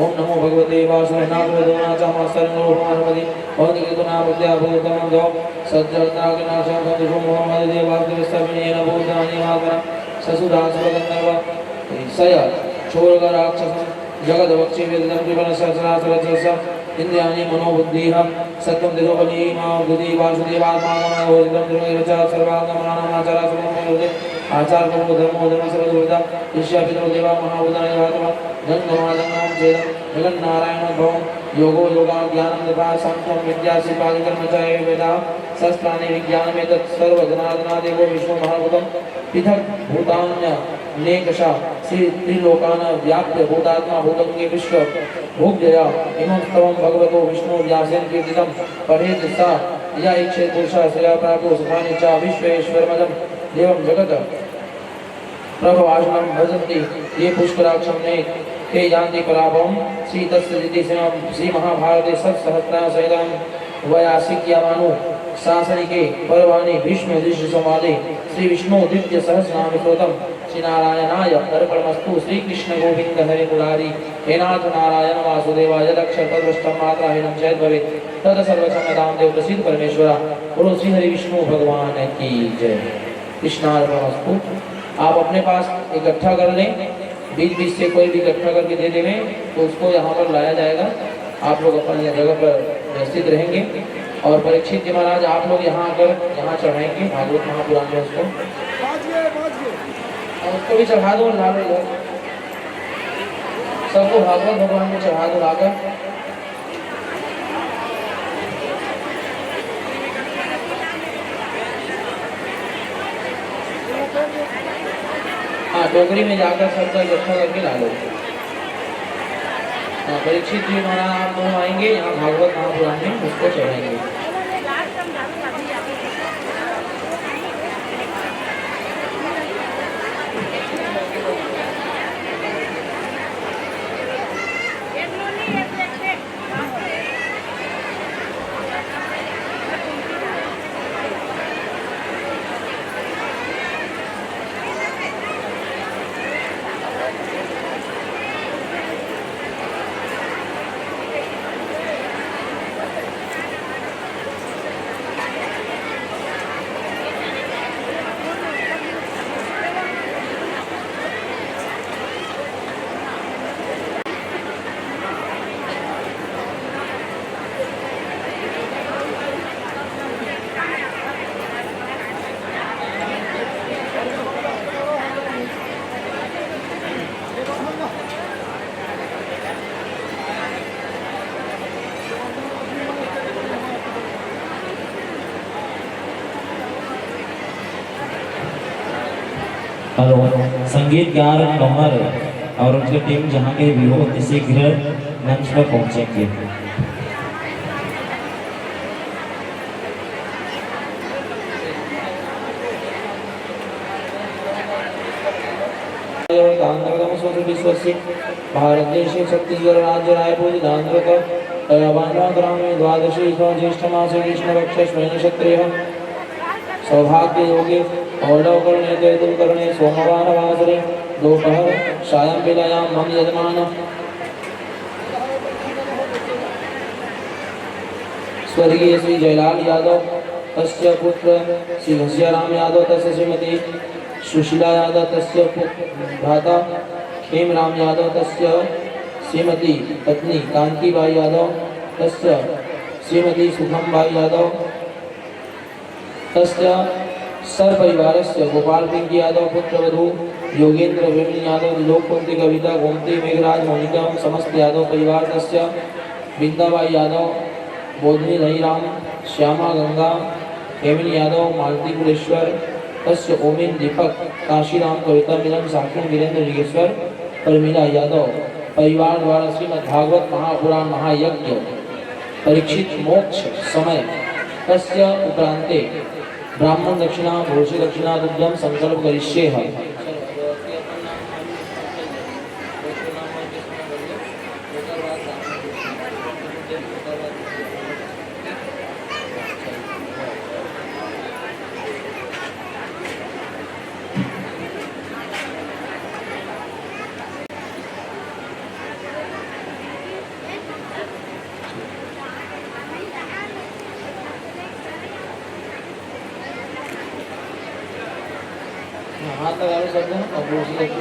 ओम नमो भगवते वासुदेवाय। नाथ वेदो नाथ मास्टर नमो भगवते। ओम कीर्तना प्रत्या भूतम दो। सज्जन नाग नाशम संतुषो मोहम्मद देवास दिवस सभिने नमो दानी मातरम। ससुरासुर गंधर्व सय चोरग राक्षसम जगद वक्षे वेदन कृपण सचराचर जस इंद्रियाणि मनोबुद्धिः सत्त्वं तेजो बली मा बुद्धि वासुदेवात्मानं अवोदितं त्रिमेव च सर्वांगमानमाचार समन्वयो आचार करो धर्मो धर्म सर्वदुर्विदा ईशा पितरो देवा महाभूतानि जातम गंगमा गंगम चेदम जगन्नारायणोद्भवं योगो योगा ज्ञानं तथा सांख्यं विद्या शिल्पादि कर्म च वेदा शस्त्राणि विज्ञानमेतत् सर्व जनार्दना देवो विष्णु महाभूतं पृथग्भूतान्यनेकशः श्री त्रिलोकान् व्याप्य भूतात्मा भूतगङ्गे विश्वभुग्यया इमं स्तवं भगवतो विष्णो व्यासेन कीर्तितं पठेत् स य इच्छेत् पुरुषः श्रेयः प्राप्तुः सुखानि च विश्वेश्वरमजं देवं जगत् प्रभवासनं भजन्ति ये पुष्कराक्षं ने ते यान्ति पराभवम्। श्री तस्य इति श्री महाभारते षट्सहस्राणि सहितं वैयासिक्यामानु शासनिके पर्वणि भीष्म युधिष्ठिर संवादे श्री विष्णु दिव्य सहस्रनाम श्रोतम श्री नारायणाय अर्पणमस्तु। श्री कृष्ण गोविंद हरे मुरारी हे नाथ नारायण वासुदेवाय दक्ष पदभ्रष्टम मात्राहीनम चेत भवेत तद सर्व क्षम्यताम देव प्रसीद परमेश्वरा। बोलो श्री हरि विष्णु भगवान की जय। कृष्णार्पणमस्तु। आप अपने पास इकट्ठा कर लें। बीच बीच से कोई भी इकट्ठा करके दे देवे तो उसको यहाँ पर लाया जाएगा। आप लोग अपन यह जगह पर व्यवस्थित रहेंगे और परीक्षित जी महाराज, आप लोग यहाँ आकर यहाँ चढ़ाएंगे भागवत महापुराण में उसको। और उसको भी चढ़ा दो, ला लो इधर। सबको भागवत भगवान में चढ़ा दो लाकर। हाँ, टोकरी में जाकर सबका इकट्ठा करके ला लो। हाँ, परीक्षित जी महाराज, आप दोनों आएंगे यहाँ भागवत महापुराण में, उसको चढ़ाएंगे। हेलो, संगीतकार नौहर और उनकी टीम जहाँ के भी हो, शीघ्र मंच पर पहुँचेंगे। भारत देशे छत्तीसगढ़ राज्य रायपुर जिला अंतर्गत, अ, बांधवा ग्राम में द्वादशी ज्येष्ठ मासे कृष्ण पक्ष श्रवण नक्षत्रीय सौभाग्य योगे अवलोकने ते तुम करणे सोमवार वासरे दोपहर सायं वेलायां मम यजमान स्वर्गीय श्री जयलाल यादव तस्य पुत्र श्री घसियाराम यादव तस्य श्रीमती सुशीला यादव तस्य पु-, भ्राता खेमराम यादव तस्य श्रीमती पत्नी कांतिबाई यादव तस्य श्रीमती सुखमबाई यादव तस्य सपरिवारस्य गोपाल पिंकी यादव पुत्रवधू योगेंद्र प्रेमी यादव लोकवंती कविता गोमती मेघराज मोनिका समस्त यादव परिवार तस्य बिंदाबाई यादव बोधनी धनीराम श्यामा गंगा हेमिन यादव मालती कुलेश्वर तस्य ओमिन दीपक काशीराम कविता मिलन साखी वीरेंद्र ऋगेश्वर प्रमिला यादव परिवार द्वारा श्रीमद् भागवत महापुराण महायज्ञ परीक्षित मोक्ष समय तस्य उपरांते ब्राह्मण दक्षिणा भोज्य दक्षिणा तुभ्यं संकल्प करिष्येह। हाथ लगा लो सब जन, अब दूसरी लड़की।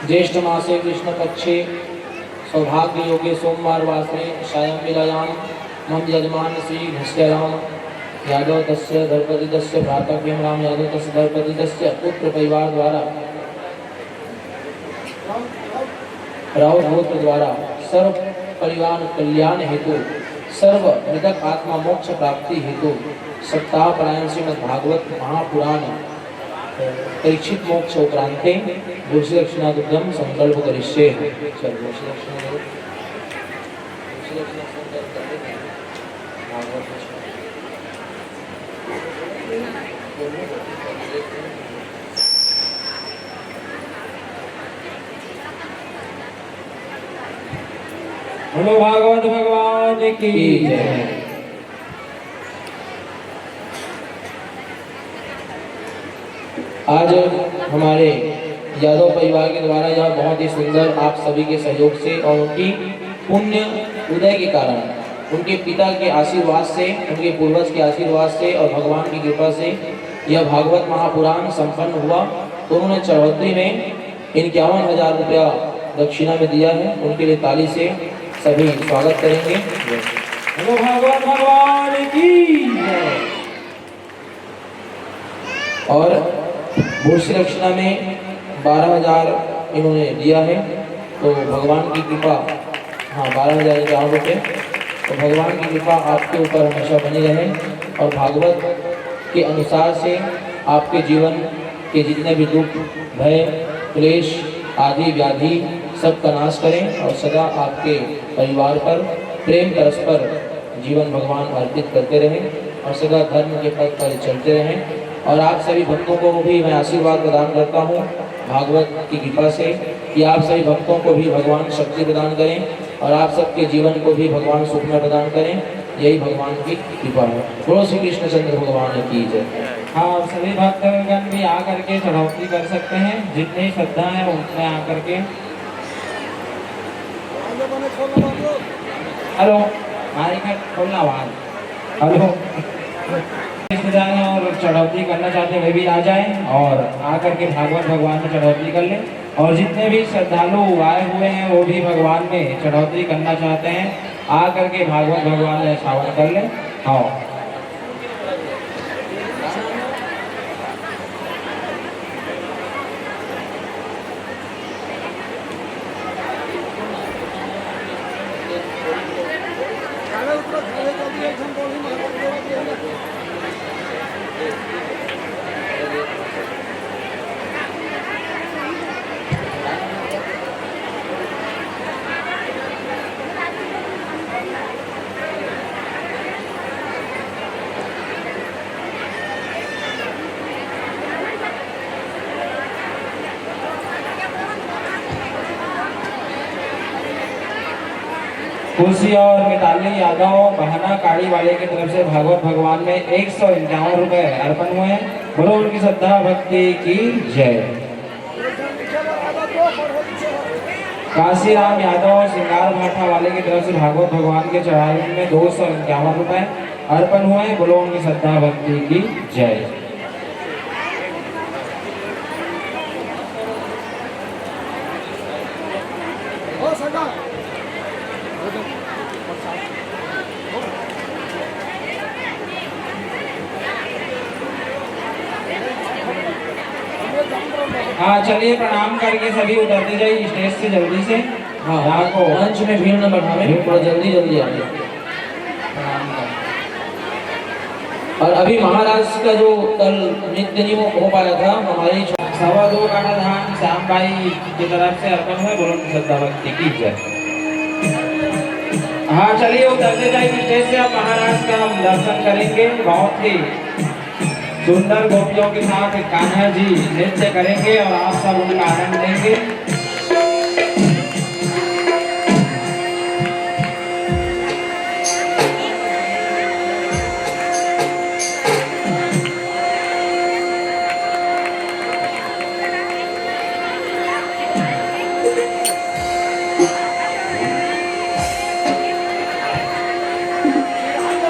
ज्येष्ठ मासे कृष्ण पक्षे सौभाग्य योगे सोमवार वासरे सायं वेलायां मम यजमान श्री घसियाराम यादव तस्य धरपति तस्य भ्राता खेमराम यादव तस्य धरपति तस्य पुत्र परिवार द्वारा राउत गोत्र द्वारा सर्व परिवार कल्याण हेतु सर्व मृतक आत्मा मोक्ष प्राप्ति हेतु सप्ताह परायण श्रीमद् भागवत महापुराण परीक्षित मोक्ष उपरांते गोष्ठी दक्षिणा तुभ्यं संकल्प करिष्ये। चल, गोष्ठी दक्षिणा दो। गोष्ठी दक्षिणा संकल्प कर देते हैं। भागवत दक्षिणा। बोलो भागवत भगवान की जय। आज हमारे यादव परिवार के द्वारा यह बहुत ही सुंदर, आप सभी के सहयोग से और उनकी पुण्य उदय के कारण, उनके पिता के आशीर्वाद से, उनके पूर्वज के आशीर्वाद से और भगवान की कृपा से यह भागवत महापुराण संपन्न हुआ। तो उन्होंने चढ़ोतरी में इक्यावन हजार रुपया दक्षिणा में दिया है, उनके लिए ताली से सभी स्वागत करेंगे। बोलो भागवत भगवान की। और बोर्सी दक्षिणा में बारह हजार इन्होंने दिया है, तो भगवान की कृपा, हाँ, बारह हजार इक्यावन रुपये। तो भगवान की कृपा आपके ऊपर हमेशा बनी रहे और भागवत के अनुसार से आपके जीवन के जितने भी दुख, भय, क्लेश आदि व्याधि, सबका नाश करें और सदा आपके परिवार पर प्रेम परस्पर जीवन भगवान अर्पित करते रहें और सदा धर्म के पथ पर चलते रहें। और आप सभी भक्तों को भी मैं आशीर्वाद प्रदान करता हूँ भागवत की कृपा से, कि आप सभी भक्तों को भी भगवान शक्ति प्रदान करें और आप सबके जीवन को भी भगवान सुखमय प्रदान करें। यही भगवान की कृपा है। बोलो श्री कृष्णचंद्र भगवान की जय। हाँ, सभी भक्तगण भी आ करके चढ़ोतरी कर सकते हैं, जितनी श्रद्धा है उतने आ करके। हेलो, माइक खोलना आवाज। हेलो, रिश्तेदार हैं और चढ़ोतरी करना चाहते हैं, वे भी आ जाएं और आ करके भागवत भगवान में चढ़ोतरी कर लें। और जितने भी श्रद्धालु आए हुए हैं, वो भी भगवान में चढ़ोतरी करना चाहते हैं, आ करके भागवत भगवान में श्रवण कर लें। हाँ। खुशी और मिताली यादव बहाना काड़ी वाले की तरफ से भागवत भगवान में एक सौ इक्यावन रुपए अर्पण हुए हैं। बोलो उनकी श्रद्धा भक्ति की जय। काशीराम यादव सिंगार भाठा वाले की तरफ से भागवत भगवान के चढ़ावे में दो सौ इक्यावन रुपए अर्पण हुए हैं। बोलो उनकी श्रद्धा भक्ति की जय। हाँ, चलिए, प्रणाम करके सभी उतरते जाइए स्टेज से जल्दी से। हाँ, यहाँ को मंच में भीड़ न बढ़ावें, भीड़ थोड़ा जल्दी जल्दी आइए। प्रणाम कर। और अभी महाराज का जो कल नृत्य नहीं हो, हो पाया था, हमारी छो- सवा दो काठा धान श्याम भाई की तरफ से अर्पण हुए। बोलो श्रद्धा भक्ति की जय। हाँ, चलिए, उतरते जाइए स्टेज से, अब महाराज का हम दर्शन करेंगे। बहुत ही सुंदर गोपियों के साथ कान्हा जी नृत्य करेंगे और आप सब उनका आनंद लेंगे।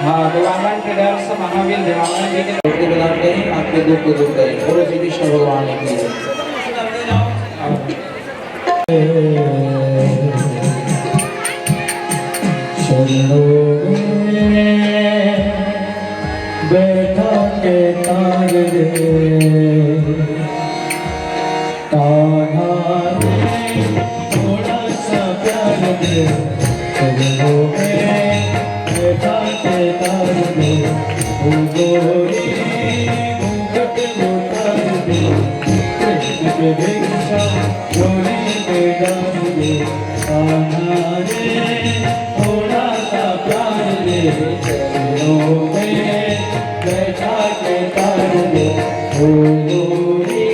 हाँ, देवांगन ट्रेडर्स महावीर देवांगन जी के भक्ति प्रदान करें, आपके दुख को दूर करें। बोलो श्री कृष्ण भगवान की जय। चरणों में बैठा के तार रे, कान्हा रे, थोड़ा सा प्यार दे। चरणों में बैठा के तार रे, ओ गोरी, घूंघट उतार दे। कृष्ण के भिक्षा झोली में डाल दे। कान्हा रे, थोड़ा सा प्यार दे। चरणों में बैठा के तार दे। ओ गोरी,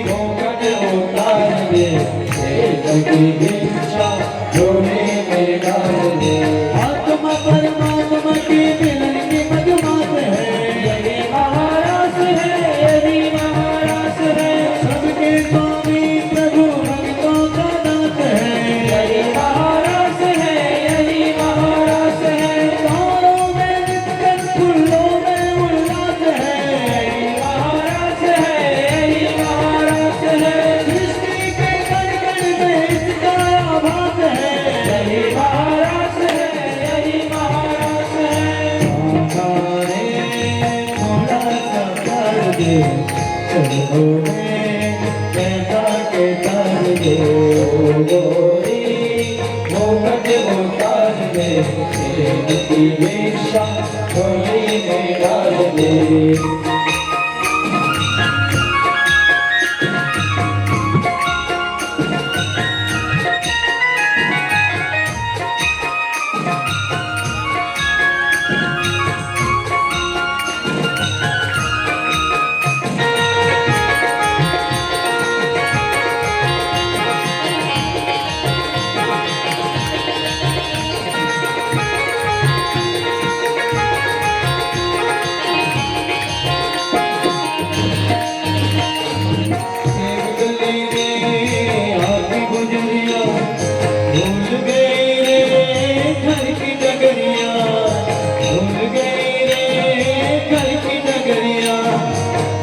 घूंघट उतार दे। कृष्ण की भिक्षा झोली में डाल दे। आत्मा परमात्मा के मिलन की मधुमात है। यही महारास है, यही महारास है। सबके स्वामी प्रभु भक्तों का नाथ है। यही महारास है, यही महारास है। तारों में नित्य फूलों में उल्लास है। यही महारास है, यही महारास प्रेम की वेशा झोली में डाल दे।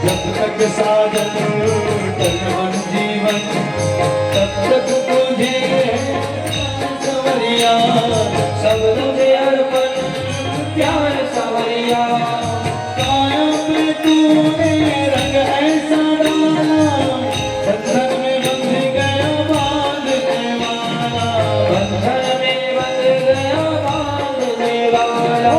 जब तक साजन तन मन जीवन, तब तक तुझे सवरिया, सब तुझे अर्पण प्यार सवरिया। काया पे तूने रंग ऐसा डाला, बंधन में बंध गया बांधने वाला, बंधन में बंध गया बांधने वाला।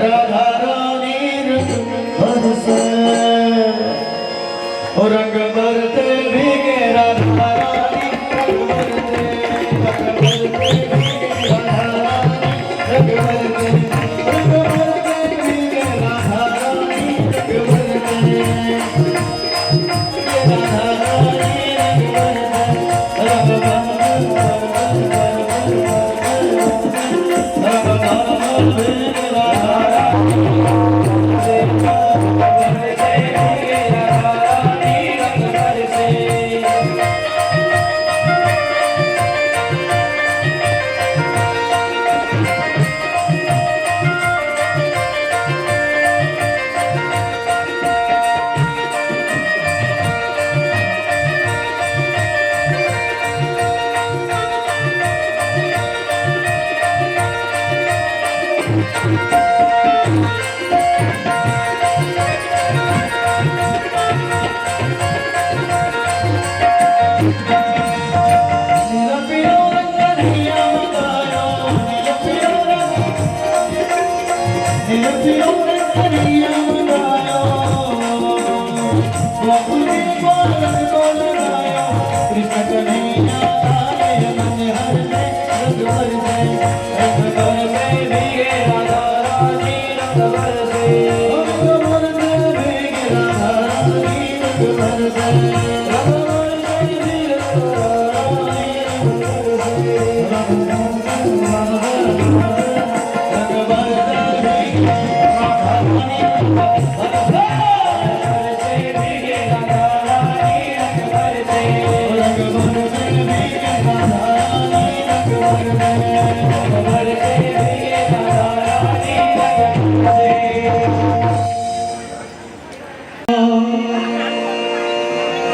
राधा रानी रंग बरसे, ओ रंग बरसे भीगे राधा रानी।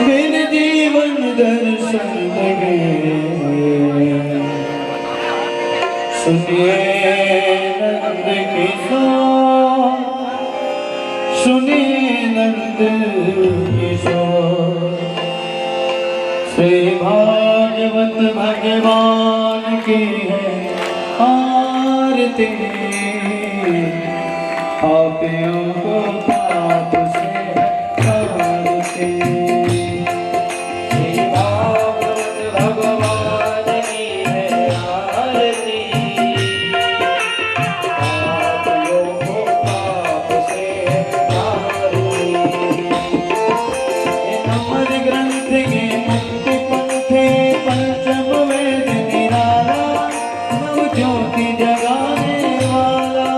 मेरे जीवन दर्शन में सुनिए नंद किशोर, सुनिए नंद किशोर। श्री भागवत भगवान की है आरती, पापियों को पाप से हटाती। श्री भागवत भगवान की है आरती, पापियों को पाप से हटाती। ये अमर ग्रंथ, ये मुक्ति पंथ, ये पंचम वेद निराला, नव ज्योति जगाने वाला।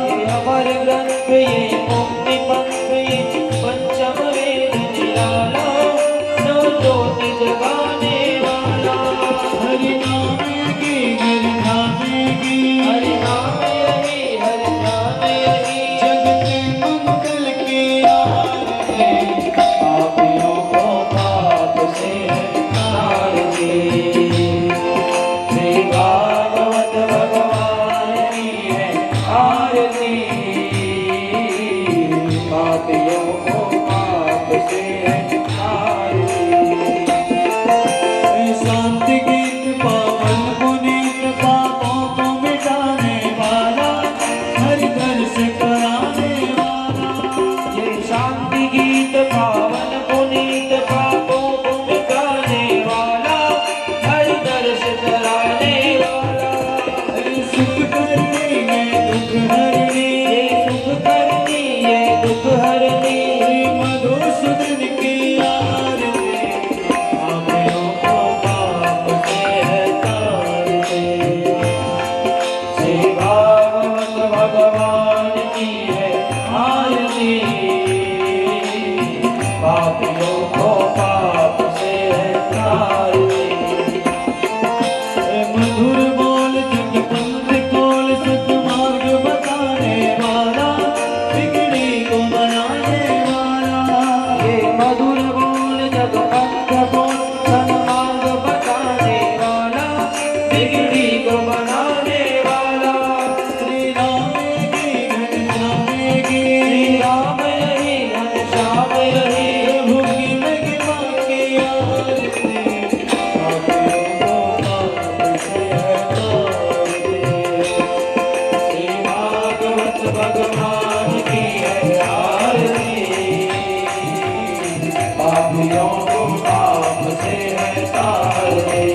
ये अमर ग्रंथ, ये मुक्ति पंथ, ये पंचम वेद निराला, नव ज्योति जगाने वाला। हरि नाम की, हरि नाम की, हरि नाम यही, हरि नाम यही। जग के मंगल की आरती, पापियों को पाप से हटाती। श्री भागवत भगवान की है आरती, पापियों को पाप से हटाती। शांति गीत पावन पुनीत, पापों को मिटाने वाला, हरि दर्श कराने वाला। ये शांति गीत पावन पुनीत, पापों को मिटाने वाला, हरि दर्श कराने वाला। सुख करनी है दुख हरनी, ये सुख करनी है दुख हरनी। श्री मधुसूदन की आरती, पापियों को पाप से हटाती। श्री भागवत भगवान की है आरती, पापियों को पाप से हटाती। मधुर बोल जग पंथ खोल, सतमार्ग बताने वाला, बिगड़ी को बनाने वाला। ये मधुर बोल जग पंथ खोल, सतमार्ग बताने वाला, बिगड़ी को बनाने वाला। श्री राम की घनश्याम की, श्री राम यही घनश्याम यही। प्रभु की महिमा की आरती, पापियों को पाप से हटाती। श्री भागवत भगवान की है आरती, पापियों को पाप से हटाती।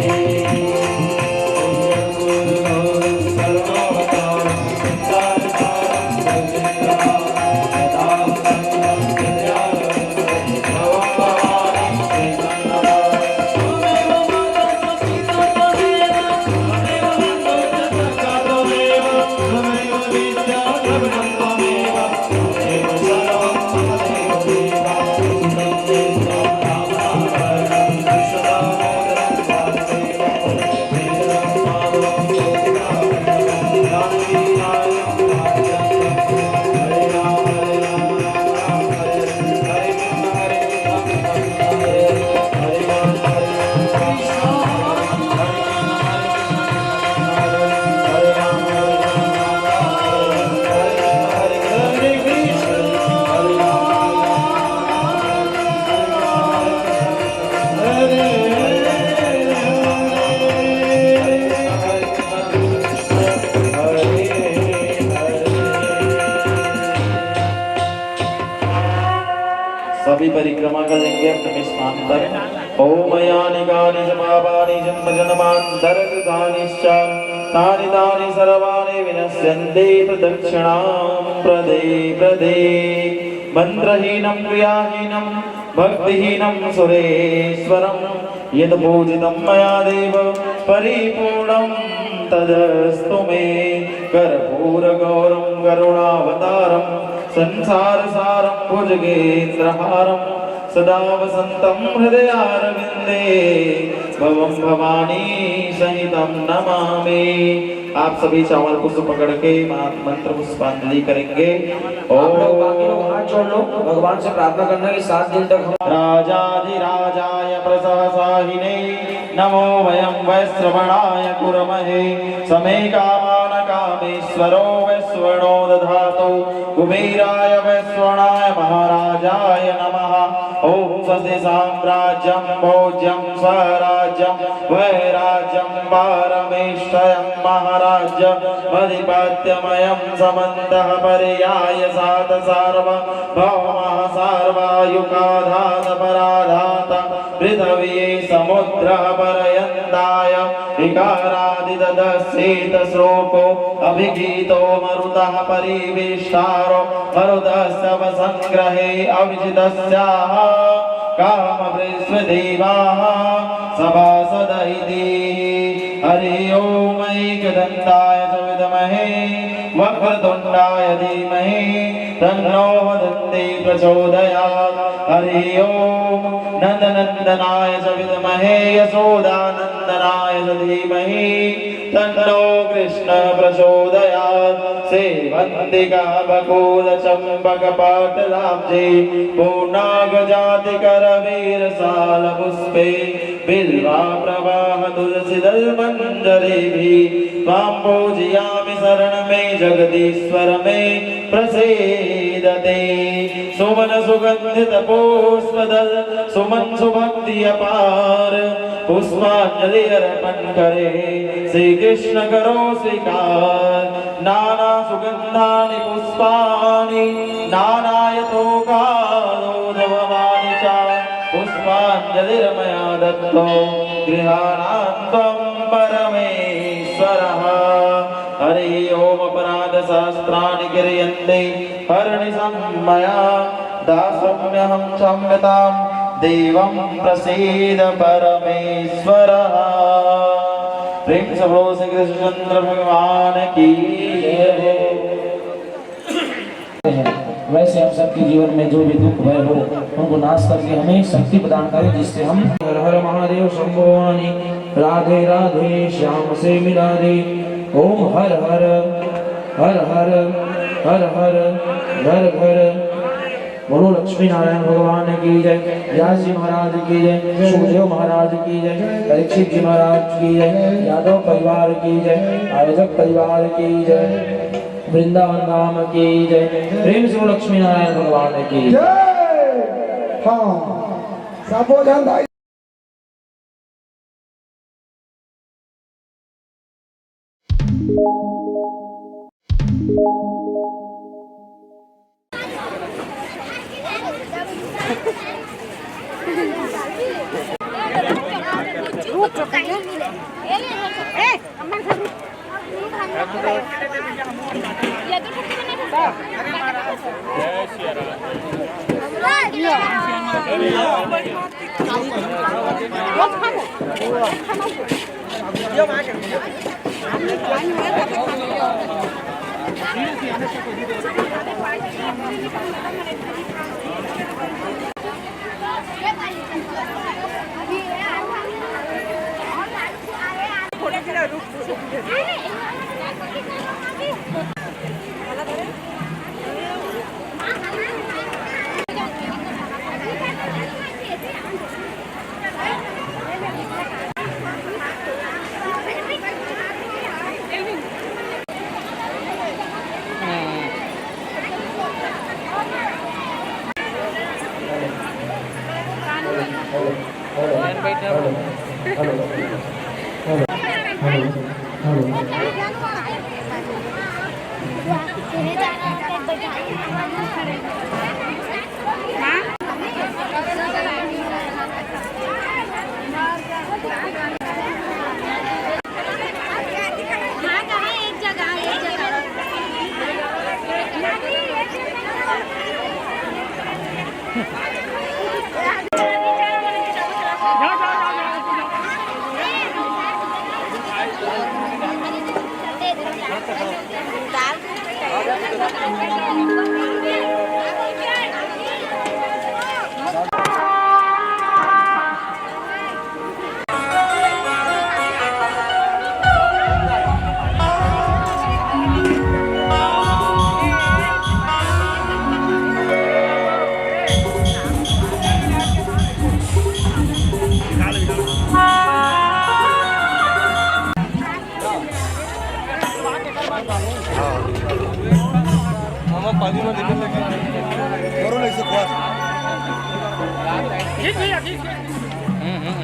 सभी परिक्रमा कर लेंगे अपने स्थान पर। ॐ यानि कानि च पापानि जन्म जन्मान्तरकृतानि च, तानि तानि सर्वाणि विनश्यन्ति प्रदक्षिणां प्रदे प्रदे। मन्त्रहीनं क्रियाहीनं भक्तिहीनं सुरेश्वरं, यत् पूजितं मया देव परिपूर्णं तदस्तु मे। कर्पूरगौरं करुणावतारं संसारसारं भुजगेन्द्रहारं सदा वसन्तं हृदयारविन्दे भवं भवानी सहितं नमामि। आप सभी चावल पुष्प पकड़ के मा-, मंत्र पुष्पांजलि करेंगे। आप लोग बाकी लोग हाथ जोड़ लो, भगवान से प्रार्थना करना कि सात दिन तक हम राजाधिराजाय प्रसहसाहिने नमो वयं वैश्रवणाय कुर्महे। समे कामा न कामेश्वरो वैश्रवणो दधातु कुबेराय वैश्रवणाय महाराजाय नमः। ॐ स्वस्ति साम्राज्यं भोज्यं स्वराज्यं वैराज्यं पारमेष्ठयं महाराज्यमधिपत्यमयं समन्तः पर्याय सात सार्वभौमः सार्वायुकाधातपराधात पृथ्वी समुद्रः पर्यन्ताय इकारादितदस्येत श्लोको अभिगीतो मरुतः परिवेष्टारो मरुतस्यावसंग्रहे अभिजितस्याः कामपृथ्वीदेवाः सभासद इति। हरि ॐ एकदन्ताय च विद्महे वक्रतुण्डाय धीमहि तन्नो दन्ती प्रचोदयात्। हरि ॐ नन्दनन्दनाय च विद्महे यशोदानन्दनाय च धीमहि तन्नो कृष्ण प्रचोदयात्। सेवन्तिका बकुल चम्पक पाटलाब्जे पूर्णागजातिकरवीरसालपुष्पे बिल्वाप्रवाह तुलसीदलमञ्जरीभिः त्वां पूजयामि शरण मे जगदीश्वर मे प्रसीदते। सुमन सुगंधित पुष्पदल सुमन सुभक्ति अपार पुष्पांजलि अर्पण करे श्री कृष्ण करो स्वीकार। नाना सुगंधानि पुष्पाणि नानायथोकालोद्भवानि च पुष्पांजलिर्मया दत्तो गृहाणां त्वं परमेश्वरः। हरि ओम अपराध शास्त्राणि क्रियन्ते हरनिशं मया दास्यम्यहं क्षम्यतां देवं प्रसीद परमेश्वरः। प्रेम से बोलो श्री कृष्णचंद्र भगवान की जय। वैसे हम सबके जीवन में जो भी दुख भय हो, उनको नाश करके हमें शक्ति प्रदान करें, जिससे हम हर हर महादेव शंभो भवानी, राधे राधे श्याम से मिला दे। ओम हर हर, हर हर, हर हर, घर घर। बोलो लक्ष्मी नारायण भगवान की जय, व्यास जी महाराज की जय, सुखदेव महाराज की जय, परीक्षित जी महाराज की जय, यादव परिवार की जय, आयोजक परिवार की जय, वृंदावन धाम की जय। प्रेम से बोलो लक्ष्मी नारायण भगवान की जय। हाँ, सब बोल भाई। मामा पानी में निकल लगी। करो नहीं से ख्वास। हम्म, हम्म।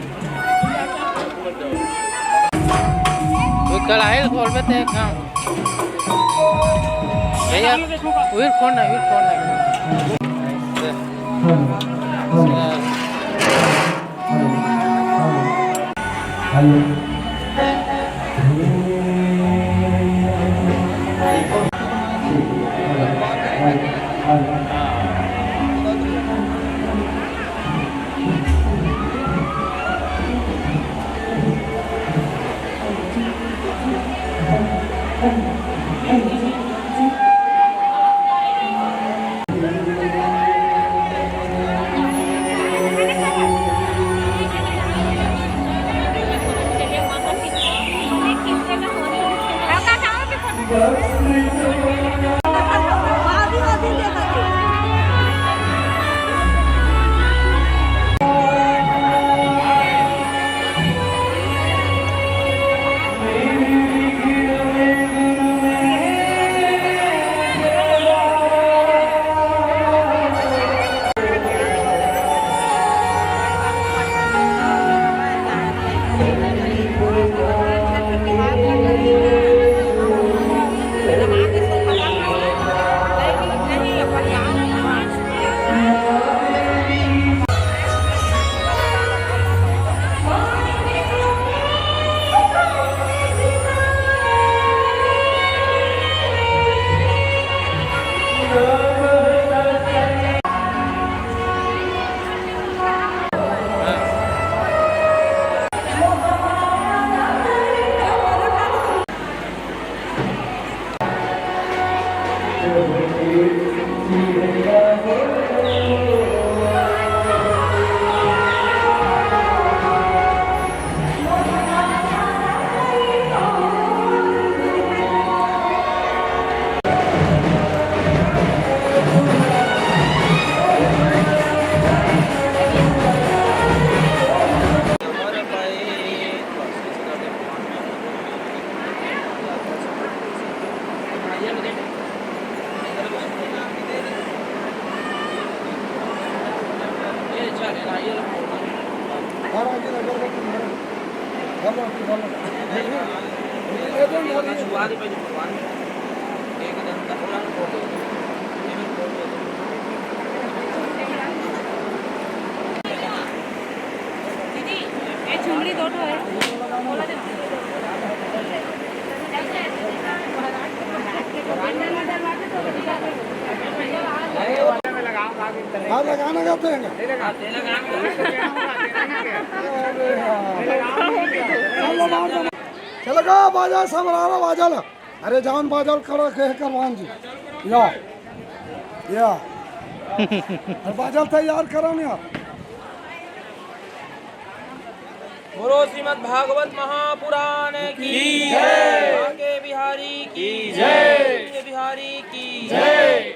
वो कढ़ाई खोल में ते काम। भैया, वीर फोन ना, वीर फोन ना। दीदी, ये चुंगड़ी दो ठो है। हाँ, लगाना चाहते हैं ना? अरे यार। चलो, गाओ, बाजा, समरारा बाजा ला। अरे, जान बाजा ला, करा के है करवान जी। या, या। अरे, बाजा ला तैयार करो ना यार। बोलो श्रीमद् भागवत महापुराण की जय। बांके बिहारी की जय। बिहारी की जय।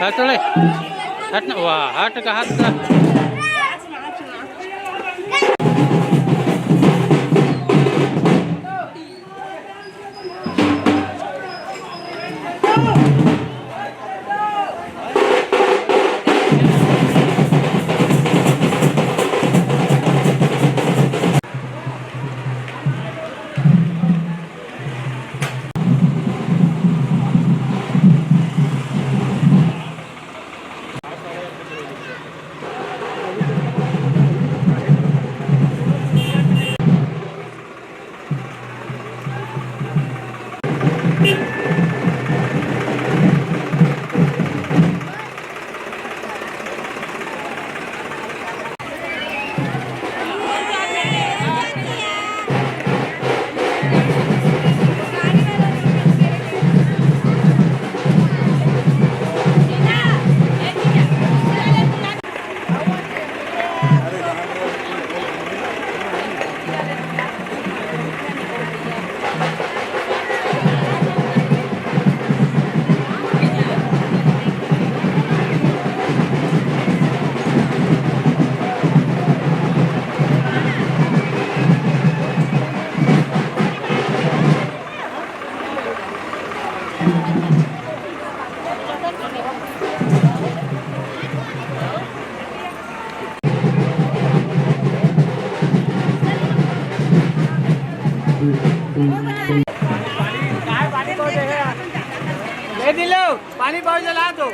हट ले, हट ना, वाह, हट का, हट का। ए दिलो, पानी बहुत जला दो।